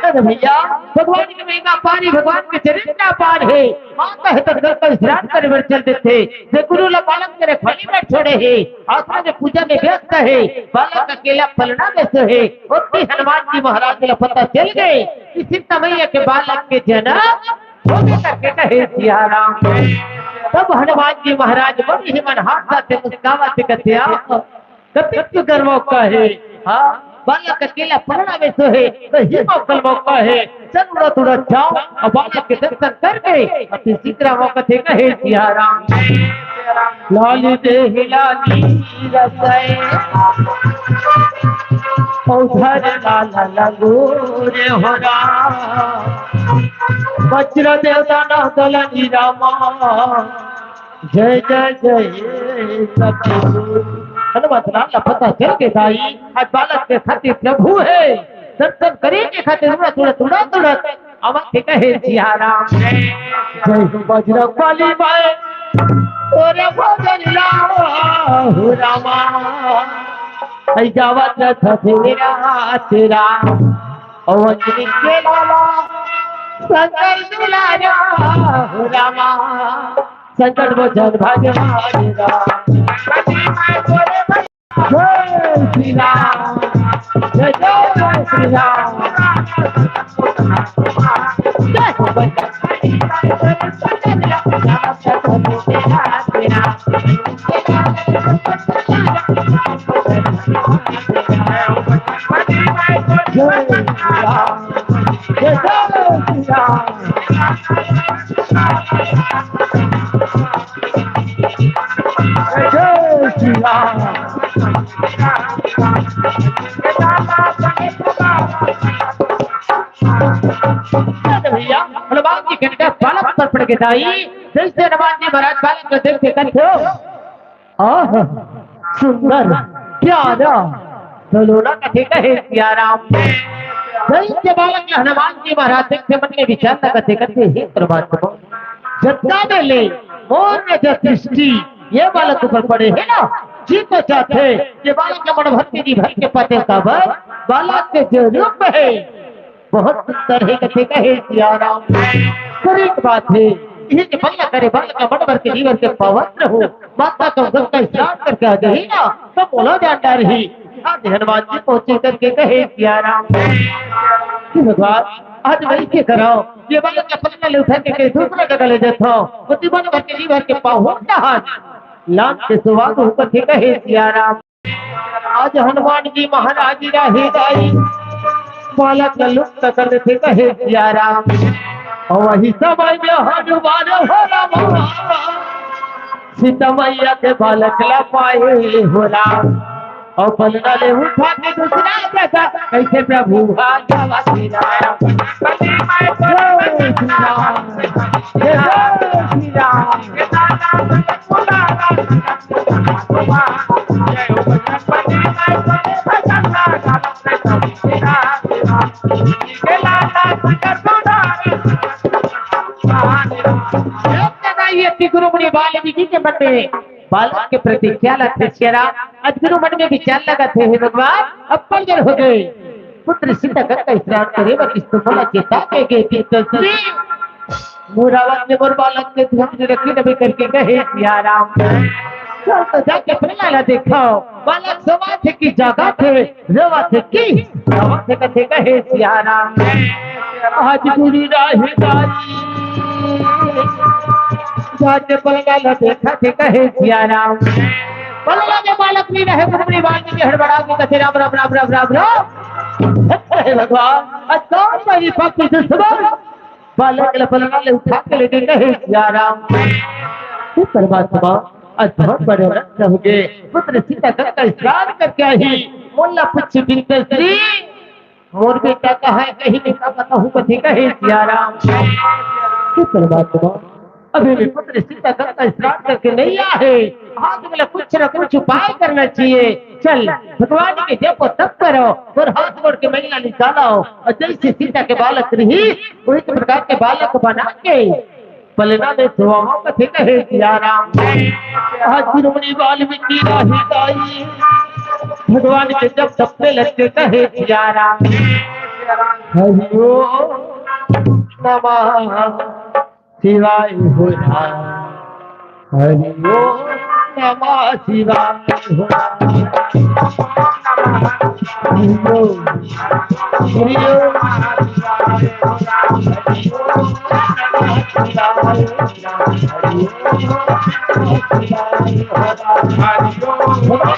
अरे भैया, भगवान के महिमा पारी, भगवान के चरित्र पार हे। माता हे तक का विश्राम करे बर चल देथे। जे गुरु ला बालक करे खोली में छोड़े हे, आसरा जे पूजा में व्यस्त हे, बालक अकेला पलना में सोहे। ओती हनुमान जी महाराज ला पता चल गए कि सीता मैया के बालक के जन्म होगे करके कहे सिया राम। तब हनुमान जी महाराज बड़ी ही मन हाथ से मुस्कावत कथे, कतिक गर्व का हे। हाँ, बालक अकेला पलना में सोहे, तो ही मौकल मौका हे। चल उड़ा तुड़ा जाओ, अब बालक के दर्शन करके अति शीघ्र मौका थे कहे सिया राम। लाली देहि लाली रसै, औधर लाल लंगूर हो राम। वज्र देवता ना दलनी रामा, जय जय जय सतगुरु। हनुमंत लाल ला पता चल के दाई, आज बालक के खातिर प्रभु हे, दर्शन करे के खातिर उड़त उड़त उड़त उड़त आवत हे कहे सिया राम। जय हो बजरंग बली माय, तोरे भजन लाहो रामा। ऐ जावत रथ तेरा तेरा, ओ अंजनी के लाला, शंकर दुलारा हो रामा। शंकर भजन भगवान राम। जय श्री राम, जय जय श्री राम। जय हो बजरंग। जय श्री राम, जय जय श्री राम। जय श्री राम। भैया, हनुमान जी के निकट बालक पर पड़ के दाई, जैसे हनुमान जी महाराज बालक को देख के कहते हो, आह, सुंदर, प्यारा, सलोना कथे कहे सिया राम। जैसे बालक ला हनुमान जी महाराज देख के मन में विचार ला कथे कथे, हे परमात्मा, जतका बेले मोर नजर दृष्टि ये बालक ऊपर पड़े हे ना, जी तो चाहथे ये बालक के मन भर के जी भर के पाते, काबर बालक के जो रूप हे बहुत सुंदर हे कथे कहे सिया राम। सही बात हे, ये जे बालक करे, बालक का मन भर के जी भर के पवित्र हो, माता का उगम का स्नान करके आ जाही ना, तो मोला जान डारही। आज हनुमान जी पहुंचे करके कहे सिया राम। हे भगवान, आज वही के कराओ, ये बालक के पलना ले उठा के कहीं दूसरा जगह ले जाता हूँ, वो दीवान भर के जी भर के पाँव हो कहा लान के सुवाद हो कथे कहे सिया राम। आज हनुमान जी महाराज रहे दाई, बालक ला लुप्त कर देथे कहे सिया राम। और वही समय में हनुमान हो राम, सीता मैया के बालक ला पाए हो राम। और पलना ले उठा के दूसरा जगह कैसे प्रभु आ जावा सिया राम। जय श्री राम, जय श्री राम। ये गुरु मुनि वाल्मीकि के मन में बालक के प्रति क्या लगथे सिया राम? आज गुरु मन में विचार लगथे, हे भगवान, अब पलगर हो गए। पुत्र सीता गंगा स्नान करे बर किस तो मोला चेता के गे तीन दस दस। मोर आवाज में मोर बालक के ध्यान रखी नबे करके कहे सिया राम। चल तो जाके पलना ला देखो, बालक सोवा थे कि जागा थे, रोवा थे कि रोवा थे कथे कहे सिया राम। आज गुरु राही दाई, जाके पलना ला देखा थे कहे सिया राम। पलना में बालक नहीं रहे, गुरु वाल्मीकि हड़बड़ा के कथे राम राम राम राम राम राम। हे भगवान, आज कौन सा विपत्ति दुश्मन बालक ला पलना ले उठा के ले गए कहे सिया राम। हे परमात्मा, आज बहुत बड़े रत्न हो गए। पुत्र सीता गंगा स्नान करके आई, मोला पूछ बिंद श्री, मोर बेटा कहाँ हे, कहीं नहीं का पता हूँ, कथे कहे सिया राम। हे परमात्मा, अभी भी पुत्र सीता गंगा स्नान करके नहीं आए। हाथ में कुछ न कुछ उपाय करना चाहिए। चल, भगवान के जप तप करो और हाथ जोड़ के मैया निकालो। और जैसे सीता के बालक रही, वही प्रकार के बालक बना के पलना में सुहावा कथे कहे सिया राम। आज शिरोमणि वाल्मीकि राही गाई, भगवान के जप तप में लग के कहे सिया राम। हरि ओम नमः शिवाय हो राम। हरि ओम नमः शिवाय हो राम। हरि ओम, हरि ओम, हरि ओम नमः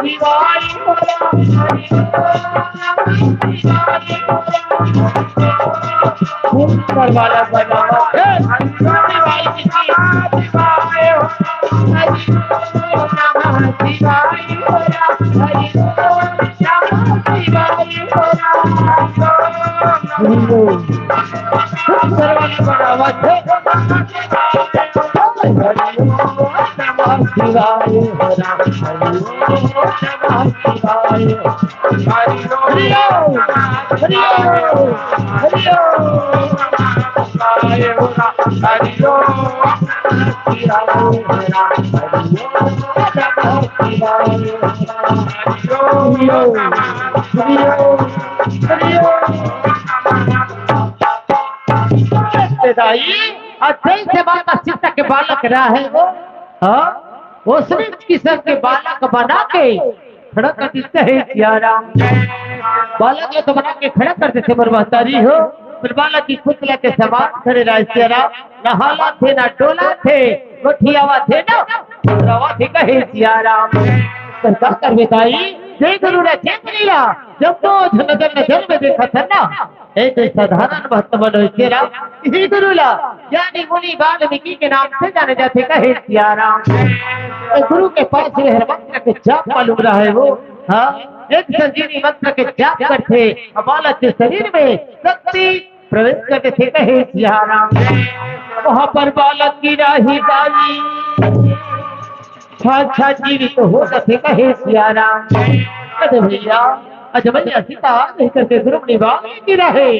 शिवाय। दाई, अचल से माता सीता के बालक रहा है वो, हाँ, उसने किसन के बालक बना के खड़ा कर देते हैं सिया राम। बालक ये तो बना के खड़ा कर देते, पर महतारी हो, पर बालक की पुतला के समान खड़े रहे सिया राम। ना हाला थे, ना डोला थे, गोठियावा थे ना, रवा थे कहे सिया राम। सरकार कर बेताई, जय गुरु रे, जय गुरु रे। जब तो नजर नजर में देखा था ना, एक साधारण भक्त मनोज तेरा ही गुरु ला, यानी मुनि वाल्मीकि के नाम से जाने जाते कहे सिया राम। तो गुरु के पास ये हर मंत्र के जाप मालूम रहा है वो, हाँ, एक संजीवनी मंत्र के जाप करते, बालक के शरीर में शक्ति प्रवेश करते थे कहे सिया राम। वहाँ पर बालक की राही दाई साक्षात जीवित हो सके कहे सिया राम। अरे भैया, अजमैया सीता आ गई करके गुरु निवास की रहे।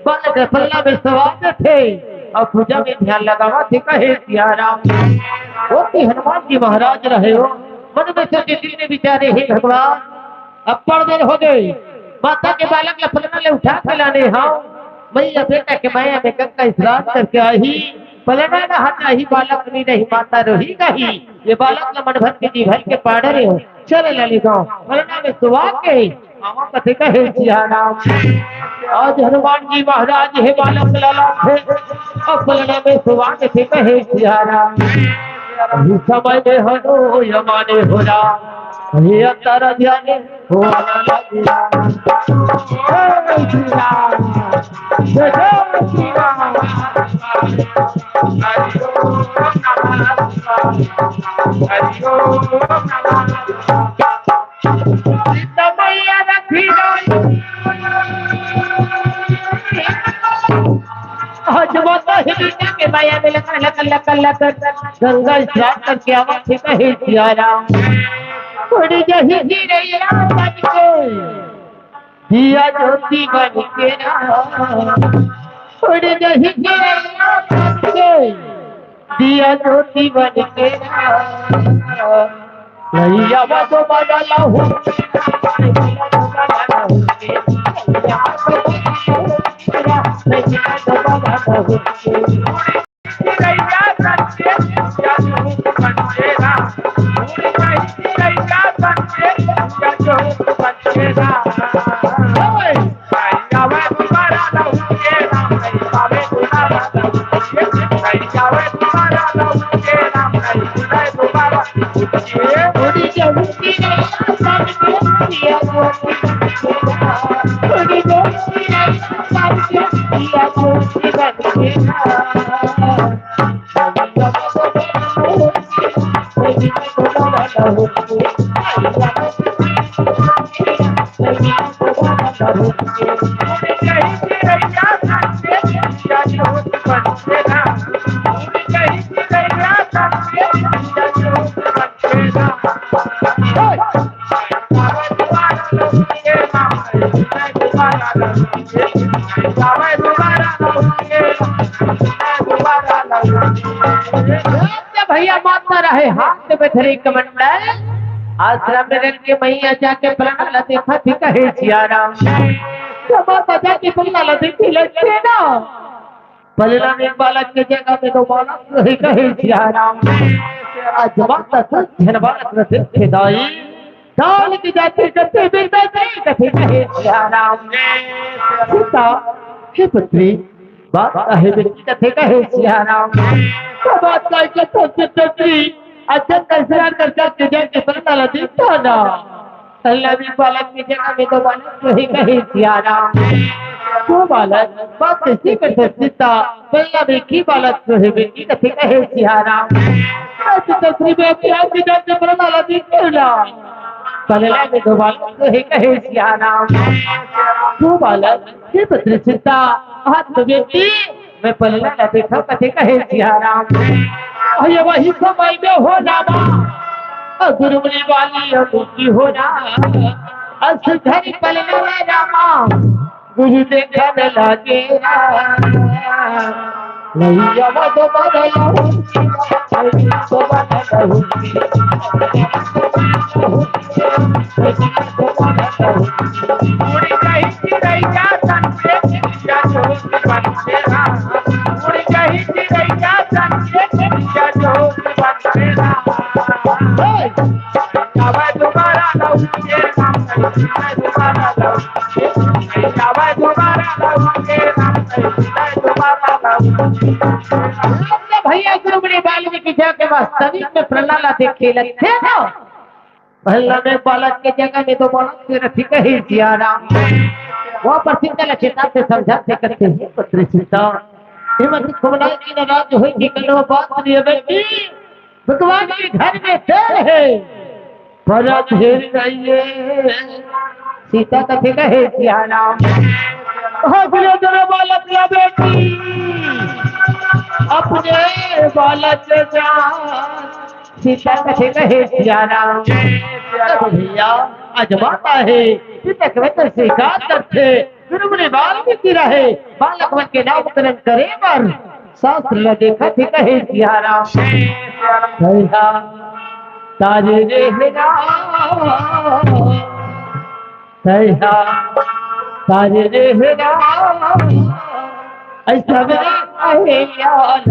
बालक पलना में सवार थे और पूजा में ध्यान लगावा थे कहे सिया राम। वो भी हनुमान जी महाराज रहे हो, मन में सोचे दिल में विचारे, हे भगवान, अब्बड़ देर हो गई, माता के बालक ला पलना ले उठा के लाने हव। मैया बेटा के माया में गंगा स्नान करके आही, पलना नहात आही, बालक नी नहीं माता रोही कही। ये बालक ला मन भर के जी भर के पाड़े रहे हो। चल लाली गाँव, पलना में सुवा के आवा कथे कहे सिया राम। आज हनुमान जी महाराज हे बालक लाला थे, अब पलना में सुवा के थे कहे सिया राम। अभी समय में हनो यमाने हो राम, अभी अंतर ध्यान हो राम। जय श्री राम। जय जय श्री राम। हरि ओम नमः शिवाय। हरि ओम नमः शिवाय। सीता मैया रखी रही। आज माता ही बेटा के माया में लकड़, लकड़, लकड़, लकड़, गंगा स्नान करके आवा थे कहे सिया राम। उड़ जही चिरैया बन के, दिया ज्योति बन के राम। उड़ जही चिरैया बन के, दिया ज्योति बन के राम। नैया बा तो बदला हो। भैया माता रहे हाथ में धरे कमंडल, आश्रम में रख के मैया जाके पलना ला देखा थी, कहे सिया राम। जब माता जाके पलना ला देखी लगे ना, पलना में एक बालक के जगह में दो बालक रहे, कहे सिया राम। आज माता दस झन बालक रहे थे दाई, दाल की जाति करते बिरदाते कथे, कहे सिया राम। सीता, हे पुत्री, बात आहे बेटी कथे, कहे सिया राम। तो बात का एक तो पुत्री, अच्छा दसरार कर करके जाके पलना ला देखा ना। पलना में बालक की जगह में दो बालक रहे, कहे सिया राम। दो बालक, बात कैसे करते सीता? पलना में की बालक रहे बेटी कथे, कहे सिया राम। मैं तो दसरी में अपने आप की जाके पलना ला देखा ना। पलना में दो बालक रहे, कहे सिया राम। दो बालक, हे पुत्री सीता, हाथ तो बेटी, मैं पलना ला देखा कथे, कहे सिया राम। अरे वही समय में हो रामा, और गुरुमुनि वाली अमुकी हो राम। और सुधरी पलना ला रामा, गुरु देखन लागे राम। नहीं अब तो बदलहु, नहीं तो बदलहु। उड़ गई चिड़ैया तन से चिड़िया चोर बन के राम। उड़ गई चिड़ैया तन से चिड़िया चोर बन के राम। अब दोबारा लौटे राम, दोबारा लौटे, अब दोबारा लौटे राम, दोबारा लौटे। भैया गुरुमुनि वाल्मीकि जाके वास्तविक में पलना ला देखे लगथे ना। पलना में बालक के जगह में दो बालक के रथी, कहे सिया राम। वो पर सीता ला चेताथे, समझाथे, कथे हे पुत्री सीता, हे मत घुमना की नाराज होई कि कोनो बात नहीं है बेटी। भगवान के घर में देर है, पर अब देर नहीं है। सीता कथे, कहे सिया राम। अगले दिन बालक ला बेटी, अपने बालक जा। सीता कथे, कहे सिया राम। अरे भैया, अजमाता है, सीता के वचन स्वीकार करथे। गुरुमुनि वाल्मीकि रहे, बालक मन के नामकरण करे बर शास्त्र ला देखा थी, कहे सिया राम। कहा तारे रे हे राम, कहा तारे रे हे राम, ऐसा मेरा कहे यार।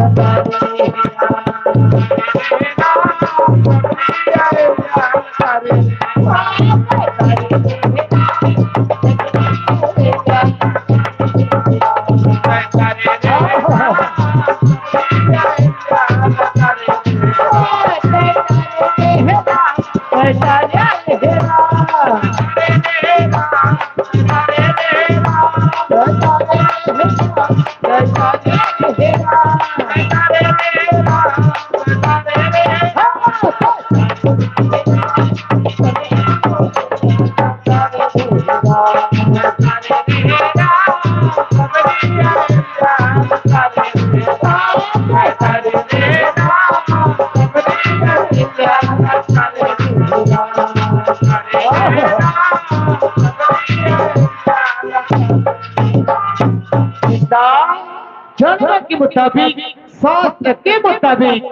धर्म के मुताबिक, शास्त्र के मुताबिक,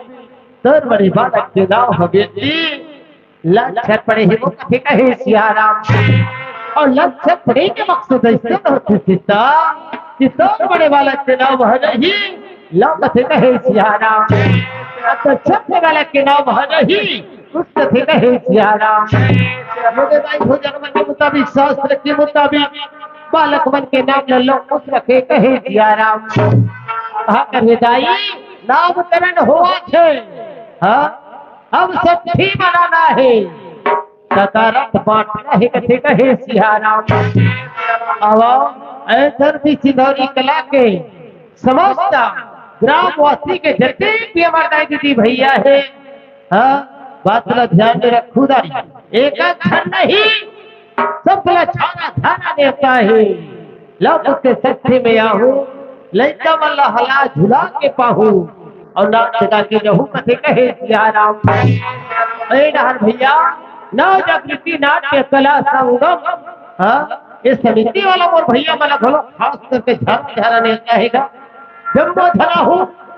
तोर बड़े बालक के नाम हवे जी लक्षण पड़े हे, वो कथे कहे सिया राम। और लक्षण पड़े के मकसद ऐसे होथे सीता कि तोर बड़े बालक के नाम हवे ही लव कथे कहे सिया राम। और दक्षिण के बालक के नाम हवे ही कुछ कथे कहे सिया राम। मोदे दाई भोजन के मुताबिक, शास्त्र के मुताबिक बालक मन के नाम ल लव कुछ रखे कहे सिया राम। कहा करे दाई, नामकरण होवत हे। हाँ, अब सब ठीक मनाना हे। सकारत बांटना हे कथे कहे सिया राम। अब ए धरती सिंधौरी कला के समस्त ग्रामवासी के जतेक भी हमार दाई दीदी भैया हे, हाँ, बात ला ध्यान में रखहू दाई। एक झन नहीं, सबला छाना छाना देवता हे। लव कुछ के सत्य में आहू, लइका मन ला हला झुला के पाहू, अउ नाच गा के रहू कथे कहे सियाराम। ए डहर भैया, नव जागृति नाट्य कला संगम, हाँ, ये समिति वाला मोर भैया मन ला घलो खास करके झारा झारा नेवता हे गा। जम्मो झन आहू,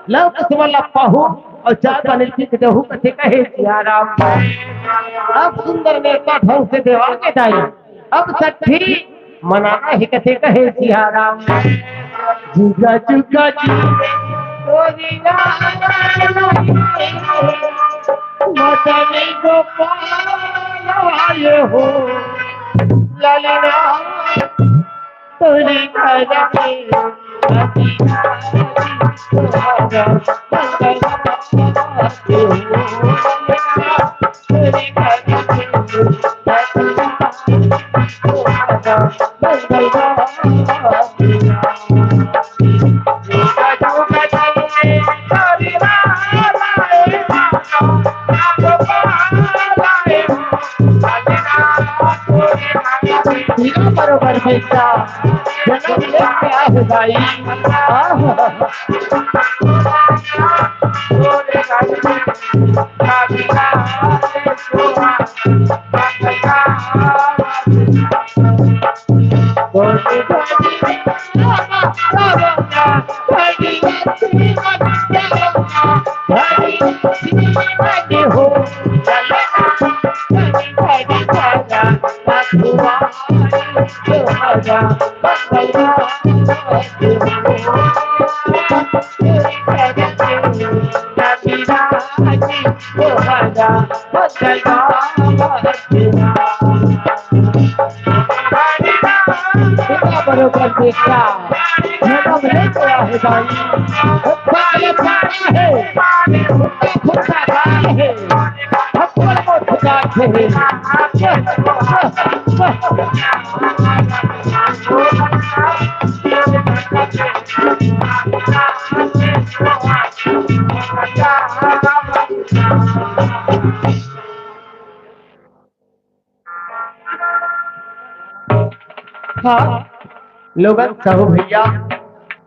लव कुछ मन ला पाहू, अउ चाय पानी पी के रहू कथे कहे सियाराम। अब सुंदर नेवता ढंग से देवा के दाई। अब सट्ठी मनाना हे कथे कहे सियाराम। जुगा जुगा जी, गोरी राम, मदन गोपाल आए हो, ललना तोरी घर में। हीरा बरोबर बेटा, जन्म ले प्यार भाई। आह। बरोबर बेटा, जन्म ले गया है भाई। बाल बड़ा है, फुटता बाल है, थप्पड़ को ठुका के है। हाँ, लोगन, साहू भैया,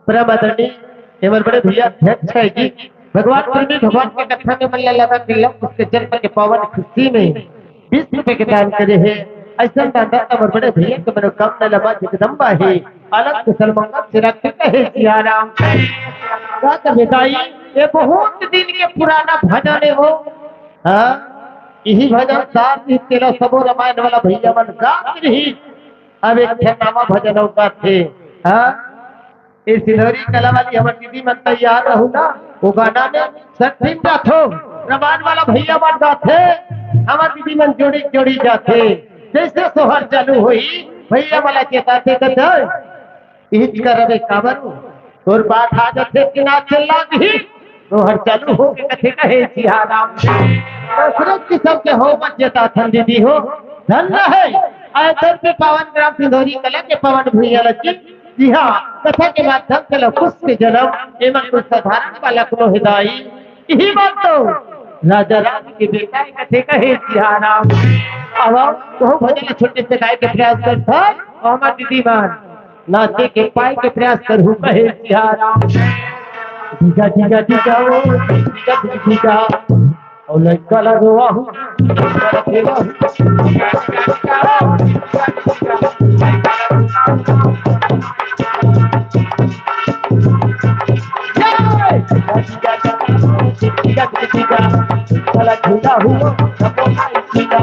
परम आदरणीय, हमर बड़े भैया अध्यक्ष है जी। भगवान प्रेमी भगवान के कथा में मन ला लगा के लव कुश के जन्म के पावन खुशी में बीस रुपए के दान करे हे। अइसन दान हमर बड़े भैया के मनोकामना लमा जगदम्बा हे। आनंद कुशल मंगल से रख कहे सियाराम। का करबे दाई, ये बहुत दिन के पुराना भजन हे वो। हाँ, इही भजन सार जी तेला सबो रामायण वाला भैया मन गात रही। अब एक ठन नवा भजन अउ गाथे। हाँ, ये सिंधौरी कला वाली हमर दीदी मन तैयार रहू ना, वो गाना में सट्ठी म जाथो, रामायण वाला भैया मन गाथे, हमर दीदी मन जोड़ी जोड़ी जाथे। जैसे सोहर चालू होई, भैया वाला चेता दे दे। इहिच करबे काबर, तोर बात आ जथे कि ना चल लागी, तोहर चालू हो के कथे कहे सियाराम। दशरथ जी सबके हो मत जेता थन दीदी हो, धन रहे। आए धरती पावन ग्राम सिंधौरी कला के पावन भुइयां ल जी, जी हाँ, कथा के माध्यम से लव कुश के जन्म, एमन कोई साधारण बालक नो हे दाई। इही बात तो राजा राम के बेटा हे कथे कहे सियाराम। अब तोहू भजन छोटे से गाय के प्रयास कर था, हमर दीदी मान नाचे के पाए के प्रयास करहू कहे सियाराम। जीजा, जीजा, जीजा, ओ, जीजा, जीजा, जीजा। ओ लइका ला रोवाहू, लइका ला खेलाहू। जीजा, जीजा, जीजा, ओ, जीजा, जीजा, जीजा। ओ लइका ला झूलाहू, ओ भाई जीजा।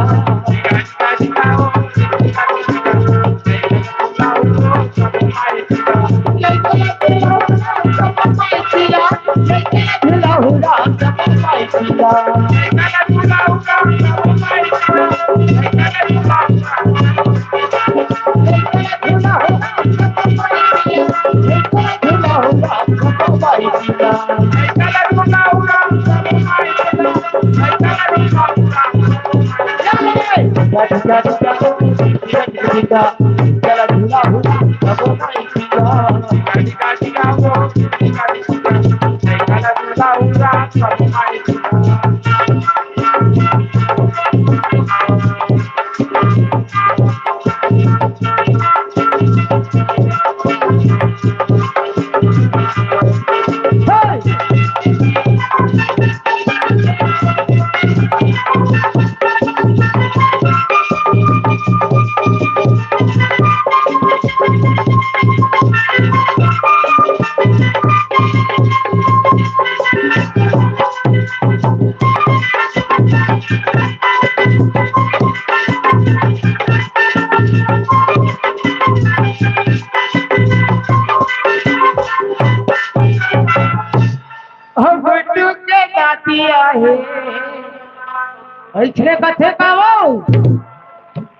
अइसने कथे का वो?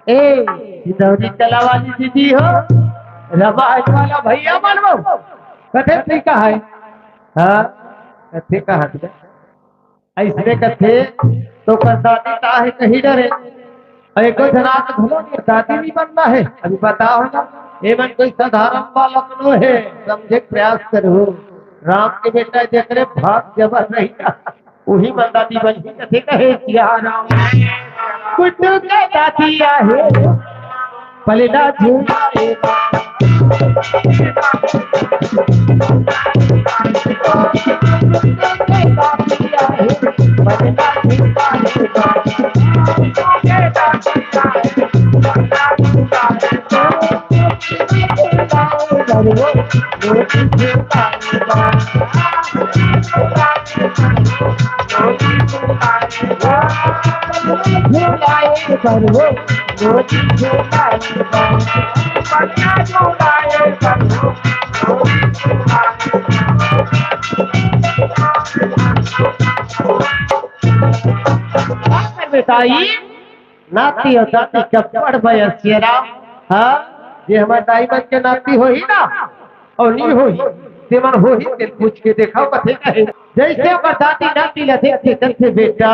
ए, सिंधौरी कला वाली दीदी हो, रामायण वाला भैया मन वो, कथे ठीक है। हाँ, कथे का हट गया। अइसने कथे, तो कर दादी का है कहीं डरे। अउ एको झन आके घलो नहीं, दादी नहीं बनना है। अभी बताओ ना, ये मन कोई साधारण बालक नो है, समझे के प्रयास करो। राम के बेटा जेकरे भाग जबर रही ना, वही मन दादी बनही, कथे कहे सिया राम। गुड्डू के दादी आहे, पलना झूला रे। का करबे दाई? नाती अउ दाती के बड़ बयस हे राम। हाँ, जे हमर दाई मन के नाती होही ना, अउ नहीं होही, ते मन होही, ते पूछ के देखा, कथे कहे। जइसे ओकर दादी नाती ला देखथे, कथे, "बेटा,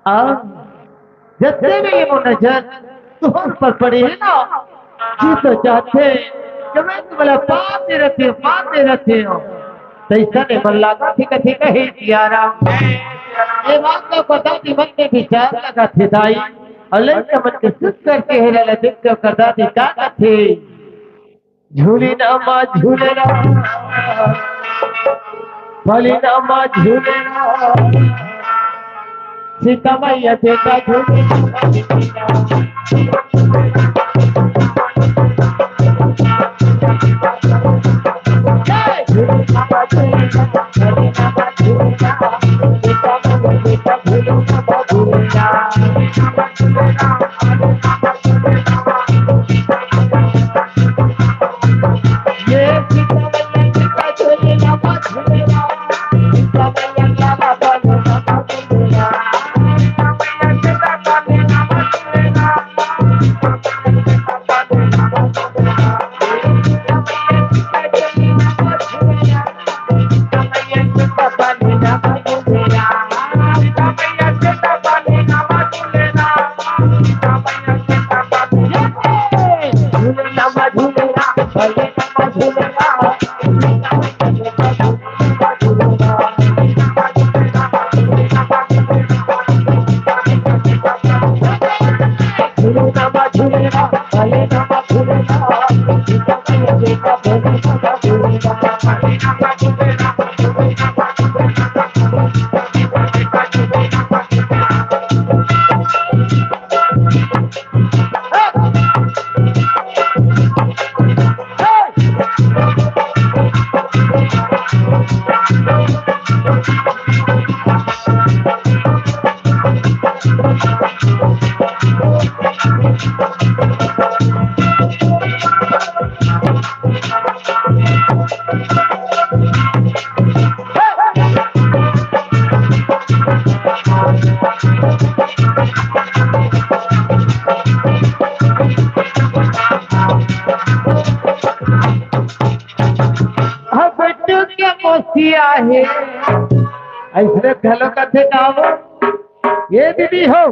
आ, जते भी ये मोर नजर तुहर पर पड़े हे ना, जी तो चाहथे कि मैं तुम्हारा पाते रहते हो, पाते रहते हो।" तइसने मन लागथे, कथे कहे सिया राम। ये बात ला दादी मन के विचार लगथे दाई, अउ लइका मन के सुत करके हेरा ला देख के ओकर दादी का कथे। झूली ना माँ झूले ना, फली ना माँ झूले ना, सीता मैया बेटा झूले ना। हाँ, गुड्डू के मौसी आहे। अइसने घलो कथे का वो? ये दीदी हो,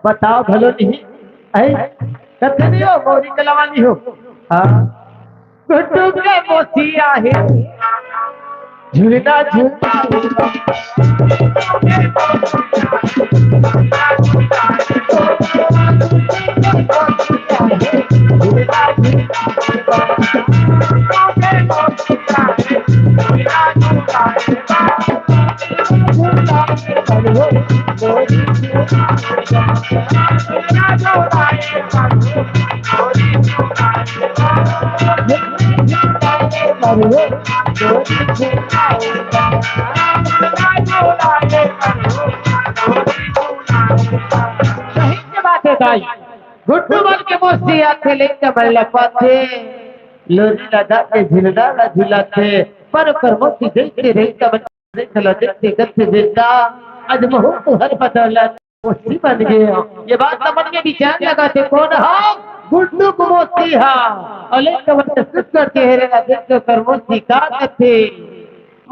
बताओ भलो नहीं। अहे, कथे नहीं हो, गौरी कलावाली हो। हाँ। गुड्डू के मौसी आहे। झूलना झूलना। सही के बात हे दाई। गुड्डू मन के मौसी आथे, लइका मन ला पाथे, लोरी लगा के झुलना ला झुलाथे, पर ओकर मौसी जइसे रही तब देख ला, देखथे, कथे बेटा, आज महूँ तुहर बदौलत। मोसी बन गे हो। ये बात समझ के विचार लगाथे, कोन ह? गुड्डू के मोसी ह। अउ लइका मन के सुघर चेहरा ला देख के ओकर मोसी का कथे,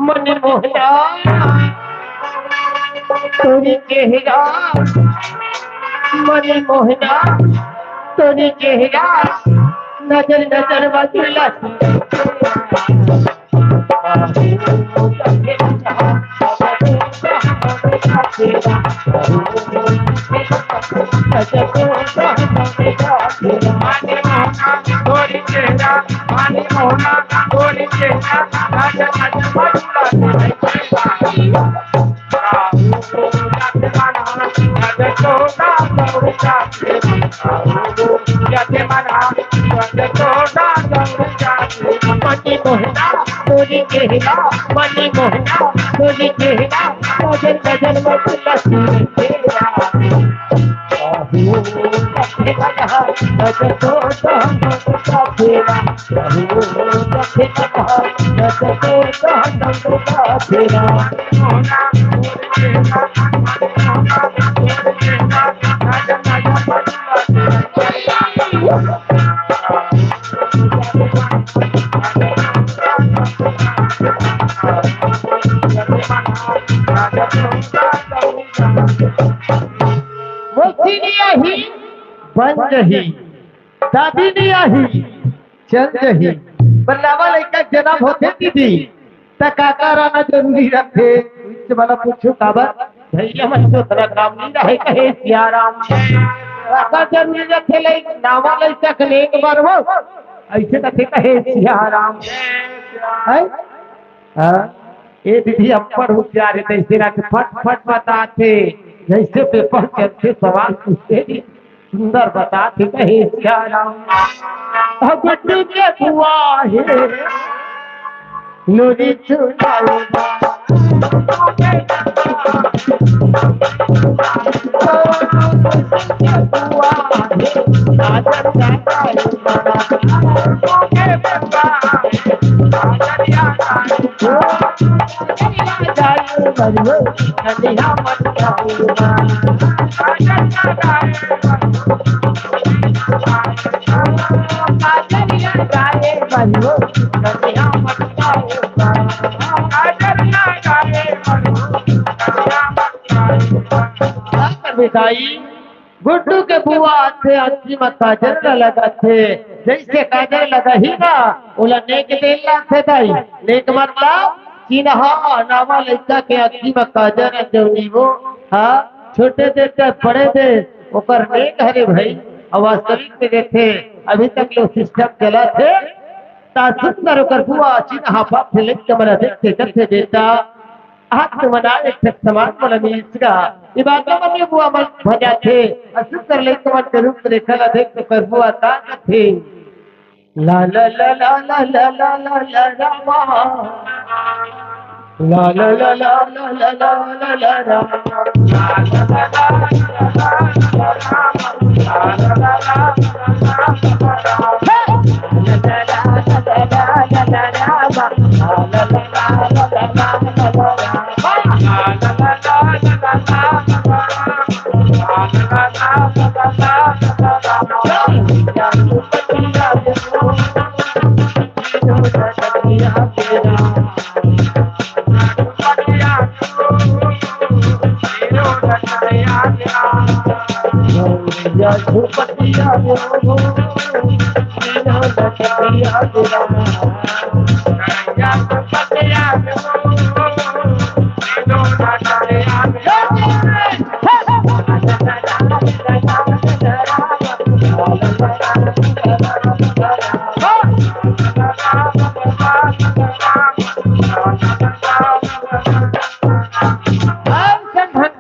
"मन मोहना तोरी चेहरा, मन मोहना तोरी चेहरा, नजर नजर बदला।" मनी मोहना तोरी चेहरा, मनी मोहना तोरी चेहरा, नजर नजर में तुला सूरज तेरा। मोसी नइ आही, बन जही। दादी नइ आही, चल जही। पर नवा लइका के जनम होथे दीदी, त काकर आना जरूरी रथे? इस वाला पूछो काबर? भैया मन के ओतना काम नइ रहे, कहे सियाराम। काकर जरूरी रथे लइ-, नवा लइका के नेग बर हो? अइसे कथे, कहे सियाराम। हैं? हाँ? ए दीदी, अब्बड़ होशियार हे, तइसे रख, फट फट बताथे, जइसे पेपर चलथे, सवाल पूछथे जी, सुंदर बताथे, कहे सियाराम। अब गुड्डू के बुआ हे, लोरी चुराई बा। का करबे दाई? गुड्डू के बुआ आथे, आँखी म काजर ल लगाथे, जइसे काजर लगाही ना, ओला नेक दे ल लागथे दाई। नेक मतलब चिन्हा, नवा लइका के आँखी म काजर जउन हे वो, हाँ, छोटे दे चाहे बड़े दे, ओकर नेक हरे भई। अउ वास्तविक में देथे, अभी तक ले सिस्टम चलत हे। त सुंदर ओकर बुआ चिन्हा पाथे, लइका मन देखथे, कथे बेटा, हाथ में बना एक ठक सामान मन मिलत गा। ये बात मन में बुआ मन भजाथे। अउ सुंदर लइका मन के रूप रेखा ला देख के ओकर बुआ का कथे, ला ला ला ला रामा। ला ला ला ला रामा।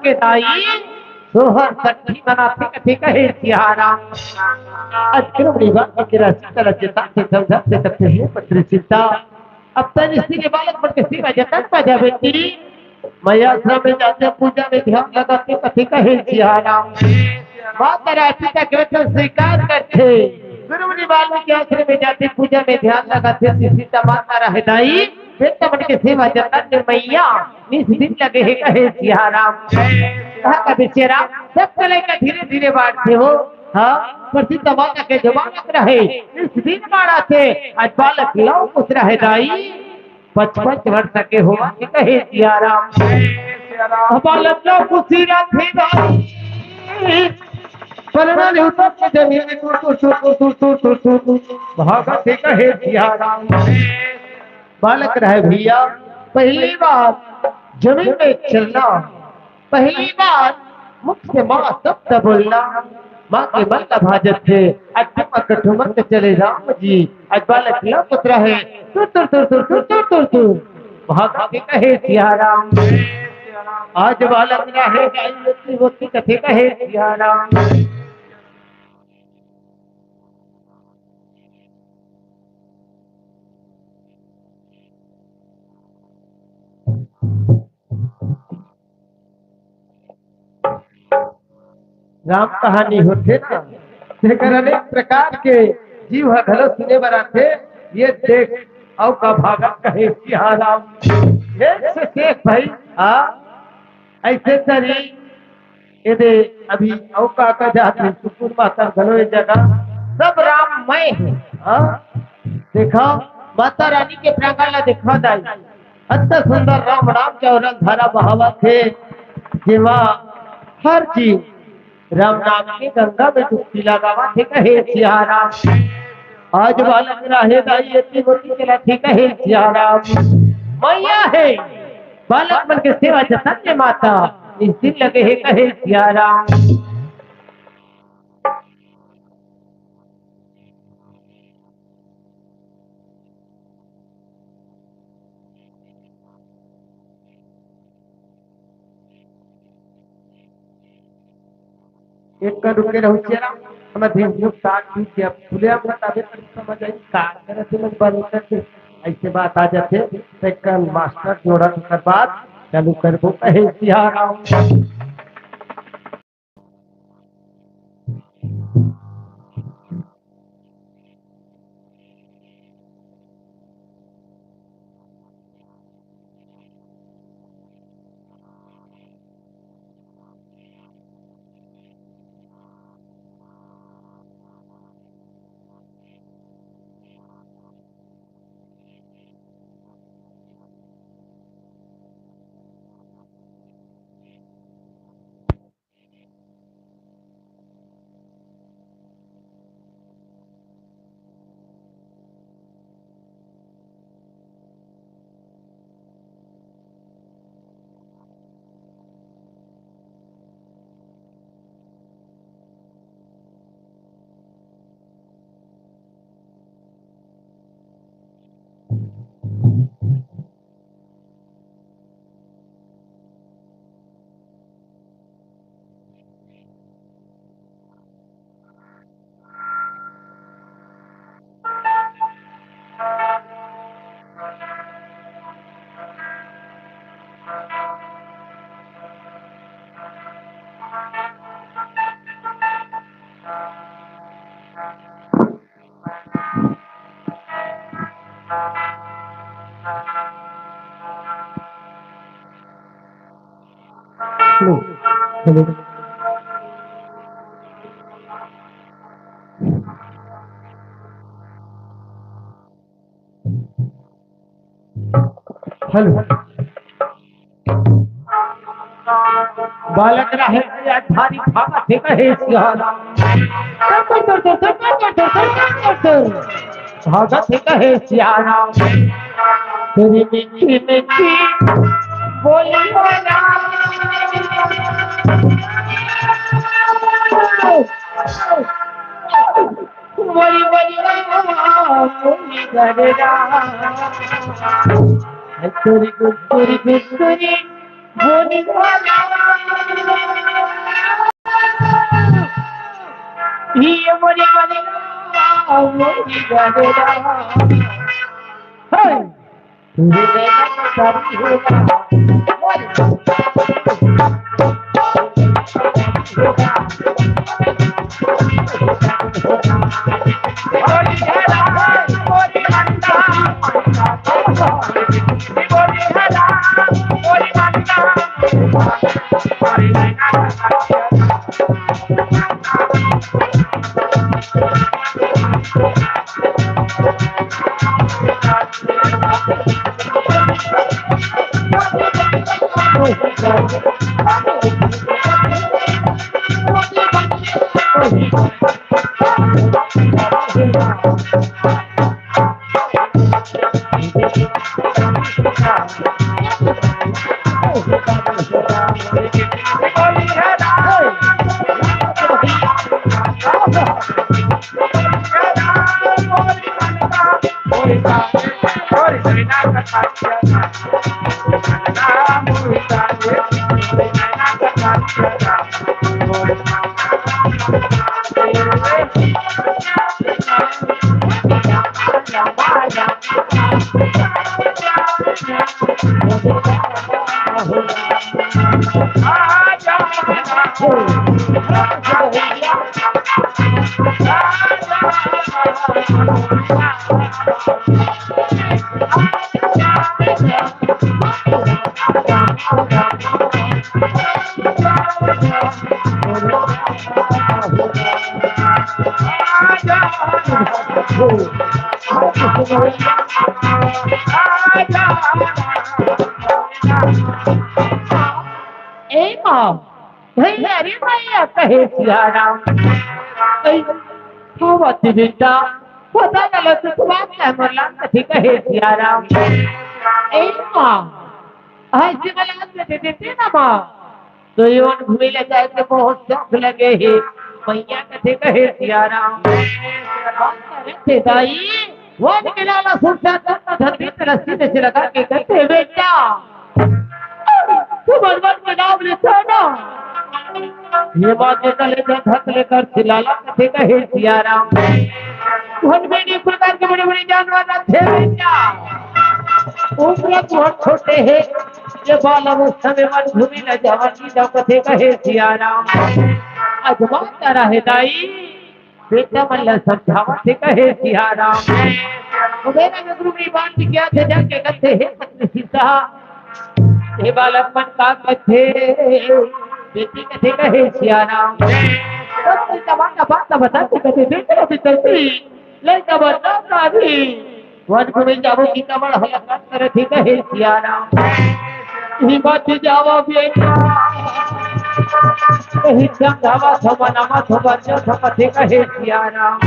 के दाई सोहर सखी मनाथे कथे कहे सियाराम। अजक्रम निभा के राशि तल चिता से समझा से तब से पत्र चिंता। अब तन स्त्री बालक मन के सेवा जतन पा जाबे ती। मैं आश्रम में जाथे पूजा में ध्यान लगाथे कथे कहे सियाराम। माता राशि का ग्रंथ स्वीकार करथे। गुरु मुनि वाल्मीकि आश्रम में जाथे पूजा में ध्यान लगाथे सीता माता रहे दाई। बेटा मन के सेवा जतन में मैया निस दिन लगे हे कहे सिया राम। कहा का बेचारा सब के लइका धीरे धीरे बाढ़थे हो। हाँ, पर सीता माता के जो बालक रहे निस दिन बाढ़थे। आज बालक लव कुछ रहे दाई, पचपन वर्ष के होवथे कहे सिया राम। बालक लव कुछ रथे दाई, पलना ले उतर के जमीन में tour tour tour tour tour tour tour tour tour भागथे कहे सिया राम। बालक रहे भैया, पहली बार जमीन में चलना, पहली बार मुख से माँ शब्द बोलना, माँ के मन ला भा जथे। अति मत ठुमक चले राम जी, आज बालक लव कुछ रहे tour tour tour tour tour tour tour tour भागथे कहे सिया राम। आज बालक रहे गाई होती होती कथे कहे सिया राम। राम कहानी होथे ना, तेकर अनेक प्रकार के जीव ह घलो सुने बर आथे। ये देख, अउ का भागत कहे सिया राम। एक से देख भाई, हाँ, ऐसे तरी एदे अभी अउ का का जात हे, सुकुन माता घलो ए जगह, सब राम मय हे। हाँ, देखा, माता रानी के प्रांगण ला देखा दाई, अत्ता सुंदर राम नाम के अविरल धारा बहावत हे, जेमा हर जीव राम नाम के गंगा में डुबकी लगावत हे कहे सिया राम। आज बालक रहे दाई एती मोती के लाठी कहे सिया राम। मैया हे, बालक मन के सेवा जतन में माता, निस दिन लगे हे कहे सिया राम। एक कन रुके रहू चेला, हमर भेंसियो काट दी के अब खुले अब बताबे त समझ आई का करत हे मन बंद करके ऐसे बात आ जाथे। त एक कन मास्टर जोड़ा ओकर बाद चालू करबो कहे सिया राम। हेलो। बालक रहे आज भारी भागत हे कहे सिया राम। भागत हे कहे सिया राम। तेरी मीठी मीठी बोली वाला। वरी वरी राम, वरी वरी राम। गुस्तुरी गुस्तुरी बोली वाला। ये वरी वरी राम, वरी वरी राम। हे। ए माँ, भैया रे भैया कहे सिया राम। ए, होवत बेटा, पता न लगे तू बात है मोर लाल कथे कहे सिया राम। ए माँ, आज से मैं लाल कथे देते ना माँ। तो ये वन घूमे ले जाए के बहुत शौक लगे हे। भैया कथे कहे सिया राम। बात करत हे दाई, वन के लाला सुरता तन धन बीत रस्सी में से लगा के कहते, "बेटा, तू भगवान के नाम लेता है ना?" ये बात ये चले थे धक लेकर चिल्लाला कथे कहे सिया राम। वन में अनेक प्रकार के बड़े-बड़े जानवर रहते हैं बेटा। उम्र बहुत छोटे हैं। ये बाल अवस्था में वन घूमे न जावा की जाओ कथे कहे सिया राम। अजमा तारा है दाई। बेटा मन ल समझावत हे कहे सिया राम। उबेरा में गुरु की बात किया थे जाके कथे, "हे पत्नी सीता, हे बालक मन का कथे?" बेटी कथे कहे सिया राम। तब तो जमाना बात बता के कथे, "बेटा अभी तलती, लइका बन ना पारी।" वन घूमे जाबो की कमल हलाकात करे थे कहे सिया राम। ही मत जावा बेटा। ही समझावा थो मनावा थो बच्चा थो कथे कहे सिया राम।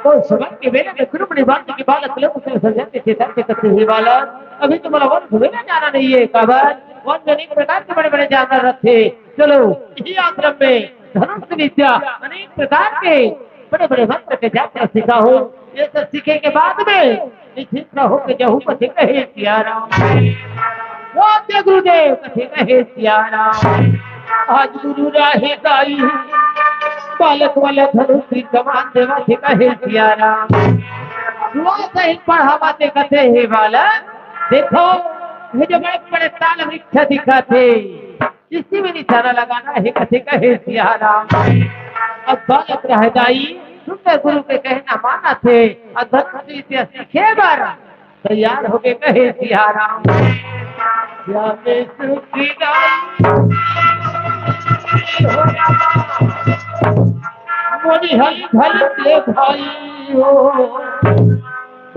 तो सुबह के बेला में कुरुमणि बात की बात अकले उसे सजन के चेतन के कथे ही बालक। अभी तुम्हारा वन घूमे ना जाना नहीं है। काबर वन में अनेक प्रकार के बड़े-बड़े जानवर रहते। चलो, यही आश्रम में धनुष विद्या अनेक प्रकार के बड़े-बड़े मंत्र के जाप सीखा हो। ये सब सीखे के बाद में निश्चिंत रहो के जहू कथे कहे सिया राम। वाद्य गुरुदेव कथे कहे सिया राम। आज गुरु राहे दाई, बालक वाला धनुष तीर कमान देवा थे कहे सिया राम। दुआ सहित पढ़ावा थे कथे, "हे बालक, देखो, ये जो बड़े बड़े ताल वृक्ष दिखा थे, इसी में निशाना लगाना है," कथे कहे सिया राम। अब बालक रह जाई, सुंदर गुरु के कहना माना थे, और धनुष विद्या सीखे बर तैयार हो गए कहे सिया राम। श्याम सुखदाई मोरी हल भल के भाई हो,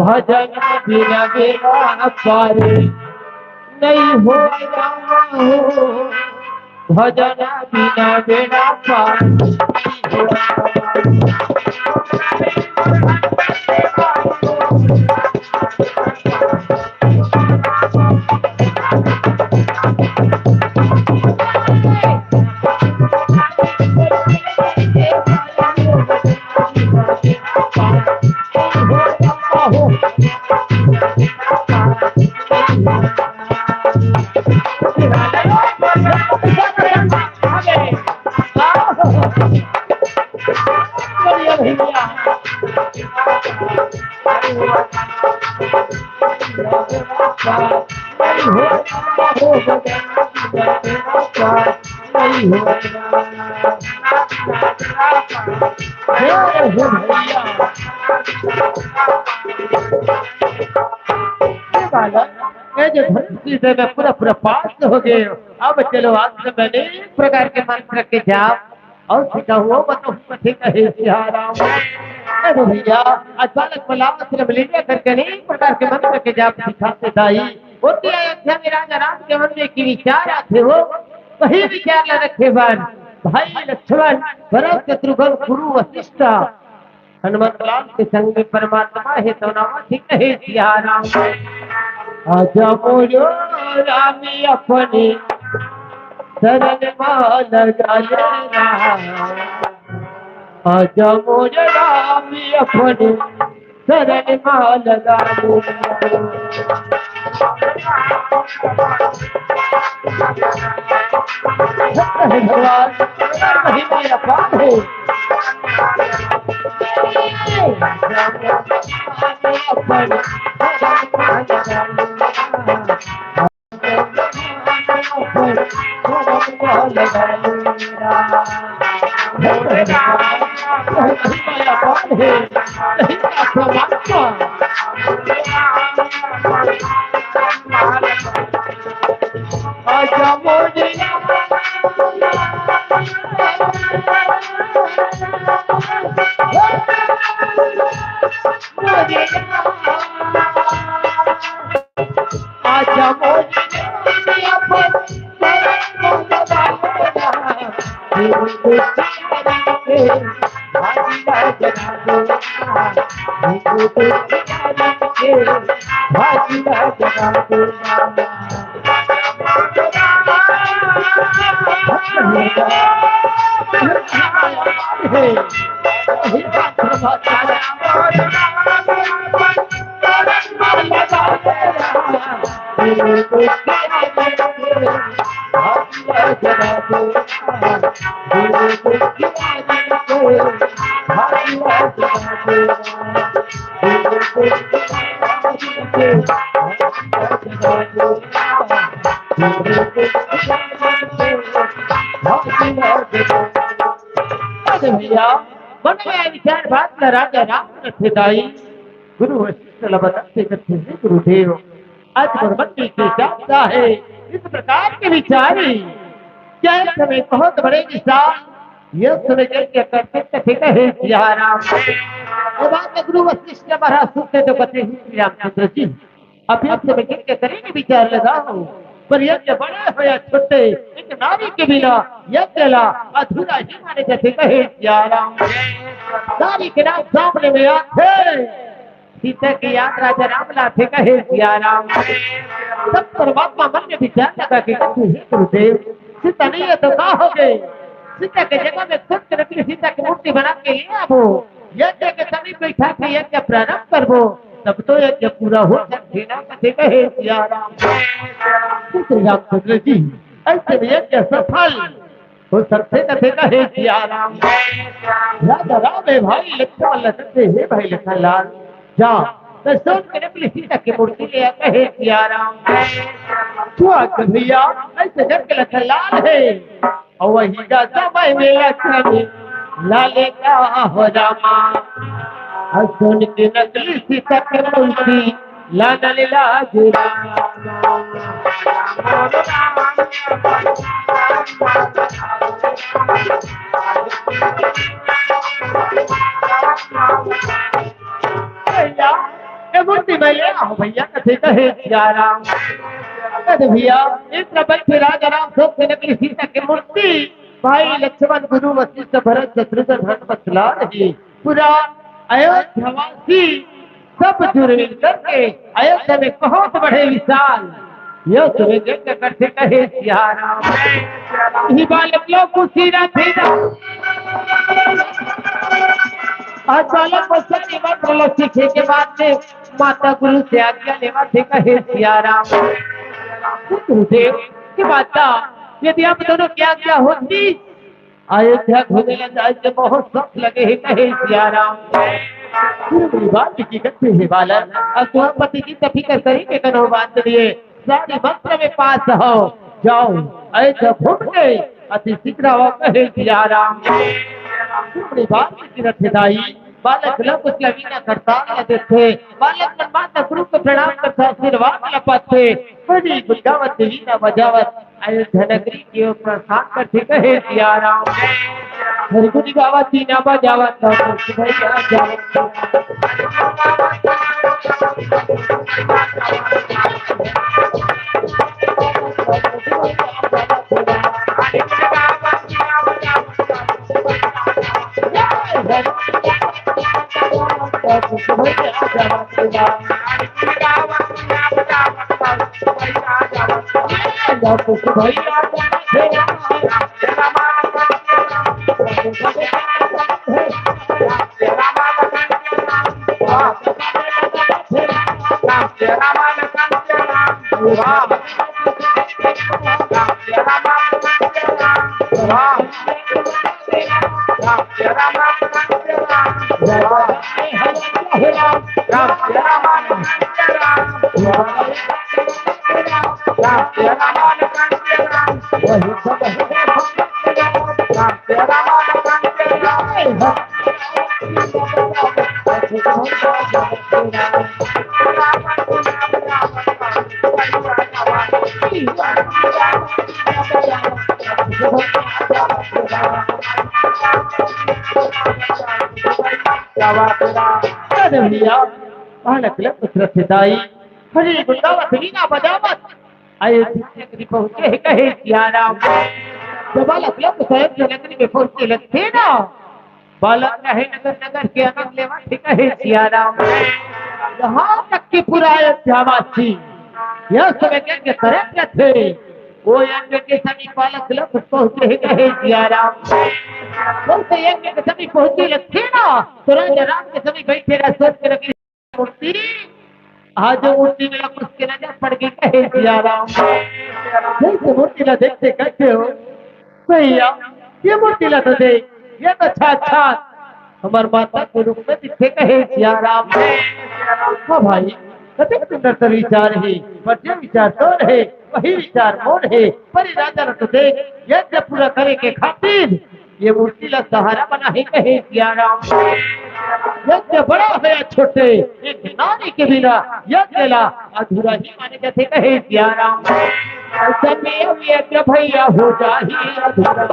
भजन बिना बेड़ा पार नहीं हो राम हो, भजन बिना बेड़ा पार नहीं हो राम। ये जो धनुष विद्या में पूरा पूरा पास हो गए हो। अब चलो, आज से मैंने एक प्रकार के मंत्र के जाप अउ सिखाहूँ, अउ बताहूँ कथे कहे सियाराम। अरे भैया, आज बालक मन ला आश्रम ले जा करके अनेक प्रकार के मंत्र के जाप सिखाथे दाई। ओती अयोध्या में राजा राम के मन में के विचार आथे हो, वही विचार ला रखे बर भाई लक्ष्मण, भरत, शत्रुघ्न, गुरु वशिष्ठ, हनुमंत लाल के संग में परमात्मा हे तो नाम ठीक हे सियाराम। आजा मोरो रामी अपने शरण मा लगा ले राम। आजा मोरो रामी अपने शरण मा लगा ले राम। हे भगवान, महिमा अपार हे। अरे भैया, मन में विचार बात ला राजा राम रथे दाई। गुरु वशिष्ठ ला बताथे कथे हे गुरुदेव, आज मोर मन में के जाता है, इस प्रकार के विचार ही क्या इस समय बहुत बड़े विशाल यह समय यज्ञ करथे कथे कहे सियाराम। ए बात गुरु वशिष्ठ महाराज सुनथे तो कथे हे रामचंद्र जी, अभी आप समय यज्ञ करे के विचार लगाहू, पर यज्ञ बड़े हो या छोटे, एक नारी के बिना यज्ञ ला अधूरा ही माने जाथे कहे सियाराम। नारी के नाम सामने में आथे, सीता के याद राजा राम ला आथे कहे सियाराम। तब परमात्मा मन में विचार लगा के कथे हे गुरुदेव, सीता नहीं है तो का हो गे? सीता के जगह में खुद के नकली सीता की मूर्ति बना के ले आबो, यज्ञ के समीप बैठा के यज्ञ प्रारंभ करबो, तब तो यज्ञ पूरा हो सकथे ना कथे कहे सियाराम। श्री रामचंद्र जी, ऐसे में यज्ञ सफल हो सकथे कथे कहे सियाराम। राजा राम हे भाई लक्ष्मण ला कथे हे भाई लखन लाल, जा, त सोन के नकली सीता के मूर्ति ले आ कहे सियाराम। तू आ के भैया, ऐसे करके लखन लाल हे। अउ वही का समय में लखन लाल का हो रामा। अउ सोन के नकली सीता के मूर्ति लाल लाल रामा। भैया, ये मूर्ति मैं ले आऊं भैया, कथे कहे सियाराम। अरे भैया, इतना बल फिर राजा राम सोन के नकली सीता की मूर्ति, भाई लक्ष्मण गुरु वशिष्ठ भरत शत्रुघ्न हनुमत लाल ही पूरा अयोध्यावासी सब जुड़ मिल करके अयोध्या में बहुत बड़े विशाल यह सुरेंद्र करथे कहे सियाराम। ही बालक लोग खुशी रहते ना। आज बालक बच्चा के मंत्र ला सीखे के बाद में माता गुरु से आज्ञा लेवाथे कहे सियाराम। गुरुदेव की माता, यदि आप दोनों की आज्ञा होती, अयोध्या घूमे ला जाए के बहुत शौक लगे हे कहे सियाराम। गुरु बात की करथे हे बालक, अब तुहर पति जी तभी का शरीर के कनो बात लिए सारी मंत्र में पास हो। जाओ, अयोध्या घूम के अति शीघ्र आओ कहे सियाराम। गुरु बात की रथे दाई, बालक ला कुछ लवीना करता ला देथे, बालक मन माता गुरु को प्रणाम करता आशीर्वाद ला पाथे। बड़ी गुंजावत वीणा बजावत अयोध्या नगरी की ओर प्रस्थान करथे कहे सियाराम। हरगुन गावत बीना बजावत, भैया जावत। अरे भैया, बालक लंक सुरत हिताई, हरि गुण गावत बीना बजावत, अयोध्या नगरी पहुँचे हे कहे सिया राम। जब बालक लंक सुरत नगरी में पहुँचे लगथे ना, बालक रहे नगर नगर के आनंद लेवत हे कहे सिया राम। यहाँ तक कि पूरा अयोध्यावासी यह समय यज्ञ करत रथे, वो यज्ञ के समीप बालक लंक पहुँचे हे कहे सिया राम। जब से यज्ञ के समीप पहुँचे लगथे ना, तो राजा राम के समीप बैठे रहे सोच के रखे मूर्ति, आज मूर्ति में कुछ के नजर पड़ गई कहे सिया राम। जैसे मूर्ति ला देखते कहते हो, भैया, ये मूर्ति ला तो देख, ये तो साक्षात हमर माता के रूप में दिखे कहे सिया राम। हाँ भाई, कतेक सुंदर सा विचार हे, पर जे विचार तोर हे, वही विचार मोर हे। पर ये राजा ला तो देख, यज्ञ पूरा करे के खातिर ये मूर्ति ला सहारा बना हे कहे सिया राम। यज्ञ बड़ा हे या छोटे, एक नारी के बिना यज्ञ ला अधूरा ही माने जाथे कहे सिया राम। ऐसा में अब यज्ञ भैया हो जाही अधूरा।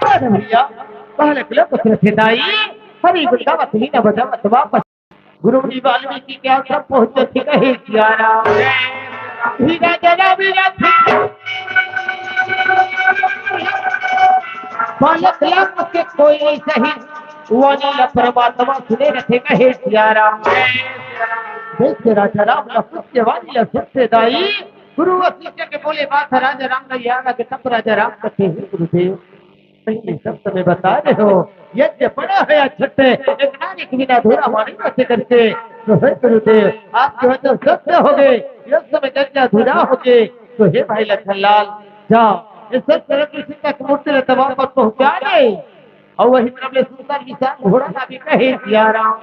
अरे भैया, पहले कुल कुछ रखे दाई, हरि गुण गावत बीना बजावत वापस गुरु मुनि वाल्मीकि के आश्रम पहुंच जाथे कहे सिया राम। ही राजा राम ही राधे। बालक लंक के कोई नहीं सही, वाणी ला परमात्मा सुने रथे कहे सिया राम। देख के राजा राम ला सुन के वाणी ला सुनथे दाई, गुरु वशिष्ठ के बोले बात राजा राम ला याद आगे तब राजा राम कथे, हे गुरुदेव, पहले सब समय बता रहे हो, यज्ञ बड़ा हे या छोटे, एक नारी के बिना अधूरा माने जाथे करके। तो हे गुरुदेव, आप जो है तो सत्य हो गए, ये समय यज्ञ अधूरा हो गए। तो हे भाई लखन लाल, जाओ, ये सब तरह की सीता की मूर्ति ला तब वापस पहुंचा दे। और वही तरफ ले सुंदर विशाल घोड़ा ला भी कहे सिया राम।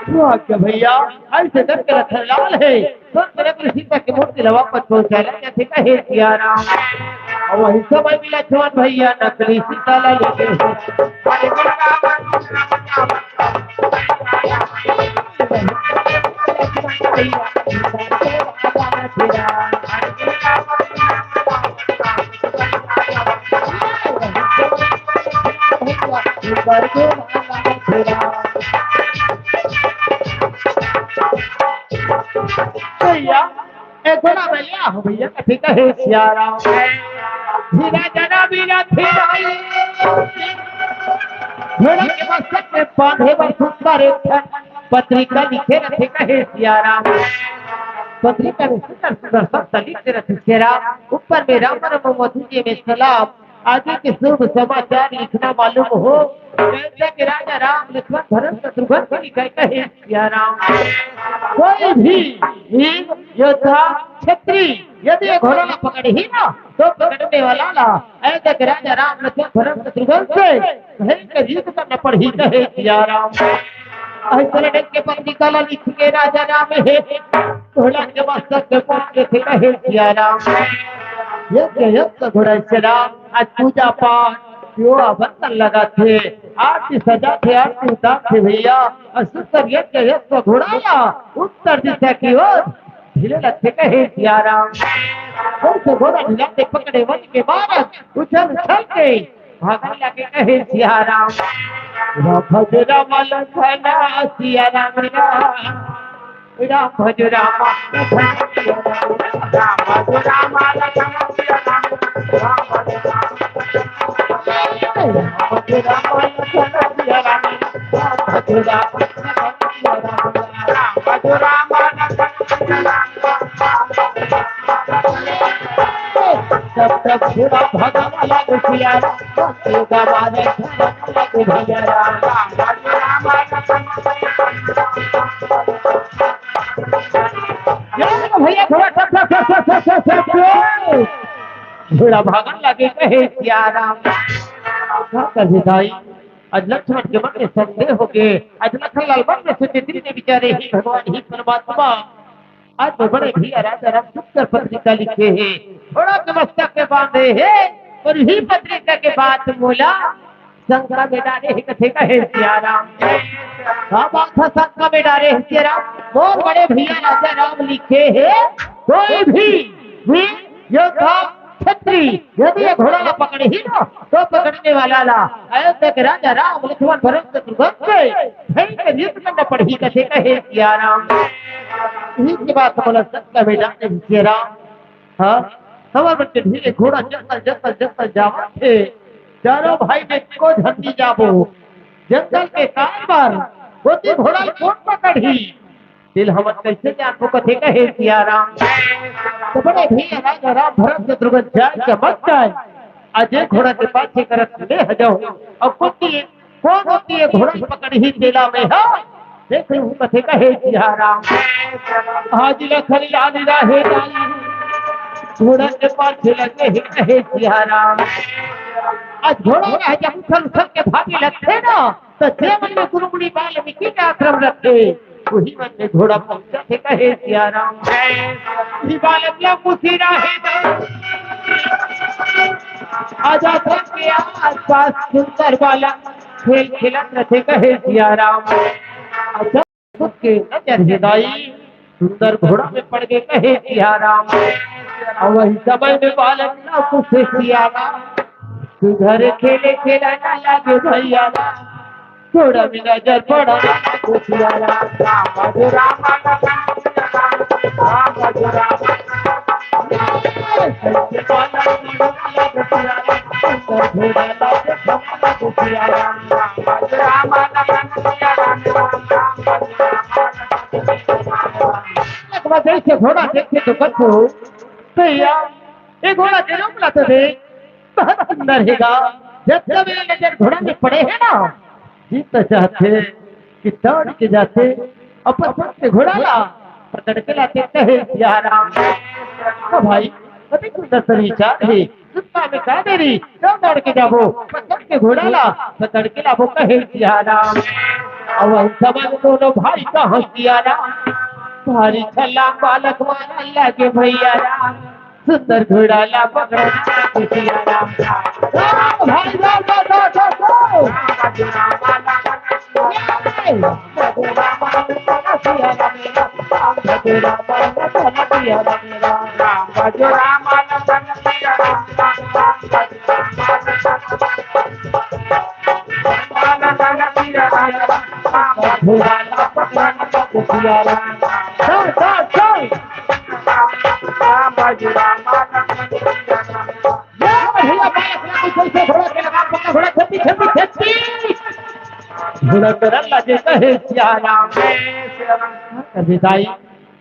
तो आज्ञा भैया, ऐसे करके लखन लाल हे, सब तरह की सीता की मूर्ति ला वापस पहुंचा ले जाथे कहे सिया राम। और वही समय भी लक्ष्मण भैया नकली सीता ला लेके भैया, ए घोड़ा में लिया हो भैया, कथी कहे सिया राम। हीरा जना बीरा थी भाई। घोड़ा के मस्तक में बांधे बर सुंदर एक ठन पत्रिका लिखे रथे कहे सिया राम। पत्रिका में सुंदर सुंदर शब्द लिखे रथे सिया राम। ऊपर में राम राम मधु जी में सलाम। आगे के शुभ समाचार लिखना मालूम हो। अयोध्या के राजा राम लक्ष्मण भरत शत्रुघ्न के लिखे कहे सिया राम। कोई भी वीर योद्धा क्षत्रिय यदि ये घोड़ा ला पकड़ही ना, तो पकड़ने वाला ला, अयोध्या के राजा राम लक्ष्मण भरत शत्रुघ्न से भयंकर युद्ध करना पड़ही कहे सिया राम। अइसने डंके पंक्ति काला लिख के राजा राम हे, घोड़ा के मस्तक के पाँव के थे कहे सिया राम। यज्ञ यज्ञ घोड़ा से राम, आज पूजा पाठ, सेवा बंदन लगा थे, आरती सजा थे, आरती उतार थे भैया, और सुंदर यज्ञ यज्ञ घोड़ा ला उत्तर दिशा की ओर ढीले लगते कहे सिया राम। कौन से घोड़ा ढीला के पकड़े वन के मारक उछल उछल के भागने लगे कहे सिया राम। राम भज राम लखन सिया राम राम। राम भज राम लखन सिया राम। राम भज राम लखन सिया राम। राम भज राम लखन सिया राम। राम भज राम लखन सिया राम। राम भज राम लखन सिया राम। राम भज राम लखन सिया राम। तब तक घोड़ा भगावा लगे सिया राम, तब तक घोड़ा भगावा लगे भैया राम। ये लो भैया, घोड़ा टप, टप, टप, टप, टप, टप, टप। घोड़ा भागन लगे कहे सिया राम। का कहे दाई, आज लक्ष्मण के मन में संदेह हो गए, आज लखन लाल मन में सोचे, दिन में विचारे, हे भगवान, हे परमात्मा, आज तो बड़े भैया राजा राम सुंदर पत्रिका लिखे हे, घोड़ा के मस्तक में बांधे हे, और इही पत्रिका के बात मोला शंका में डारे हे कथे कहे सिया राम। का बात हे शंका में डारे हे सिया राम? मोर बड़े भैया राजा राम लिखे हे, कोई भी वीर योद्धा छत्री यदि ये घोड़ा ला पकड़ही ना, तो पकड़ने वाला ला अयोध्या के राजा राम लक्ष्मण भरत शत्रुघ्न से भयंकर युद्ध करना पड़ही कथे कहे सिया राम। इही के बात मोला शंका में डारे हे सिया राम। हाँ, हमर मन के धीरे घोड़ा जंगल, जंगल, जंगल जावत हे। चारों भाई में को झंडी जाबो। जंगल के कार पर ओती घोड़ा ल कोन पकड़ही? दिल हमन कैसे जानबो कथे कहे सिया राम। तो बड़े भैया राजा राम भरत शत्रुघ्न जाए के मत जाए। आज ये घोड़ा के पाछे करत ले हजाओ। और कोती कोन ओती ये घोड़ा ल पकड़ही तेला में हा? देख लूं कथे कहे सिया राम। आज लखन लाल रहे दाई, घोड़ा के पाछे लगे हे कहे सिया राम। आज घोड़ा रहे जब उछल उछल के भागे लगथे ना, तो जे मन में गुरुमुनि वाल्मीकि के आश्रम रथे, उही मन में घोड़ा पहुंचथे कहे सिया राम। उही बालक ला कुशी रहे दाई। आज आश्रम के आसपास सुंदर बालक खेल खेलत रथे कहे सिया राम। अच्छा, के नजर हे दाई, सुंदर घोड़ा में पड़ गे कहे सिया राम। और वही समय में बालक ला कुशी सिया राम। तू घर खेले खेला ना लागे भैया राम। घोड़ा में नजर पड़ा ना लागे सिया राम। राम भज राम लखन सिया राम। राम भज राम। एक बार जैसे घोड़ा देखे तो कछु, भैया, ये घोड़ा के रूप ला तो देख, बहुत सुंदर हे गा। जब जब ये नजर घोड़ा में पड़े हे ना, जी तो चाहथे कि दौड़ के जाथे, अपन पग के घोड़ा ला पकड़ के लाथे कहे सिया राम। तो भाई, अति सुंदर सविचार हे। सुनता में का देरी, दौड़ दौड़ के जाबो, पकड़ के घोड़ा ला पकड़ के लाबो कहे सिया राम। अब वही समय में दोनों भाई कहा सिया राम, भारी छलांग बालक मारन लगे भैया राम। सुंदर घोड़ा ला पकड़ना सिया राम। राम भाई राम, राम, राम, राम, राम। राम भज राम लखन सिया राम। राम भज राम लखन सिया राम। राम भज राम लखन सिया राम। राम भज राम लखन सिया राम। राम भज राम लखन सिया राम। राम भज राम लखन सिया राम। या भैया, बालक ना कुछ ऐसे घोड़ा के लगा, पक्का घोड़ा, खेती, खेती, खेती। घोड़ा करन लगे कहे सिया राम। अरे दाई,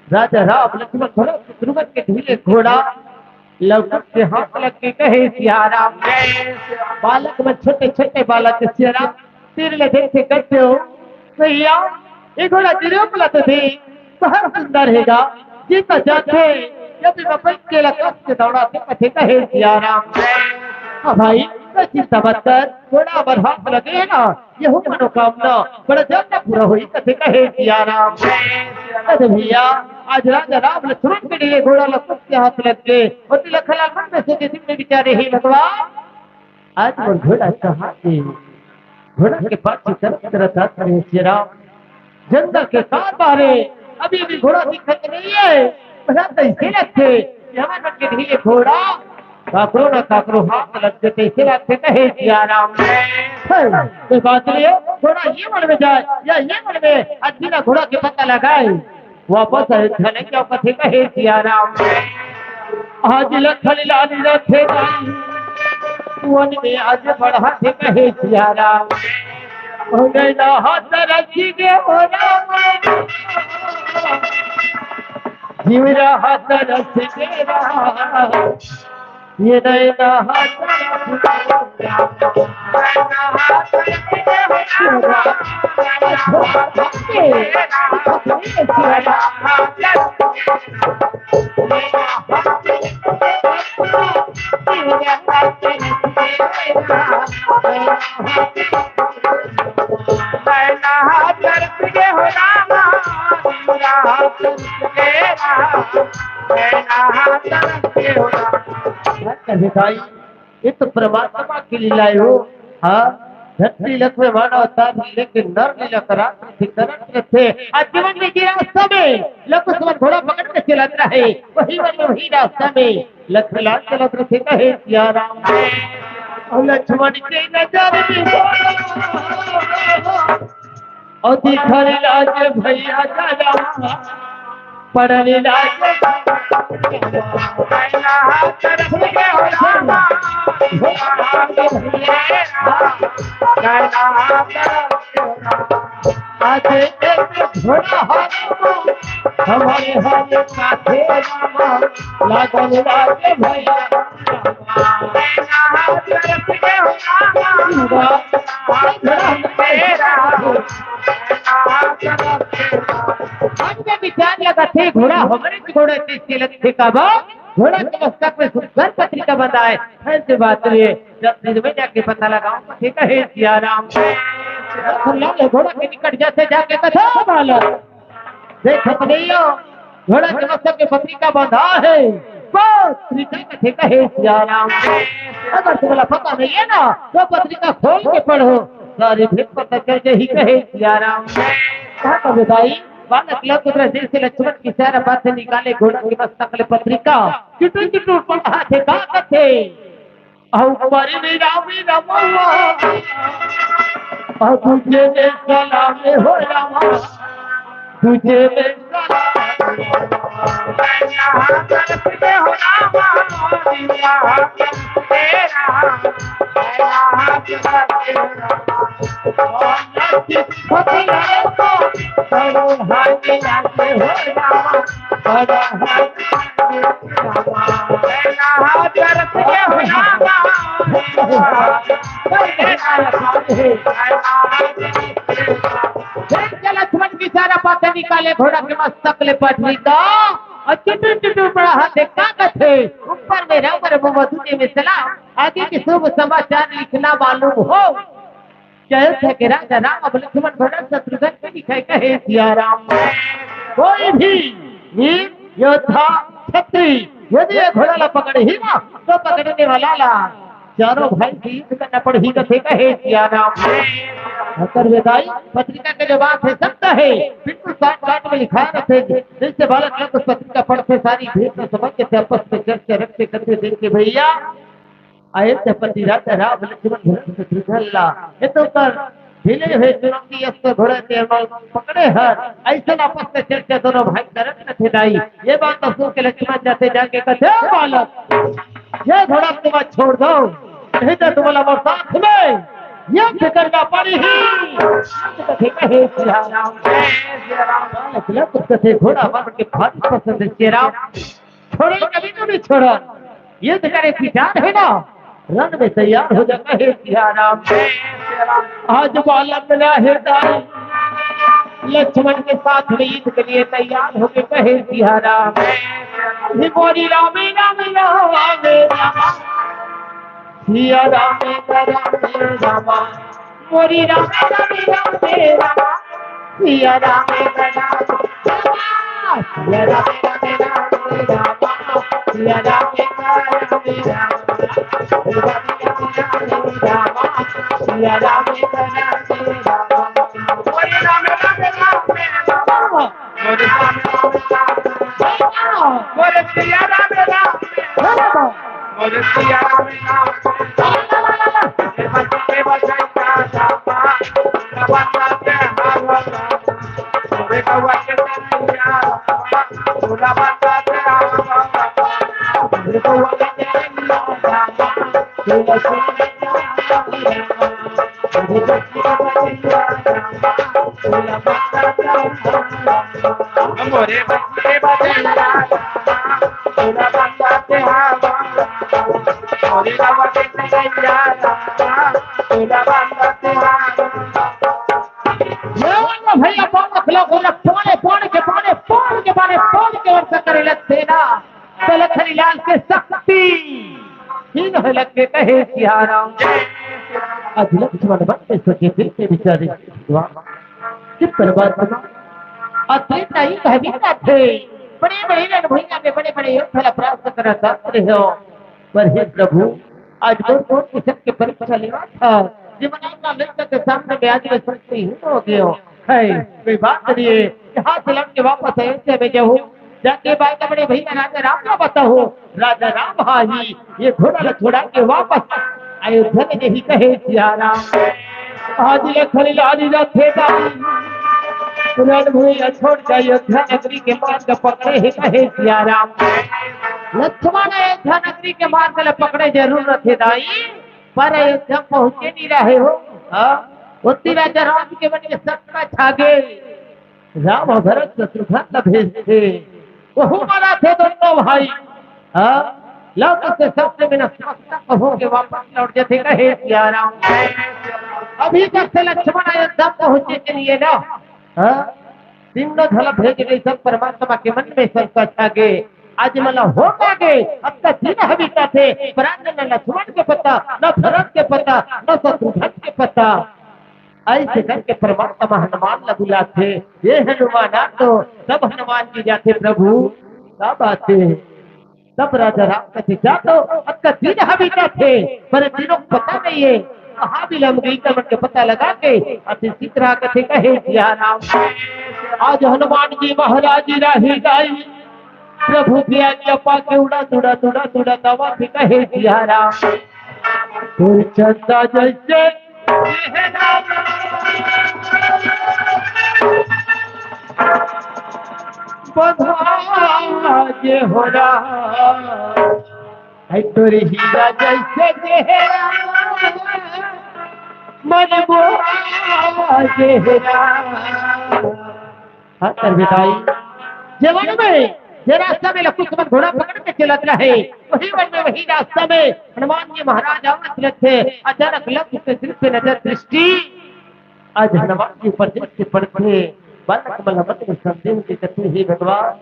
राजा राम लक्ष्मण भरत शत्रुघ्न के ढीले घोड़ा लौटत के हाथ लग के कहे सिया राम। बालक मन छोटे छोटे बालक सिया राम तीर ले देखे करते हो, भैया, ये घोड़ा जरूर लत दे, बहुत सुंदर हे गा, जी तो जाथे। जब भी मैं बइठ के ला कस के दौड़ाथे कथे कहे सिया राम। हाँ भाई, तो चिंता मत कर, घोड़ा अगर हाथ लगे हे ना, यहू मनोकामना बड़ा जल्द पूरा होही कथे कहे सिया राम। अरे भैया, आज राजा राम लक्ष्मण के लिए घोड़ा ला कस के हाथ लग गे, अउ तिलक लाल मन में सोचे, दिल में विचारे, हे भगवान, आज मोर घोड़ा कहाँ हे? घोड़ा के पाछू तरफ तरफ आत रहे सिया राम। जंगल के पार बारे, अभी भी घोड़ा दिखत नहीं हे। बड़ा कइसे लगथे, यहाँ तक के धीरे घोड़ा, काकरो ना काकरो हाथ लगथे, कइसे लगथे कहे सिया राम। हे, कोई बात नहीं हे, घोड़ा ये मन में जाए या ये मन में, आज बिना घोड़ा के पता लगाए। वापस अयोध्या नहीं जाओ कथे कहे सिया राम। आज लखन लाल रथे दाई, वन में आज बढ़ा थे कहे सिया राम। हो गए ना हाथ रखी गे हो राम, जीव रहा तरस के राम। ये नैना हाथ कहे भाई, ये तो परमात्मा की लीला हे हो। हाँ, धरती लख में मानव अवतार, लेकिन नर लीला करात रथे, करत रथे। आज जीवन में जे रास्ता में लक्ष्मण घोड़ा पकड़ के चलत रहे, वही वन में, वही रास्ता में लखन लाल चलत रथे कहे सिया राम। अउ लक्ष्मण के नजर में अउ दिखल लाज भैया दादा, पड़ल लाज। आज एक घोड़ा हमारे हर काठे लागल लाज भैया। हमके विचार लगत हे, घोड़ा हमरे घोड़ा के चलत हे का बा? घोड़ा के मस्तक में सुंदर पत्रिका बंधाय। ऐसे बात हुई, जब दिन में जाके पता लगाओ, ठीक हे सिया राम। सुन ले, घोड़ा के निकट जैसे जाके कथा बालक। देखत नहीं हो, घोड़ा के मस्तक में पत्रिका बंधा हे। पत्रिका कथे कहे सिया राम। अगर तुम्हाला पता नहीं है ना, तो पत्रिका खोल के पढ़ो, सारी भेद पता चल जाही कहे सिया राम। कहा कबे दाई, बालक लव कुदरत दिल से लक्ष्मण की सारा बात निकाले, घोड़ा के मस्तक ले पत्रिका चुटू चुटू पढ़ा थे, का कथे? अउ परिणी रामी रमवा, अउ तुझे में सलाम हो रामा, तुझे में सलाम। मैं यहाँ तरफ में हो रामा, यहाँ तरफ में राम, मैं यहाँ तरफ में राम। और मैं किस फसले को करूँ हानि लागे हो रामा, करूँ हानि लागे हो रामा। मैं यहाँ तरफ में हो रामा। देख के लक्ष्मण की सारा पाछे निकाले घोड़ा के मस्तक ले पत्रिका, अउ चुटू चुटू पढ़ा थे, का कथे? ऊपर में राम और मधु के मिथिला, आगे के शुभ समाचार लिखना मालूम हो। जय थे के राजा राम अब लक्ष्मण भरत शत्रुघ्न के लिखे कहे सिया राम। कोई भी वीर योद्धा क्षत्रिय यदि ये घोड़ा ला पकड़ही ना, तो पकड़ने वाला ला चारों भाई के युद्ध करना पड़ही कथे कहे सिया राम। अकर वेदाई पत्रिका के जवाब हे, सत्य हे, बिल्कुल काट काट में लिखा रथे। जैसे बालक लग पत्रिका पढ़थे, सारी भेद न समझ के आपस में चर्चा रखथे कथे, देख के भैया, अयोध्यापति राजा राम लक्ष्मण भरत शत्रुघ्न ला, ये तो कर ढीले हुए चुनौती अस्त्र घोड़े के अमल पकड़े हर, ऐसे आपस में चर्चा दोनों भाई करत रथे दाई। ये बात तो सुन के लक्ष्मण जाते जाके कथे, "ओ बालक, ये घोड़ा तुम छोड़ दो, नहीं तो तुम्हारा मोर साथ में युद्ध करना पड़ी ही।" युद्ध कथे कहे सिया राम। बालक लग कथे घोड़ा मन के भारी पसंद हे सिया राम। छोड़े कभी तो नहीं छोड़ा। युद्ध करे विचार हे ना, रण में तैयार हो जा कहे सिया राम। आज बालक ना हे दाई, लक्ष्मण के साथ में युद्ध के लिए तैयार हो के कहे सिया राम। मोरी रामे रामे रामे रामा, सिया रामे रामे रामा, मोरी रामे रामे रामे रामा, सिया रामे रामे रामा, सिया रामे रामे रामे रामा, सिया रामे रामे रामा, सिया रामे रामे रामा, मोरी रामे रामे रामे रामा। मोरे राम राम राम राम। मोरे सिया राम राम राम। मोरे सिया राम राम राम। मोरे बच्चे बचाई का रामा। मोरे बच्चा के हाल रामा। मोरे गौवा के कन्हैया रामा। मोरे बच्चा के हाल रामा। मोरे गौवा के कन्हैया रामा। मोरे बच्चे बचाई का रामा। मोरे बच्चे बचाई का रामा। मोरे बच्चा के हाल रामा। मोरे गौवा के कन्हैया रामा। मोरे बच्चा के हाल रामा। ये वाला भैया बालक लोग उन्हें पाने, पाने के पाने, पाने के पाने, पाने के वर्षा करे लगते ना। तो लखनी लाल के शक्ति हीन होए लगते कहे सियाराम। आज लक्ष्मण मन में सोचे, फिर के विचारे, वाह, कि परमात्मा, अतरे नहीं कहबी ना थे। बड़े बड़े रणभूमि में बड़े बड़े युद्ध फल प्राप्त कर सकते हो। पर हे प्रभु, आज मोर कोन किसम के परीक्षा लेवा था, जे मन आपका मिलकर के सामने में आज मैं शक्तिहीन हो गयो। है, कोई बात नहीं है, यहाँ से लौट के वापस अयोध्या में जाऊँ, जाके बात अपने भैया राजा राम का बताऊँ। राजा राम, हाँ ही, ये घोड़ा ला छोड़ा के वापस अयोध्या में यही कहे सियाराम। आज लखन लाल रथे बाई, रणभूमि छोड़ के अयोध्या नगरी के मार्ग पकड़े ही कहे सियाराम। लक्ष्मण अयोध्या नगरी के मार्ग ला पकड़े जरूर रथे दाई, पर अयोध्या पहुंचे नहीं रहे हो। हाँ? ओती राजा राम के मन में शंका छा गे। राम ह भरत शत्रुघ्न ला भेजथे, वहू मन आथे दोनों भाई। हाँ? लौट के सबसे बिना शंका होके वापस लौट जाथे कहे सियाराम। अभी तक से लक्ष्मण अयोध्या पहुंचे के लिए ना। हाँ? तीनों झन भेज गे, सब परमात्मा के मन में शंका छा गे। आज मला हो का गे, अब तक दिन ह बीता थे, पर आज न लक्ष्मण के पता, न भरत के पता, न शत्रुघ्न के पता। ऐसे करके परमात्मा हनुमान ला बुलाथे, ये हनुमान आ तो, तब हनुमान जी जाथे, प्रभु, का बात है? तब राजा राम कथे, जा तो, अब तक दिन ह बीता थे, पर तीनों को पता नहीं है, कहाँ विलम्ब गई, मन के पता लगा के, अति शीघ्र कथे कहे सियाराम। आज हनुमान जी महाराज राही गाई, प्रभु की आज्ञा पाके उड़ा, उड़ा, उड़ा, उड़ा, दवा थे कहे सियाराम। तोर चंदा जैसे बंधा जे हो राम, है तोर हीरा जैसे चेहरा, मन मोहा जे हो राम। हाँ, कर बेटाई, जे वन में, जे रास्ता में लकुश मन घोड़ा पकड़ के चलत रहे, वही वन में, वही रास्ता में हनुमान जी महाराज आवत रहते। अचानक लक्ष्य के दृष्टि, नजर दृष्टि आज हनुमान जी ऊपर जैसे पड़थे। बालक मन मन में संदेह के कथे, हे भगवान,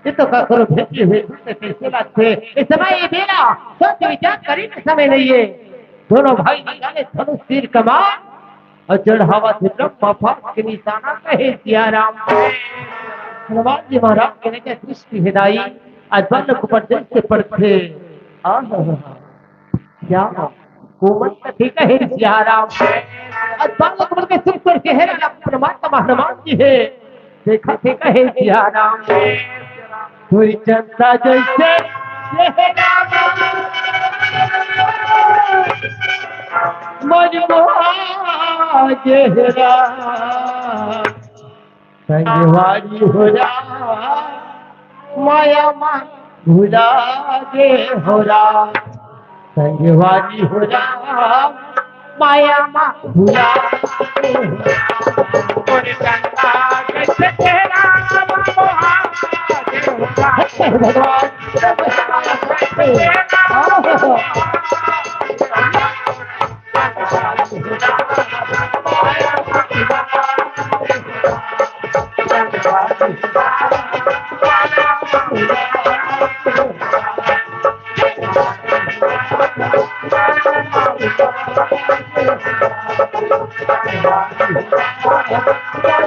ये तो का करो भेजे हुए दूत कैसे लागथे? इस समय ये बेरा सोच विचार करे के समय नहीं है। दोनों भाई निकाले धनुष तीर कमान और चढ़ावा थे ब्रह्मा फास के निशाना कहे सियाराम। हनुमान जी महाराज के नजर दृष्टि हे दाई, आज बालक ऊपर जैसे पड़थे। आहा। क्या कोमल कथी कहे सियाराम। आज बालक मन के सुख कर चेहरा ला परमात्मा हनुमान जी हे। देखा थे कहे सियाराम। कोई चंदा जैसे चेहरा, मन मोहा चेहरा। संगवारी हो राम, माया मा भुला दे हो राम। संगवारी हो राम, माया मा भुला दे हो राम। मोर चंदा जैसे चेहरा, मोहा दे हो राम। हे भगवान,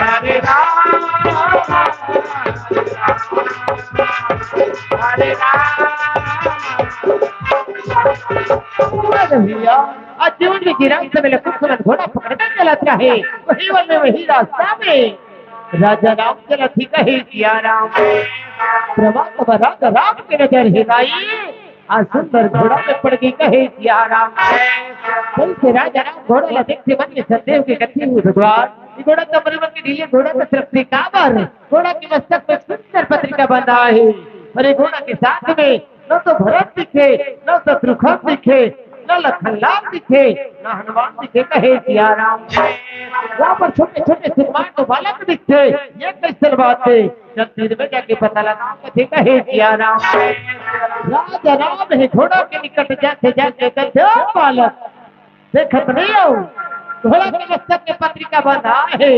हरे राम, हरे राम। अरे भैया, आज जीवन में गिरा समय कुछ समय घोड़ा पकड़ के चलत रहे, वही वन में, वही रास्ता में राजा राम चलत ही कहे सिया राम। प्रभात में राजा राम के नजर हेराई, आज सुंदर घोड़ा में पड़ गई कहे सिया राम। जैसे राजा राम घोड़ा ला देखते मन में संदेह के कथे हुए, भगवान, ये घोड़ा तो मरे मन के ढीले घोड़ा का सिर्फ काबर, घोड़ा के मस्तक में सुंदर पत्रिका बंधा है। अरे घोड़ा के साथ में न तो भरत दिखे, न शत्रुघ्न दिखे, न लखनलाल दिखे, न हनुमान दिखे कहे सिया राम। वहाँ पर छोटे छोटे सुकुमार तो बालक दिखते, ये कैसन बात है? जब तीर में जाके पता लगा कथे कहे सिया राम। राजा राम हे घोड़ा के निकट जाके जाके कथे, ओ बालक, देखत नहीं हो, घोड़ा के मस्तक में पत्रिका बंधा है।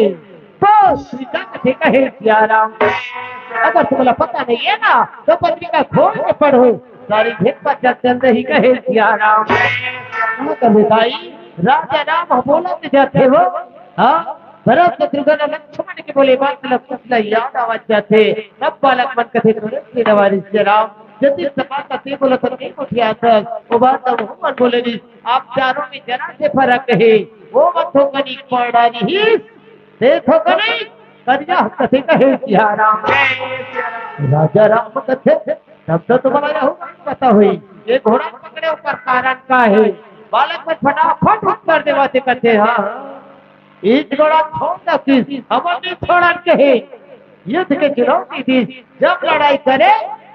तो श्री चंद्र थे कहे सिया राम, अगर तुम्हें पता नहीं है ना, तो पत्रिका खोल के पढ़ो, सारी भेद पर चल चल रही कहे सिया राम। हाँ, कबीर भाई, राजा राम बोलत जाथे हो, हाँ, भरत शत्रुघ्न लक्ष्मण के बोले बात ला कुछ ला याद आवत जाथे, तब बालक मन कथे तुरंत से नवारी सिया राम, जति सपा कथे बोलत नहीं उठिया तक, वो बात तब हम बोले नहीं, आप चारों में जरा से फरक है, वो मत हो कनिक पड़ डारी ही, देखो कनिक, करिया कथे कहे सिया राम। राजा राम कथे, तब तो तुम्हारा यह पता हुई, ये घोड़ा पकड़े ऊपर कारण का है? बालक में फटाफट उत्तर देवा से कथे, हाँ, इस घोड़ा छोड़ दकिस, हमन नहीं छोड़न कहे। युद्ध के चुनौती दी, जब लड़ाई करे,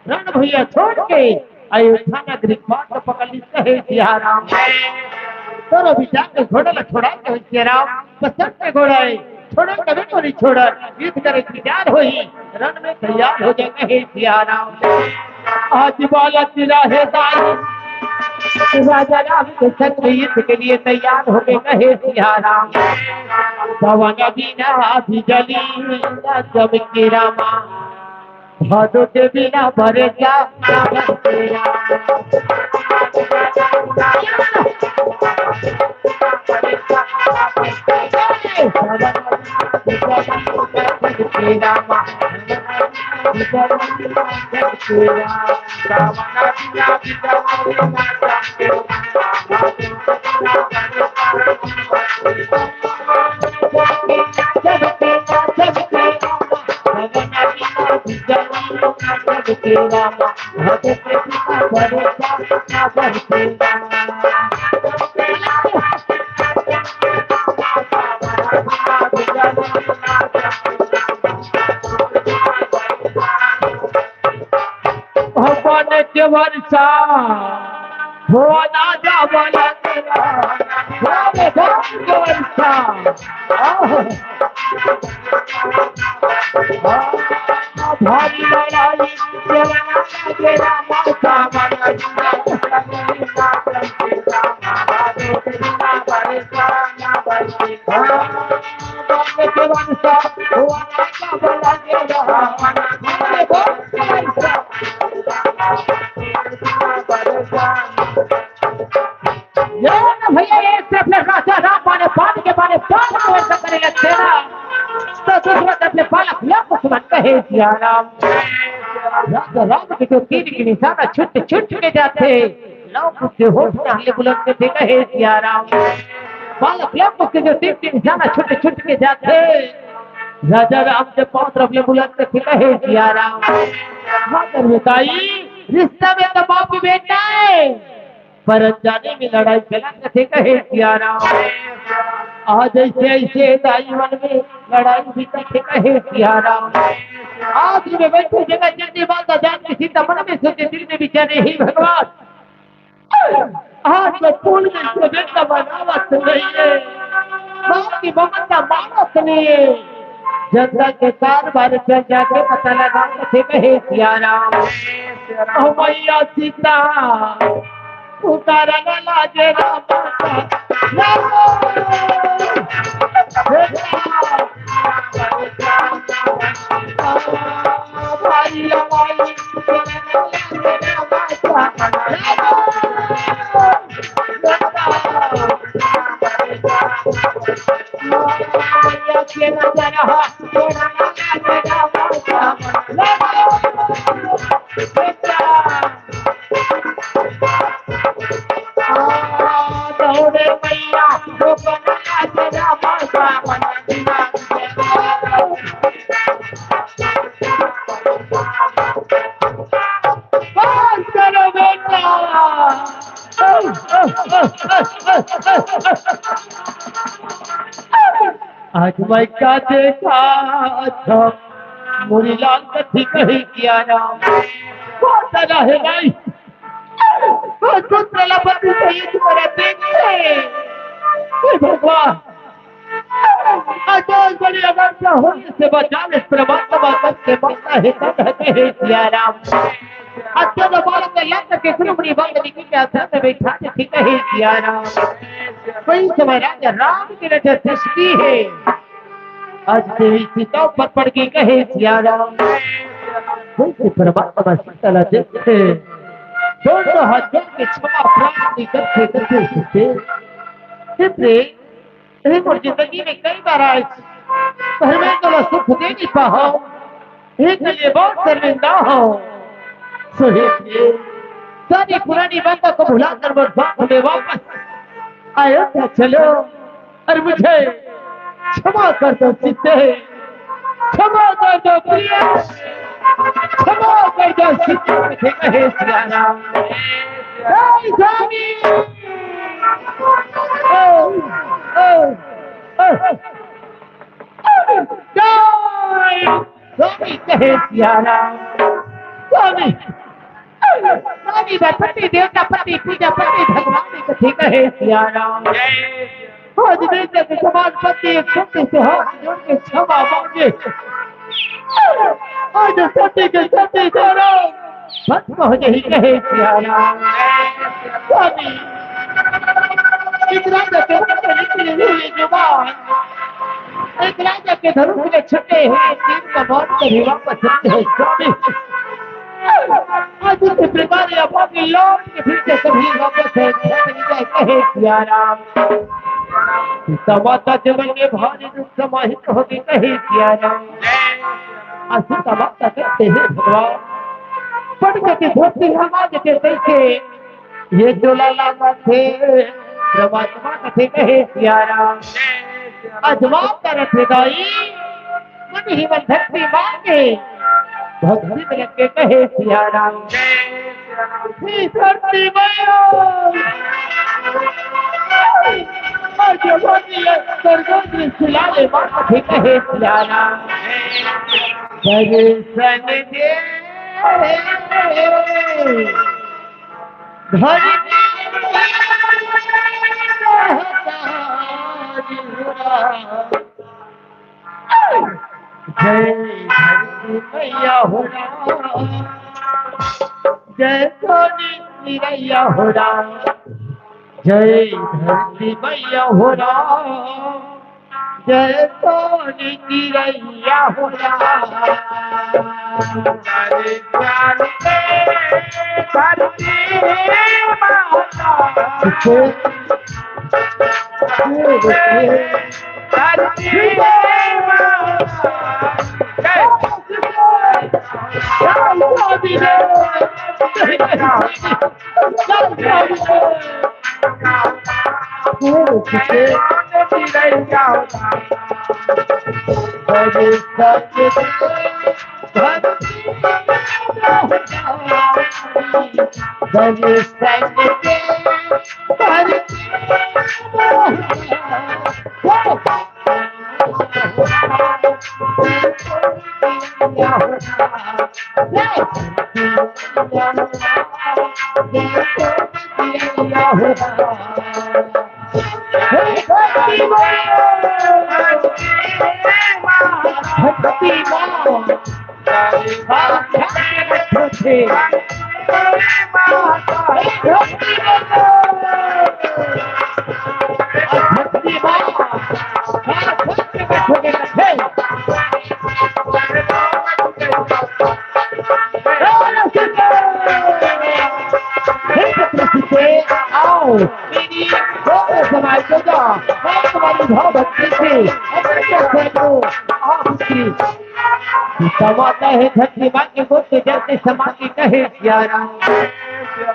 रण भुइयां छोड़ के अयोध्या नगरी मार्ग पकड़ ली कहे सिया राम। तोरो विचार के घोड़ा ला छोड़ा कहे सिया राम, पसंद के घोड़ा है, छोड़े कभी तो नहीं छोड़ा, युद्ध करे तैयार होई, रण में तैयार हो जाए कहे सिया राम। आज बालक रहे दाई, राजा राम के संग युद्ध के लिए तैयार हो गए कहे सिया राम। पवन बिना बिजली न चमके रामा, भादो के बिना बरसा सावन के रामा। भगवान के वर्षा होना जा वाला तेरा, भगवान के वर्षा। आह। भारी लड़ाई तेरा, तेरा माता वाला। ये ना भैया, एक तरफ ले राजा राम माने पान के माने पान को ऐसा करे लगते ना, तो दूसरा तरफ ले बालक लोग को सुमन कहे सिया राम। राजा राम के जो तीर के निशाना छुट छुट के जाते, लोग उसके होठ में हल्ले बुलंद करते कहे सिया राम। बालक लोग उसके जो तीर के निशाना छुट छुट के जाते, राजा राम के पांव तरफ ले बुलंद करते कहे सिया राम। हाँ, बताई, रिश्ता में तो बाप बेटा है, पर अनजाने में लड़ाई गलत कथे कहे सिया राम। आज ऐसे ऐसे दाई मन में लड़ाई भी कथे कहे सिया राम। आज में बैठे जगह जल्दी बात जान के सीता मन में सोचे, दिल में विचारे, हे भगवान, आज मैं पूर्ण में से बेटा बनावत नहीं है, बाप की ममता मानत नहीं है। जनता के कार बार चल जाके पता लगा कथे कहे सिया राम। ओ मैया सीता, पुकारा ना लाजे राम। राम। भाई, भाई। बस करो बेटा। आज मैं का देखा था, मुरीलाल कथी कही सिया राम। बहुत ज्यादा है भाई। बहुत पुत्र लपट से ये तुम्हारा देख ले। हे भगवान, आज बहुत बड़ी अवस्था होने से बचा ले, परमात्मा करके माता है, तब है कहे सिया राम। आज तो बालक के लत के गुरुमणि बंद निकल के आसन में बैठा दे, ठीक है सिया राम। कोई समय राजा राम की नजर दृष्टि है, आज देवी सीता पर पड़ गई कहे सिया राम। वैसे परमात्मा सीता ला देख के दोनों हाथ जोड़ के क्षमा प्रार्थना करते करते सुनते, हे प्रेम, हे मोर जिंदगी में कई बार आए, पर मैं तोला सुख दे नहीं पाहूं। हे के लिए बहुत शर्मिंदा हूं। सो हे प्रेम, सारी पुरानी बातों को भुलाकर मोर साथ में वापस आयो तो चलो, और मुझे क्षमा कर दो सीते, क्षमा कर दो प्रिय, क्षमा कर दो सीते, कहे सिया राम। हे स्वामी, ओ, ओ, ओ, ओ, जय स्वामी कहे सिया राम। स्वामी, स्वामी पति देवता पति पूजा पति भगवान कथे कहे सिया राम। आज बेटा के समान पति एक सत्य से हाथ जोड़ के क्षमा मांगे। आज सत्य के सत्य सिया राम भस्म हो जाही कहे सिया राम। स्वामी, एक राजा के मुख से निकली हुई जुबान, एक राजा के धनुष में छुटे हुए तीर का बाण कभी वापस नहीं है स्वामी। आज इस प्रकार यह बात लौट के फिर से कभी वापस है नहीं जाए कहे सिया राम। सीता माता के मन में भारी दुख समाहित हो गई कहे सिया राम। आज सीता माता कहते हैं भगवान, पड़ के धरती हवा के कैसे ये डोला लागत हे, परमात्मा कथे कहे सिया राम। अजमा करत हे दाई, मन ही मन भक्ति मांगे। भक्ति में लग के कहे सिया राम। हे धरती मैया, और जो भक्ति है, स्वर्गों की सिला ले, माँ कहे सिया राम। दर्शन दे। धरती जय धरती मैया हो राम, जय सोनी चिरैया हो राम, जय धरती मैया हो राम, जय सोनी चिरैया हो राम। धरती माता। आओ, मेरी दोनों समाज को जा, मैं तुम्हारी भाव भक्ति से अपने को आपकी सीता माता है, धरती माँ के गोद में जैसे समा के कहे प्यारा।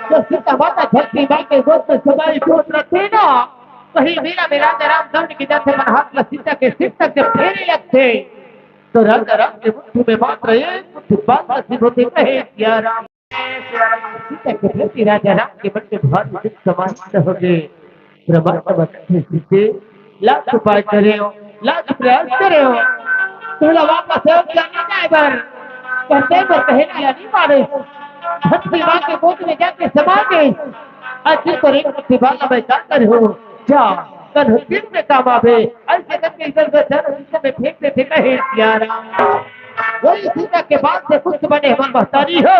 तो सीता माता धरती माँ के गोद में समाई गोद रखते ना, वही मेरा मेरा राम दंड की जैसे मन हाथ में सीता के सिर तक जब फेरे लगते, तो राजा राम के मुट्ठी में मात्र एक मुट्ठी बाल नसीब होते कहे प्यारा। सीता के प्रति राजा राम के मन में भारी दुख समाहित हो गए। ब्रह्मांड बदलते सीते लाख उपाय करे हो, लाख प्रयास करे हो, तोला वापस अयोध्या नहीं जाए बर, कहते बर कहे नहीं मारे। धरती माँ के गोद में जाके समा गई। आज तो एक मुट्ठी बाल मैं का कर हो, जा, कल दिन में काम आवे। ऐसे करके इधर उधर चारों दिशा में फेंक देते कहे प्यारा। वही सीता के बाद से कुछ बने हमर महतारी हो।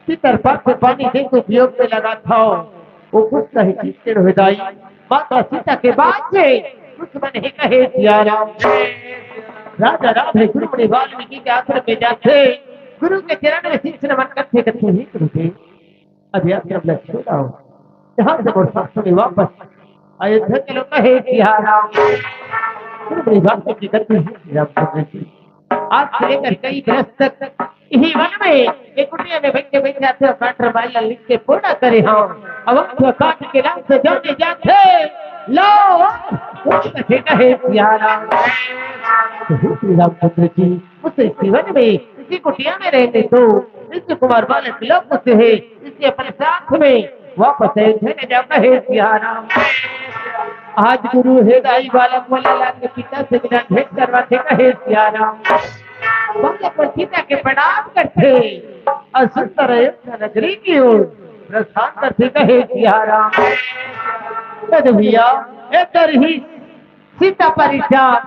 पितर पात्र पानी दे के उपयोग में लगा था, वो कुछ नहीं कीर्तन हो जाई। माता सीता के बाद से कुछ बने कहे सिया राम। राजा राम है गुरु मुनि वाल्मीकि के आश्रम में जाते, गुरु के चरण में शीश नमन करते करते ही गुरु जी, अभी आश्रम लक्ष्मी आओ, यहाँ से मोर सासू ने वापस अयोध्या के लोग कहे सिया राम। गुरु मुनि वाल्मीकि करते ही रामचंद्र जी आज से लेकर कई बरस तक यही वन में एक कुटिया में बैठे बैठे आते और काट रामायण लिख के पूरा करे हो। अब तो काट के नाम से जाने जाते लो, वो कथे कहे प्यारा। तो हे श्री रामचंद्र जी, उसे इसी वन में, इसी कुटिया में रहने दो। इस कुमार बालक लोग से है, इसे अपने साथ में वापस अयोध्या ले जाओ कहे सिया राम। आज गुरु हे दाई बालक मन ला के पिता से बिना भेंट करवाते कहे सिया राम। बालक मन सीता के प्रणाम करते और सुंदर अयोध्या नगरी की ओर प्रस्थान करते कहे सिया राम। तद भैया, एकर ही सीता परिचय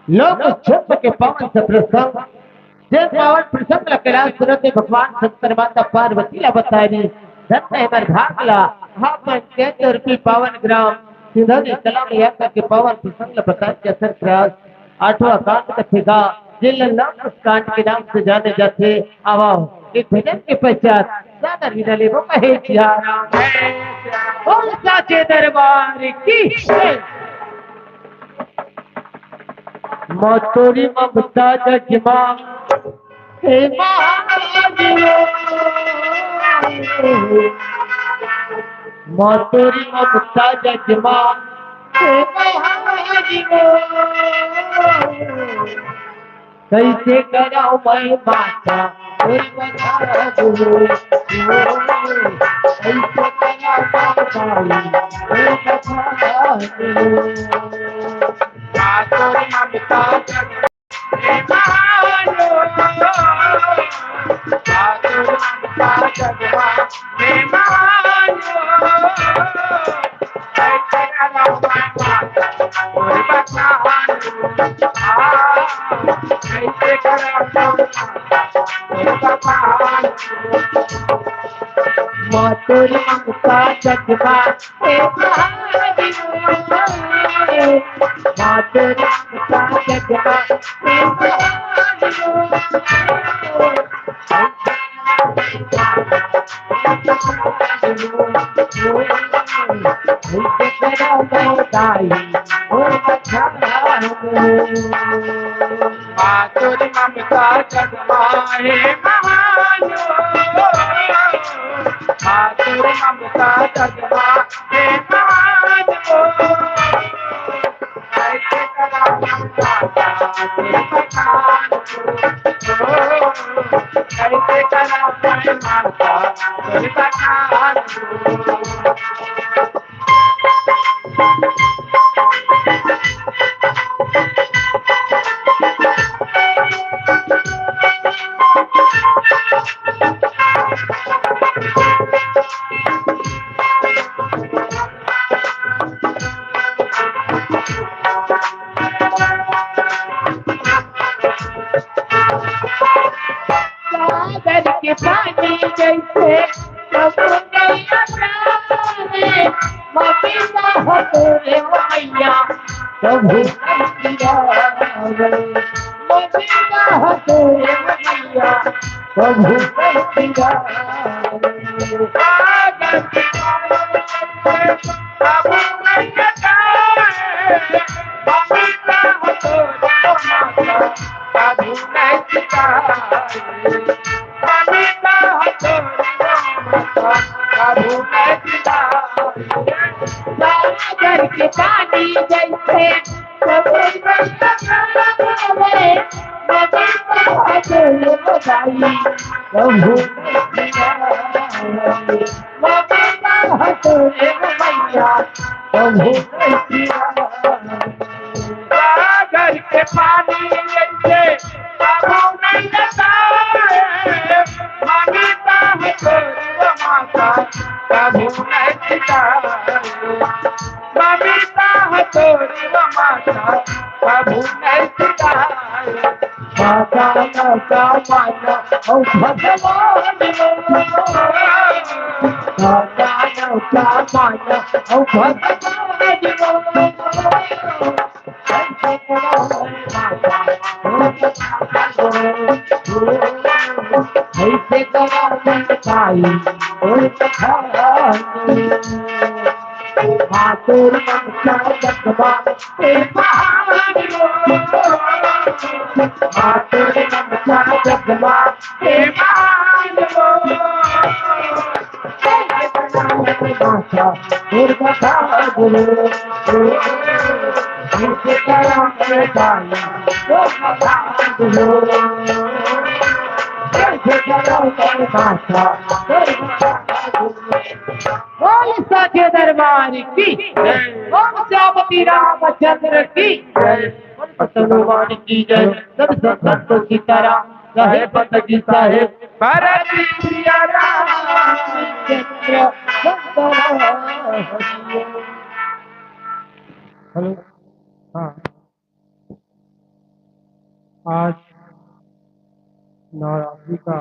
लोक क्षेत्र के पावन से प्रसंग, जे पावन प्रसंग ला कैलाश सुरत में भगवान शंकर माता पार्वती ला बतारी, धन है हमर भाग ला, हा पंचायत रूपी पावन ग्राम सिंधौली कला में आकर के पावन प्रसंग ला बतारी, जैसे प्रयास आठवां कांड कथेगा, जिला नौ कांड के नाम से जाने जाते। आवाओ, एक भजन के पश्चात सादर विदा लेबो कहे सिया राम। बोल साचे दरबार की जय। मातोरी ममता जगमा हे महादेव। मातोरी ममता जगमा हे महादेव। कइसे करव मैं माता तोर बखान हो, कइसे करव मैं दाई तोर बखान हो। माँ तोर ममता जग में महान हो, माँ तोर ममता जग में महान हो। माँ तोर ममता जग में, हे महादेव। माँ तोर ममता जग में, हे महादेव। माँ तोर ममता जग में हे महान हो, माँ तोर ममता जग में हे महान हो। कइसे करव मैं माता तोर बखान हो, कइसे करव मैं माता तोर बखान हो। सागर के पानी जइसे कभू नइ अटावे, ममता ह तोर मइया कभू नइ सिरावे। ममता ह तोर मइया कभू नइ सिरावे। सागर के पानी जइसे कभू नइ अटावे, ममता ह तोर माता कभू नइ सिरावे। ममता ह तोर माता कभू नइ सिरावे। सागर के पानी जइसे कभू नइ सिरावे, ममता ह तोर दाई कभू नइ सिरावे। ममता ह तोर मइया कभू नइ सिरावे। सागर के पानी जइसे कभू नइ अटावे, ममता ह तोर माता कभू नइ सिरावे। ममता ह तोर माता कभू नइ सिरावे। माता न का माना अउ भगवान हो, माता न का माना अउ भगवान हो। कइसे करव मैं माता तोर बखान हो, कइसे करव मैं दाई तोर बखान हो। माँ तोर ममता जग में हे महान हो, माँ तोर ममता जग में हे महान हो। माता तोर बखान हो, कइसे करव मैं दाई तोर बखान हो, कइसे करव मैं माता तोर बखान हो। बोल साचे दरबार की जय। बोल श्यामती रामचंद्र की जय। बोल सतगुरु भगवान की जय। सब संतों की तरह कहे पत की साहेब। भरत सिया राम चंद्र। हेलो। हाँ, आज नवरात्रि का